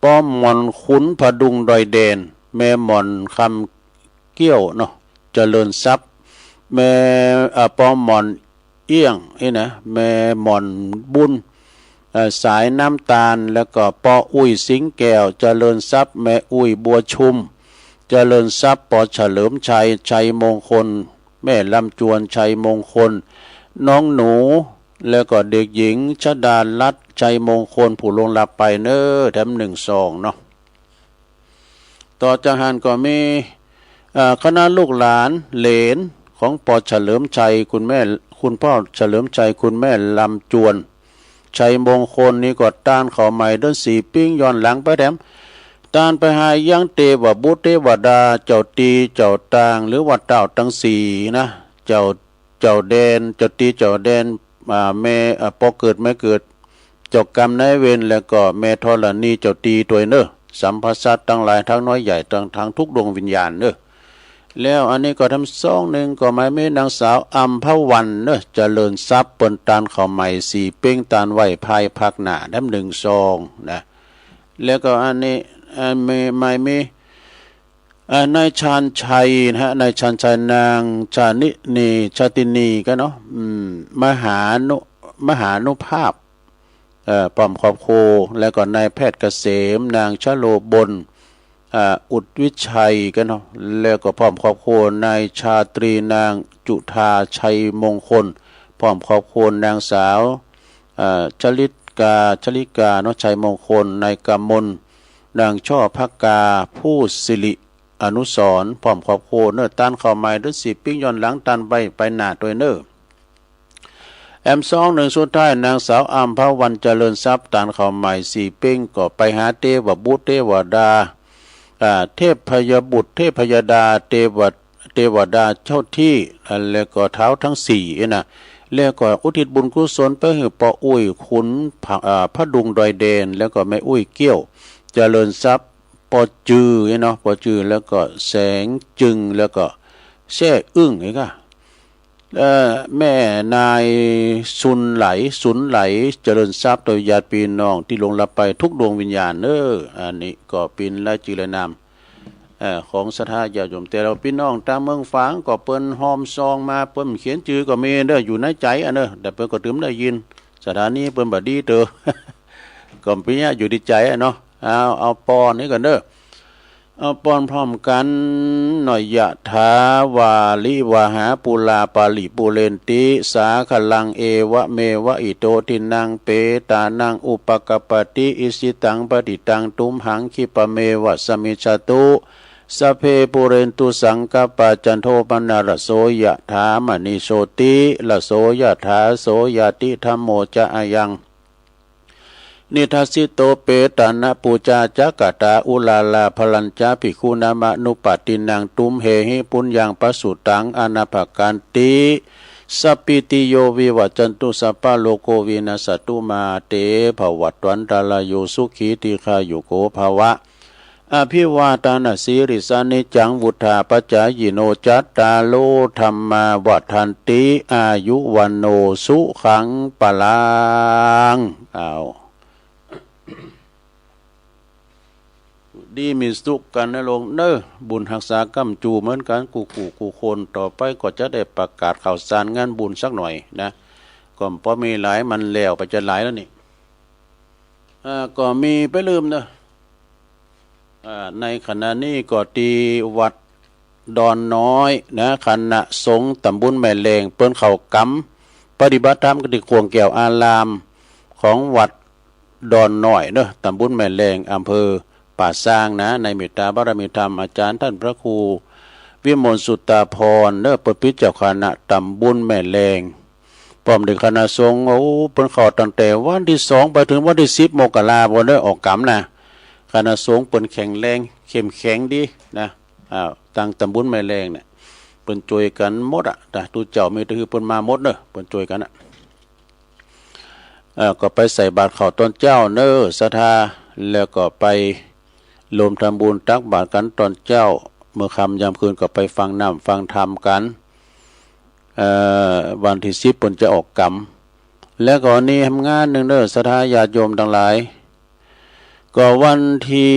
ป้อหม่อนขุนผดุงดอยแดน แม่หม่อนคำเกี้ยวเนาะ เจริญทรัพย์ แม่ เอ่อ ป้อหม่อน เอี้ยง นี่นะ แม่หม่อนบุญ เอ่อ สายน้ำตาล แล้วก็ป้ออุ๊ย สิงห์แก้ว เจริญทรัพย์ แม่อุ๊ย บัวชุม เจริญทรัพย์ ป้อเฉลิมชัย ชัยมงคล แม่ลำจวน ชัยมงคล น้องหนู แล้วก็เด็กหญิงชดารัตน์ ชัยมงคล ผู้ล่วงลับไปเน้อ แถมหนึ่งซองเนาะ ต่อจากหั้นก็มี เอ่อ คณะลูกหลานเหลนของป้อเฉลิมชัย คุณแม่ คุณป้อเฉลิมชัย คุณแม่ลำจวน ชัยมงคล นี่ก็ต้านข้าวใหม่เดือนสี่ปิ้งย้อนหลังไปแถม ต้านไปหายังเตวบุตรเตวดา เจ้าตี้เจ้าตาง หรือว่าเต้าตังสี่นะ เจ้า เจ้าแดน เจ้าตี้เจ้าแดน อ่า แม่ อ่า ป้อเกิดแม่เกิด เจ้ากรรมนายเวร แล้วก็แม่ธรณีเจ้าตี้ตวยเน้อ สัพพสัตว์ตังหลายตังน้อยใหญ่ตัง ตังทุกดวงวิญญาณเน้อ แล้วอันนี้ก็แถมซองหนึ่งก็หมายมีนางสาวอัมพวันเน้อ เจริญทรัพย์ เปิ้นต้านข้าวใหม่สี่ปิ้ง ต้านไหว้พายภาคหน้า แถมหนึ่งซองนะ แล้วก็อันนี้ อ่า มี หมายมี อ่า นายชาญชัยนะฮะ นายชาญชัย นางชานินี ชาตินีก็เนาะ อืม มหานุ มหานุภาพ เอ่อ พร้อมครอบครัว แล้วก็นายแพทย์เกษม นางชโลบล อ่า อุดวิชัยก็เนาะ แล้วก็พร้อมครอบครัว นายชาตรี นางจุฑา ชัยมงคล พร้อมครอบครัว นางสาว อ่า ชลิกา ชลิกาเนาะ ชัยมงคล นายกมล นางช่อภักกา ผู้สิริอนุสรณ์ พร้อมครอบครัวเน้อ ต้านข้าวใหม่เดือนสี่ปิ้งย้อนหลัง ต้านไป ไปหน้าตวยเน้อ แถมซองหนึ่งสุดท้าย นางสาวอัมพวัน เจริญทรัพย์ ต้านข้าวใหม่สี่ปิ้ง ก็ไปหาเตวบุตรเตวดา อ่า เทพยบุตรเทพยดา เตว เตวดาเจ้าตี้ อ่า แล้วก็ท้าวตังสี่นะ แล้วก็อุทิศบุญกุศลไปหื้อป้ออุ๊ย ขุนผะ อ่า ผดุงดอยแดน แล้วก็แม่อุ๊ยเกี้ยว เจริญทรัพย์ ป้อจือเนาะ ป้อจือ แล้วก็แสงจึง แล้วก็แซ่อึ้งอีกอะ เอ่อ แม่นายสุนไหล สุนไหล เจริญทรัพย์ ตวยญาติพี่น้องตี้ล่วงลับไปทุกดวงวิญญาณเน้อ อันนี้ก็เป๋นรายจื้อรายนาม เอ่อ ของศรัทธาญาติโยม แต่ละพี่น้องตางเมืองฝางก็เปิ้นฮอมซองมา เปิ้นเขียนจื้อก็มีเน้อ อยู่ในใจ๋อะเน้อ แต่เปิ้นก็ตึงได้ยิน สถานีเปิ้นบ่ดีเต๊อะ ก็เป๋นอยู่ตี้ใจ๋อะเนาะ เอา เอาป้อนนี้ก่อนเน้อ เอาป้อนพร้อมกั๋นหน่อย ยะถาวาริวหาปูราปาริปูเรนติสาคะลัง เอวะเมวะอิโตทินังเปตานังอุปะกัปปะติ อิชิตังปะฏิตังตุมหังคิปะเมวะสะมิชฌะตุ สัพเพปูเรนตุสังกัปปา จันโทปะนะระโส ยะถามะณิโชติระโส ยะถา โสยะติ ธัมโมจะอะยัง นิทัสสิโต เปตานะปูจาจะกะตา อุราลา พะลัญจะ ภิกขุนามะนุปัตตินัง ตุมเหหิ ปุญญัง ปะสุตัง อานาปะกันติ สัพพิติโย วิวัจจันตุ สัพพะโรโค วินัสสะตุ มาเต ภะวัตวันตะราโย สุขี ทีฆายุโก ภะวะ อภิวาทานะสีลิสสะ นิจจัง วุฑฒาปะจายิโน จัตตาโร ธัมมา วัฑฒันติ อายุ วัณโณ สุขัง พะลัง อ้าว ดีมีสุขกั๋นนะโยมเน้อ บุญฮักษาก้ำจู๋เหมือนกั๋น กู้ กู้ กู้คน ต่อไปก็จะได้ประกาศข่าวสารงานบุญสักหน่อยนะ ก็ปอมีหลาย มันแล้วไปจะหลายแล้วนี่ อ่า ก็มีไปลืมเน้อ อ่า ในขณะนี้ก็ตี้วัดดอนน้อยนะ คณะสงฆ์ต๋ำบลแม่แลง เปิ้นเข้ากรรมปฏิบัติธรรมกั๋นตี้ข่วงแก้วอารามของวัดดอนน้อยเน้อ ต๋ำบลแม่แลง อำเภอป่าซางนะ ในเมตตาบารมีธรรม อาจ๋ารย์ต้านพระครูวิมลสุตตาภรณ์เน้อ เปิ้นเป๋นเจ้าคณะต๋ำบลแม่แลง พร้อมด้วยคณะสงฆ์ โอ้ เปิ้นเข้าตั้งแต่วันตี้สองไปเถิงวันตี้สิบมกราพู้นเน้อ ออกกรรมนะ คณะสงฆ์เปิ้นแข็งแรง เข้มแข็งดีนะ อ้าว ตางต๋ำบลแม่แลงเนี่ย เปิ้นจ้วยกั๋นหมดอะ นะ ตุ๊เจ้ามีตะหือเปิ้นมาหมดเน้อ เปิ้นจ้วยกั๋นอะ เอ่อ ก็ไปใส่บาตรเข้าตอนเจ๊าเน้อ ศรัทธา แล้วก็ไปรวมทำบุญตักบาตรกั๋นตอนเจ๊า เมื่อค่ำยามคืนก็ไปฟังน้ำฟังธรรมกั๋น เอ่อ วันตี้สิบเปิ้นจะออกกรรม แล้วก็นี่ทำงานนึ่งเน้อ ศรัทธาญาติโยมตังหลาย ก็วันตี้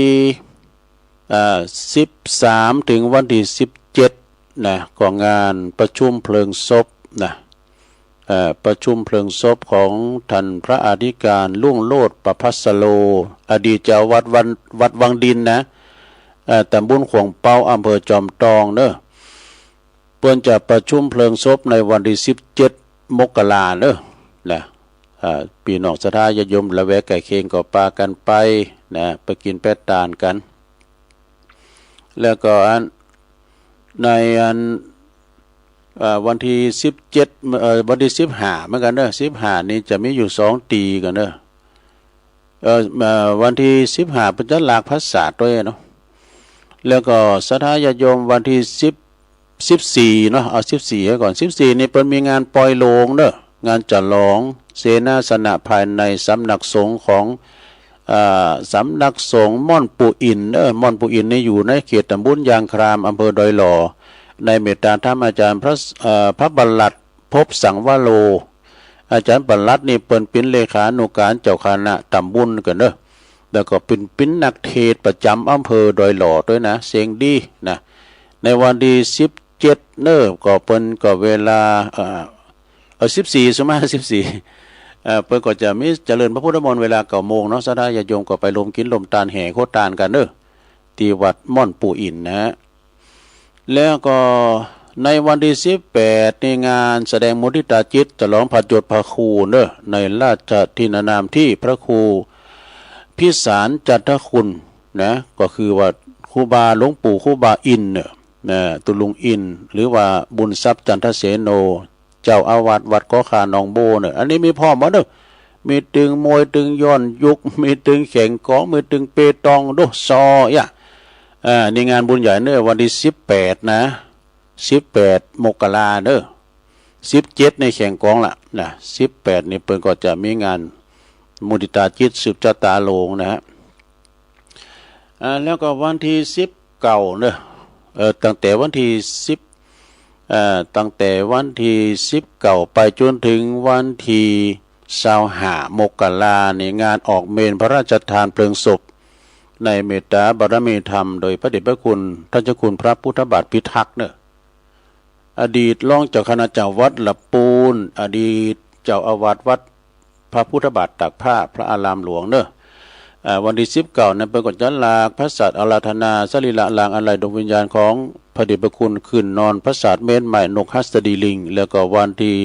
เอ่อ สิบสามเถิงวันตี้สิบเจ็ดนะ ก็งานประชุมเพลิงศพนะ เอ่อ ประชุมเพลิงศพของท่านพระอธิการรุ่งโรจน์ ประภัสสโร อดีตเจ้าวัดวัง วัดวังดินนะ เอ่อ ตำบลขวงเปา อำเภอจอมตองเนาะ เปิ้นจะประชุมเพลิงศพในวันตี้สิบเจ็ดมกราเนาะ นะ เอ่อ ปี้น้องศรัทธาญาติโยมละแวกใก้เคียงก็ปากั๋นไปนะ ไปกิ๋นไปตานกั๋น แล้วก็อัน ในอัน เอ่อ วันตี้สิบเจ็ด เอ่อ วันตี้สิบห้าเหมือนกั๋นเนาะ สิบห้านี่จะมีอยู่สองตี้กั๋นเนาะ เอ่อ เอ่อ วันตี้สิบห้าเปิ้นจะหลากผสาดตวยเนาะ แล้วก็ศรัทธาญาติโยมวันตี้สิบ สิบสี่เนาะ เอาสิบสี่ไว้ก่อน สิบสี่นี่เปิ้นมีงานปอยโลงเนาะ งานฉลองเสนาสนะภายในสำนักสงฆ์ของ เอ่อ สำนักสงฆ์ม่อนปู่อินเนาะ ม่อนปู่อินนี่อยู่ในเขตตำบลยางคราม อำเภอดอยหล่อ ในเมตตาธรรมอาจารย์พระ เอ่อ พระบัลลัด ภพสังวโร อาจารย์บัลลัดนี่เปิ้นเป๋นเลขานุการเจ้าคณะตำบลกั๋นเนาะ แล้วก็เป๋น เป๋นนักเทศน์ประจ๋ำอำเภอดอยหล่อตวยนะ เสียงดีนะ ในวันตี้สิบเจ็ดเนาะ ก็เปิ้นก็เวลา เอ่อ เอ่อ สิบสี่ สุมา สิบสี่ เอ่อ เปิ้นก็จะมีเจริญพระพุทธมนต์เวลาเก้าโมงเนาะ ศรัทธาญาติโยมก็ไปรวมกิ๋นรวมตานแห่โคตานกั๋นเนาะ ตี้วัดม่อนปู่อินนะฮะ แล้วก็ในวันตี้สิบแปดนี่งานแสดงมุทิตาจิตฉลองพระยศพระครูเนาะ ในราชทินนามตี้พระครูพิสารจันทคุณนะ ก็คือว่าครูบาหลวงปู่ครูบาอินทร์เนาะ นะ ตุลุงอินทร์ หรือว่าบุญทรัพย์จันทเสโน เจ้าอาวาสวัดเกาะข่าหนองโบ้เนาะ อันนี้มีพร้อมหมดเนาะ มีตึงมวย ตึงย้อนยุค มีตึงแข่งกอง มีตึงเปตอง โด้ ซอ เอี้ย อ่า นี่งานบุญใหญ่เนาะ วันตี้สิบแปดนะ สิบแปดมกราเนาะ สิบเจ็ดนี่แข่งกองละนะ สิบแปดนี่เปิ้นก็จะมีงานมุทิตาจิตสืบจะต๋าโลงนะฮะ อ่า แล้วก็วันตี้สิบเก้าเนาะ เอ่อ ตั้งแต่วันตี้สิบ เอ่อ ตั้งแต่วันตี้สิบเก้าไปจ๋นเถิงวันตี้ซาวห้ามกรานี่ งานออกเมรุพระราชทานเพลิงศพ ในเมตตาบารมีธรรม โดยพระเดชพระคุณท่านเจ้าคุณพระพุทธบาทพิทักษ์เนาะ อดีตรองเจ้าคณะจังหวัดละปูน อดีตเจ้าอาวาสวัดพระพุทธบาทตากผ้าพระอารามหลวงเนาะ อ่า วันตี้สิบเก้านั้นเปิ้นก็จะหลากผสาดอาราธนาสรีระรางอาลัยดวงวิญญาณของพระเดชพระคุณขึ้นนอนผสาดเมรุใหม่นกหัสดีลิง แล้วก็วันตี้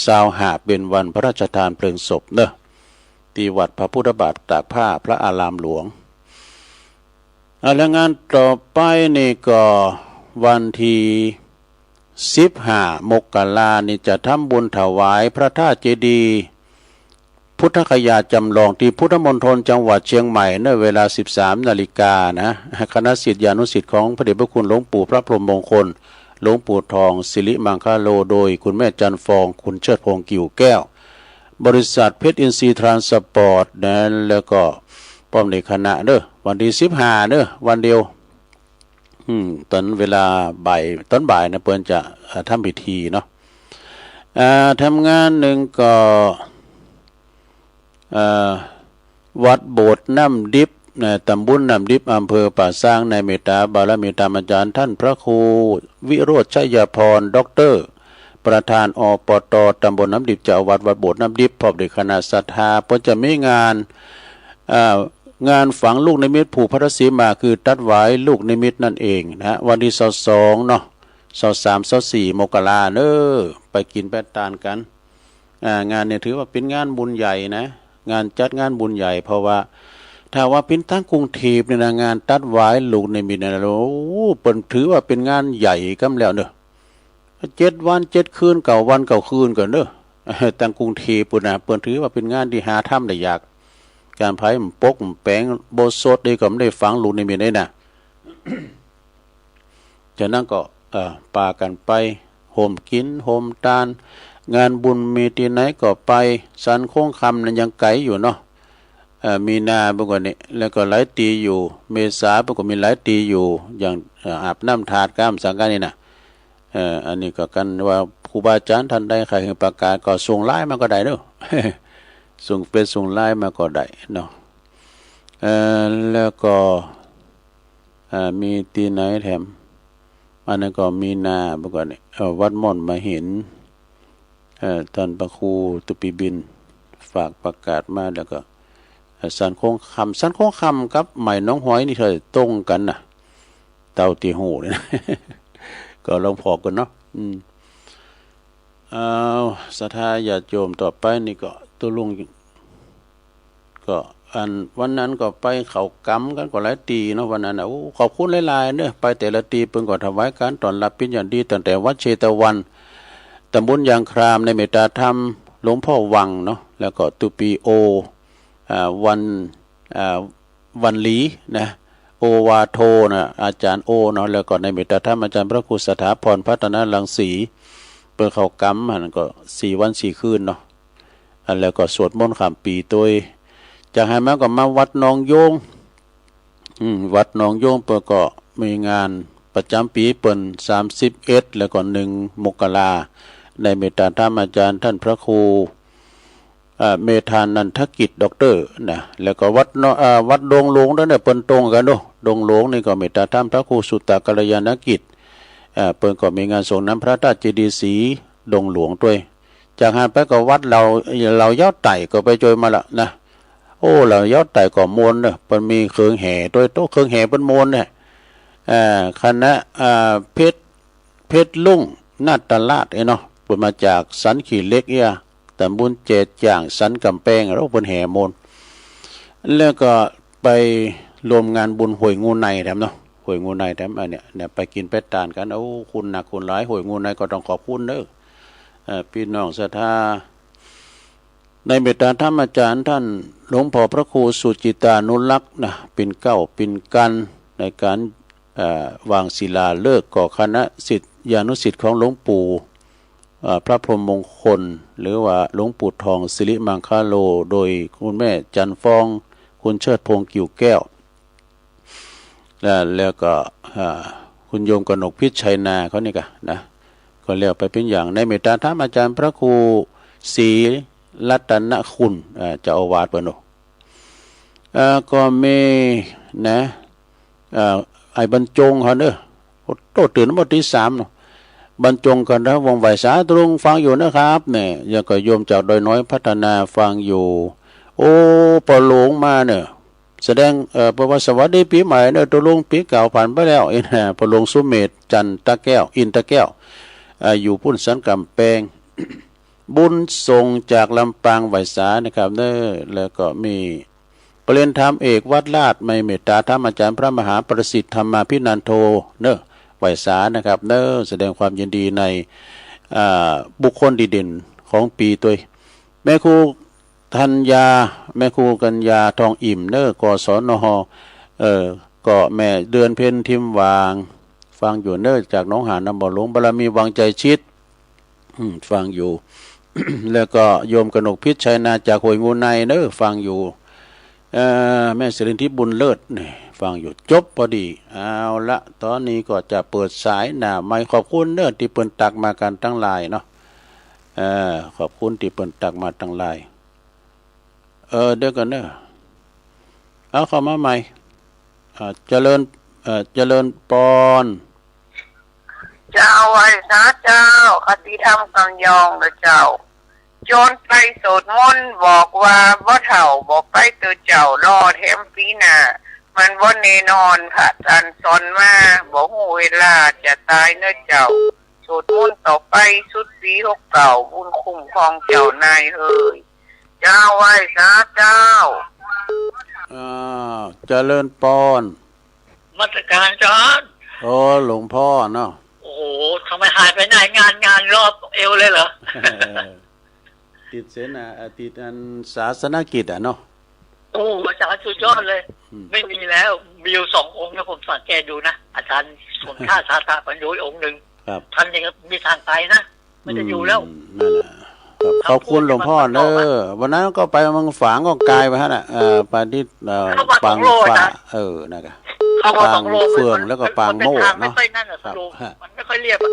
ซาวห้าเป๋นวันพระราชทานเพลิงศพเนาะ ตี้วัดพระพุทธบาทตากผ้าพระอารามหลวง อ่า แล้วงานต่อไปนี่ก็วันตี้สิบห้ามกรานี่จะทำบุญถวายพระธาตุเจดีย์พุทธคยาจำลองตี้พุทธมณฑลจังหวัดเชียงใหม่เนาะ เวลาสิบสามนาฬิกานะ คณะศิษยานุศิษย์ของพระเดชพระคุณหลวงปู่พระพรหมมงคล หลวงปู่ทองสิริมังคโล โดยคุณแม่จันทร์ฟอง คุณเชิดพงษ์ กิ่วแก้ว บริษัทเพชรอินทรีย์ทรานสปอร์ตนะ แล้วก็พร้อมในคณะเนาะ วันตี้สิบห้าเนาะ วันเดียว อืม ต๋อนเวลาบ่าย ต๋อนบ่ายนะ เปิ้นจะ เอ่อ ทำพิธีเนาะ อ่า ทำงานนึ่งก็ เอ่อ วัดโบสถ์น้ำดิบนะ ตำบลน้ำดิบ อำเภอป่าซาง ในเมตตาบารมีธรรมอาจารย์ท่านพระครูวิโรจน์ชัยพร ด็อกเตอร์ ประธาน อปต ตำบลน้ำดิบ เจ้าอาวาสวัดโบสถ์น้ำดิบ พร้อมด้วยคณะศรัทธา เปิ้นจะมีงาน อ่า งานฝังลูกนิมิตผูกพัทธสีมา คือตัดหวายลูกนิมิตนั่นเองนะฮะ วันตี้ซาวสองเนาะ ซาวสาม ซาวสี่มกราเนาะ ไปกิ๋นไปตานกั๋น อ่า งานนี่ถือว่าเป๋นงานบุญใหญ่นะ งานจัดงานบุญใหญ่ เพราะว่าถ้าว่าเป๋นตางกรุงเทพฯนี่นะ งานตัดหวายลูกนิมิตนี่นะ โอ้ เปิ้นถือว่าเป๋นงานใหญ่กำแล้วเนาะ เจ็ดวันเจ็ดคืน เก้าวันเก้าคืนกั๋นเนาะ ตางกรุงเทพฯปู้นนะ เปิ้นถือว่าเป๋นงานตี้หาทำได้ยาก ก๋านไผบ่ปกบ่แป๋ง บ่สดดีก็บ่ได้ฝังลูกนิมิตได้นะ จากนั้นก็ เอ่อ ปากั๋นไปโฮมกิ๋นโฮมตาน งานบุญมีตี้ไหนก็ไป สันโค้งคำนั้นยังไก๋อยู่เนาะ เอ่อ มีนาปู้นก็นี่ แล้วก็หลายตี้อยู่ เมษาปู้นก็มีหลายตี้อยู่ อย่าง เอ่อ อาบน้ำธาตุ ก๋ามสังกั๋นนี่นะ เอ่อ อันนี้ก็กั๋นว่าครูบาอาจารย์ต้านใดใค่หื้อประกาศก็ส่งไลน์มาก็ได้เนาะ ส่งเฟซส่งไลน์มาก็ได้เนาะ เอ่อ แล้วก็ อ่า มีตี้ไหนแถม อันนั้นก็มีนาปู้นก็นี่ เอ่อ วัดม่อนมหิน เอ่อ ต้านพระครูตุปีบิณฑิต ฝากประกาศมา แล้วก็ เอ่อ สันโค้งคำ สันโค้งคำกับไหมหนองหอยนี่เถิดตรงกั๋นน่ะ เต้าตี้ฮู้นี่นะ ก็ลองผ่อกั๋นเนาะ อืม อ้าว ศรัทธาญาติโยม ต่อไปนี่ก็ตุ๊ลุง ก็อันวันนั้นก็ไปเข้ากรรมกั๋นก็หลายตี้เนาะ วันนั้นน่ะ โอ้ ขอบคุณหลายๆ เนาะ ไปแต่ละตี้เปิ้นก็ถวายก๋านต้อนรับเป๋นอย่างดี ตั้งแต่วัดเชตวัน ตำบลยางคราม ในเมตตาธรรมหลวงพ่อวังเนาะ แล้วก็ตุปีโอ อ่า วัน อ่า วันหลีนะ โอวาโทนะ อาจ๋ารย์โอเนาะ แล้วก็ในเมตตาธรรมอาจ๋ารย์พระครูสถาพร พัฒนรังสี เปิ้นเข้ากรรมหั้นก็สี่วันสี่คืนเนาะ อันแล้วก็สวดมนต์ข้ามปี๋ตวย จากหั้นมาก็มาวัดหนองโยง อืม วัดหนองโยงเปิ้นก็มีงานประจ๋ำปี๋เปิ้น สามสิบเอ็ด แล้วก็หนึ่งมกรา ในเมตตาธรรมอาจ๋ารย์ต้านพระครู เอ่อ เมธานันทกิจ ด็อกเตอร์ นะ แล้วก็วัดเนาะ เอ่อ วัดดงหลวงด้วยเนี่ย เปิ้นตรงกั๋นเนาะ ดงหลวงนี่ก็เมตตาธรรมพระครูสุตตะกัลยาณกิจ เอ่อ เปิ้นก็มีงานสรงน้ำพระธาตุเจดีย์สีดงหลวงตวย จากหั้นไปก็วัดเหล่า เหล่าเย้าไต่ก็ไปจอยมาละนะ โอ้ เหล่าเย้าไต่ก็ม่วนเนาะ เปิ้นมีเครื่องแห่ตวย โต๊ะเครื่องแห่เปิ้นม่วนเนี่ย เอ่อ คณะ เอ่อ เพชร เพชรรุ่งนาฏราชเอ้ยเนาะ เปิ้นมาจากสันขี้เหล็กเอี้ย ตำบลแจจ่าง สันก๋ำแปง แล้วเปิ้นแห่ม่วน แล้วก็ไปร่วมงานบุญห้วยงูในแถมเนาะ ห้วยงูในแถม อันเนี้ย เนี่ย ไปกิ๋นไปตานกั๋น โอ้ คุณหนักคุณหลาย ห้วยงูในก็ต้องขอบคุณเนาะ เอ่อ ปี้น้องศรัทธา ในเมตตาธรรมอาจ๋ารย์ต้านหลวงพ่อพระครูสุจิตานุรักษ์นะ ปิ่นเกล้าปิ่นกัณฑ์ ในก๋าน เอ่อ วางศิลาฤกษ์ ก็คณะศิษยานุศิษย์ของหลวงปู่ เอ่อ พระพรหมมงคล หรือว่าหลวงปู่ทองสิริมังคโล โดยคุณแม่จันทร์ฟอง คุณเชิดพงษ์ กิ่วแก้ว และ แล้วก็ อ่า คุณโยมกนกพิชชัยนา เขานี่กะนะ ก็แล้วไปเป๋นอย่าง ในเมตตาธรรมอาจ๋ารย์พระครูศรีรัตนคุณ อ่า เจ้าอาวาสเปิ้นเนาะ เอ่อ ก็มีนะ เอ่อ ไอ้บรรจงเขาเนาะ โอ้โต ตื่นมาตีสามเนาะ บรรจงกันนะ วงไหว้สา ตุ๊ลุงฟังอยู่นะครับ เนี่ย แล้วก็โยมจากดอยน้อยพัฒนาฟังอยู่ โอ้ ป้อหลวงมาเนี่ย แสดง เอ่อ เปิ้นว่าสวัสดีปี๋ใหม่เนาะ ตุ๊ลุง ปี๋เก่าผ่านไปแล้ว เอ้ยนะ ป้อหลวงสุเมธ จันตะแก้ว อินตะแก้ว อ่า อยู่ปุ้นสันก๋ำแปง บุญส่งจากลำปางไหว้สานะครับเนาะ แล้วก็มีประเรียนธรรมเอกวัดราช ในเมตตาธรรมอาจ๋ารย์พระมหาประสิทธิ์ธรรมาภินันโทเนาะ ไหว้สานะครับเนาะ แสดงความยินดีใน อ่า บุคคลดีเด่นของปี๋ตวย แม่ครูธัญญา แม่ครูกัญญาทองอิ่มเนาะ กศนห เอ่อ ก็แม่เดือนเพ็ญทิมหว่าง ฟังอยู่เนาะ จากหนองหานนำบ่อหลวง บารมีวังไจชิต อืม ฟังอยู่ แล้วก็โยมกนกพิชชัยนาจากห้วยงูในเนาะ ฟังอยู่ เอ่อ แม่สิรินทิพย์บุญเลิศนี่ ฟังอยู่ จบพอดี เอาละ ต๋อนนี้ก็จะเปิดสายหน้าไมค์ ขอบคุณเนาะ ตี้เปิ้นตั๊กมากั๋นตังหลายเนาะ เอ่อ ขอบคุณตี้เปิ้นตั๊กมาตังหลาย เออ เดี๋ยวก่อนเนาะ เอาเข้ามาใหม่ อ่า เจริญ เอ่อ เจริญปอน เจ้า ไหว้สาเจ้า คติธรรมกำยองเนาะเจ้า โจรไปสวดมนต์บอกว่าบ่เฒ่าบ่ไปเต๊อะเจ้า รอแถมปี๋หน้า มันบ่แน่นอน พระอาจ๋ารย์สอนมา บ่ฮู้เวลาจะต๋ายเนาะเจ้า สวดมนต์ต่อไป สุดปี๋หกเก้า บุญคุ้มครองเจ้านายเฮย เจ้า ไหว้สาเจ้า อ้าว เจริญปอน นมัสก๋านเจ้า โอ้ หลวงพ่อเนาะ โอ้โห ทำไมหายไปไหน งาน งานรอบเอวเลยเหรอ ติดเสนา อ่ะ ติดอันศาสนกิจอ่ะเนาะ โอ้ อาจ๋ารย์สุดยอดเลย อืม ไม่มีแล้ว มีอยู่สององค์นะ ผมสังเกตดูนะ อาจ๋ารย์สมชาติ สาธาปัญโญ องค์หนึ่ง ครับ ท่านยังมีทางไปนะ ไม่ได้อยู่แล้ว อืม นั่นแหละ ครับ ขอบคุณหลวงพ่อเนาะ วันนั้นก็ไปเมืองฝางก็ไกลไปฮะน่ะ เอ่อ ไปที่ เอ่อ เข้ามา ปาง สองโล ฟ้า นะ เออ นั่นกะ เข้ามา ปาง สองโล เฟือง มัน แล้วก็ มัน ปางโมกข์ มันเป็นทาง เนาะ ไม่ค่อยนั่นน่ะ ครับ สะดวก ฮะ มันไม่ค่อยเรียบอะ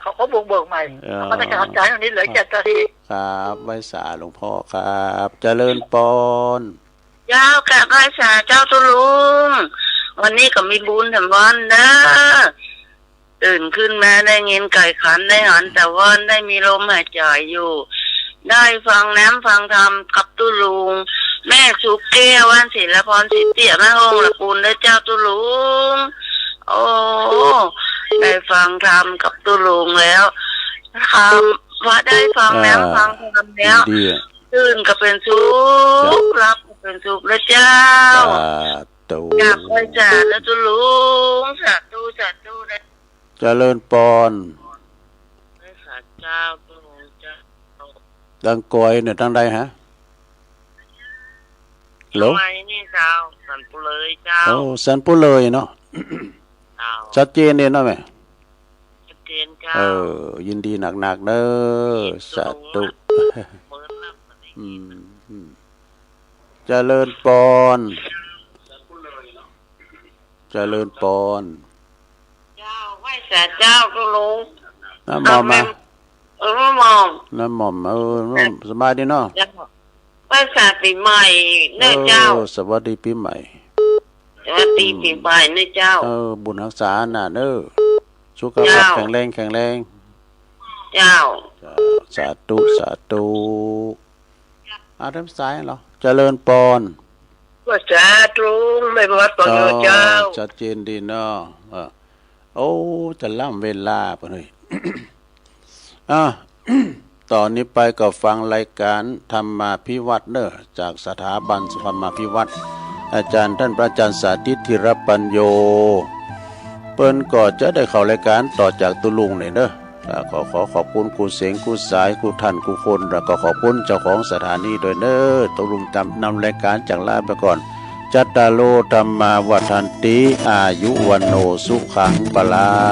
เขาก็บุกเบิกใหม่ เออ นมัสก๋านอาจ๋ารย์ วันนี้เหลือเจ็ดนาที ครับ ไหว้สาหลวงพ่อครับ เจริญปอน เจ้าค่ะ ไหว้สาเจ้าตุ๊ลุง วันนี้ก็มีบุญแถมวันเนาะ ตื่นขึ้นมาได้ยินไก่ขัน ได้หันตะวัน ได้มีลมหายใจ๋อยู่ ได้ฟังแน้มฟังธรรมกับตุ๊ลุง แม่สุขแก้ว บ้านศิลปรสิทธิ์เตี้ย แม่ฮ่องละปูนเน่อเจ้าตุ๊ลุง โอ้ ได้ฟังธรรมกับตุ๊ลุงแล้ว ธรรม พอได้ฟังแน้ม อ่า ฟังธรรมแล้ว ยินดีอะ ตื่นก็เป๋นสุข จ้ะ หลับก็เป๋นสุขเน่อเจ้า สาธุ กราบไหว้สาเน่อตุ๊ลุง สาธุ สาธุเน่อ เจริญปอน ไหว้สาเจ้าตุ๊ลุงเจ้า ตังก๋วยเนี่ยตังใดฮะ ฮัลโหล ตังไหนนี่เจ้า สันปุเลยเจ้า โอ้ สันปุเลยเนาะ เจ้า ชัดเจนดีเนาะแม่ ชัดเจนเจ้า เออ ยินดีนักๆ เน่อ ยินดี สาธุ เหมือนลำ อืม อืม เจริญปอน เจริญปอน เจ้า ไหว้สาเจ้าตุ๊ลุง น้ำหม่อมมา เออ น้ำหม่อม น้ำหม่อม เออ น้ำหม่อม สบายดีเนาะ เจ้า ไหว้สาปี๋ใหม่เน่อเจ้า เออ สวัสดีปี๋ใหม่ สวัสดีปี๋ใหม่เน่อเจ้า เออ บุญฮักษานาเน่อ สุขภาพ เจ้า แข็งแรง แข็งแรง เจ้า สาธุ สาธุ อา ทางสายเหรอ เจริญปอน ว่าสาธุ แม่วัดปอนเจ้า ชัดเจนดีเนาะ เออ โอ้ จะล้ำเวลาไปเลย อ่ะ ต่อนี้ไปก็ฟังรายการธรรมาภิวัฒน์เน่อ จากสถาบันธรรมาภิวัฒน์ อาจ๋ารย์ต้านพระอาจ๋ารย์สาธิต ธีรปัญโญ เปิ้นก็จะได้เข้ารายการต่อจากตุ๊ลุงนี่เน่อ อ่า ก็ขอขอบคุณกู้เสียงกู้สายกู้ท่านกู้คน แล้วก็ขอบคุณเจ้าของสถานีด้วยเน่อ ตุ๊ลุงจะนำรายการจากลาไปก่อน จัตตาโร ธัมมา วัฑฒันติ อายุ วัณโณ สุขัง พลัง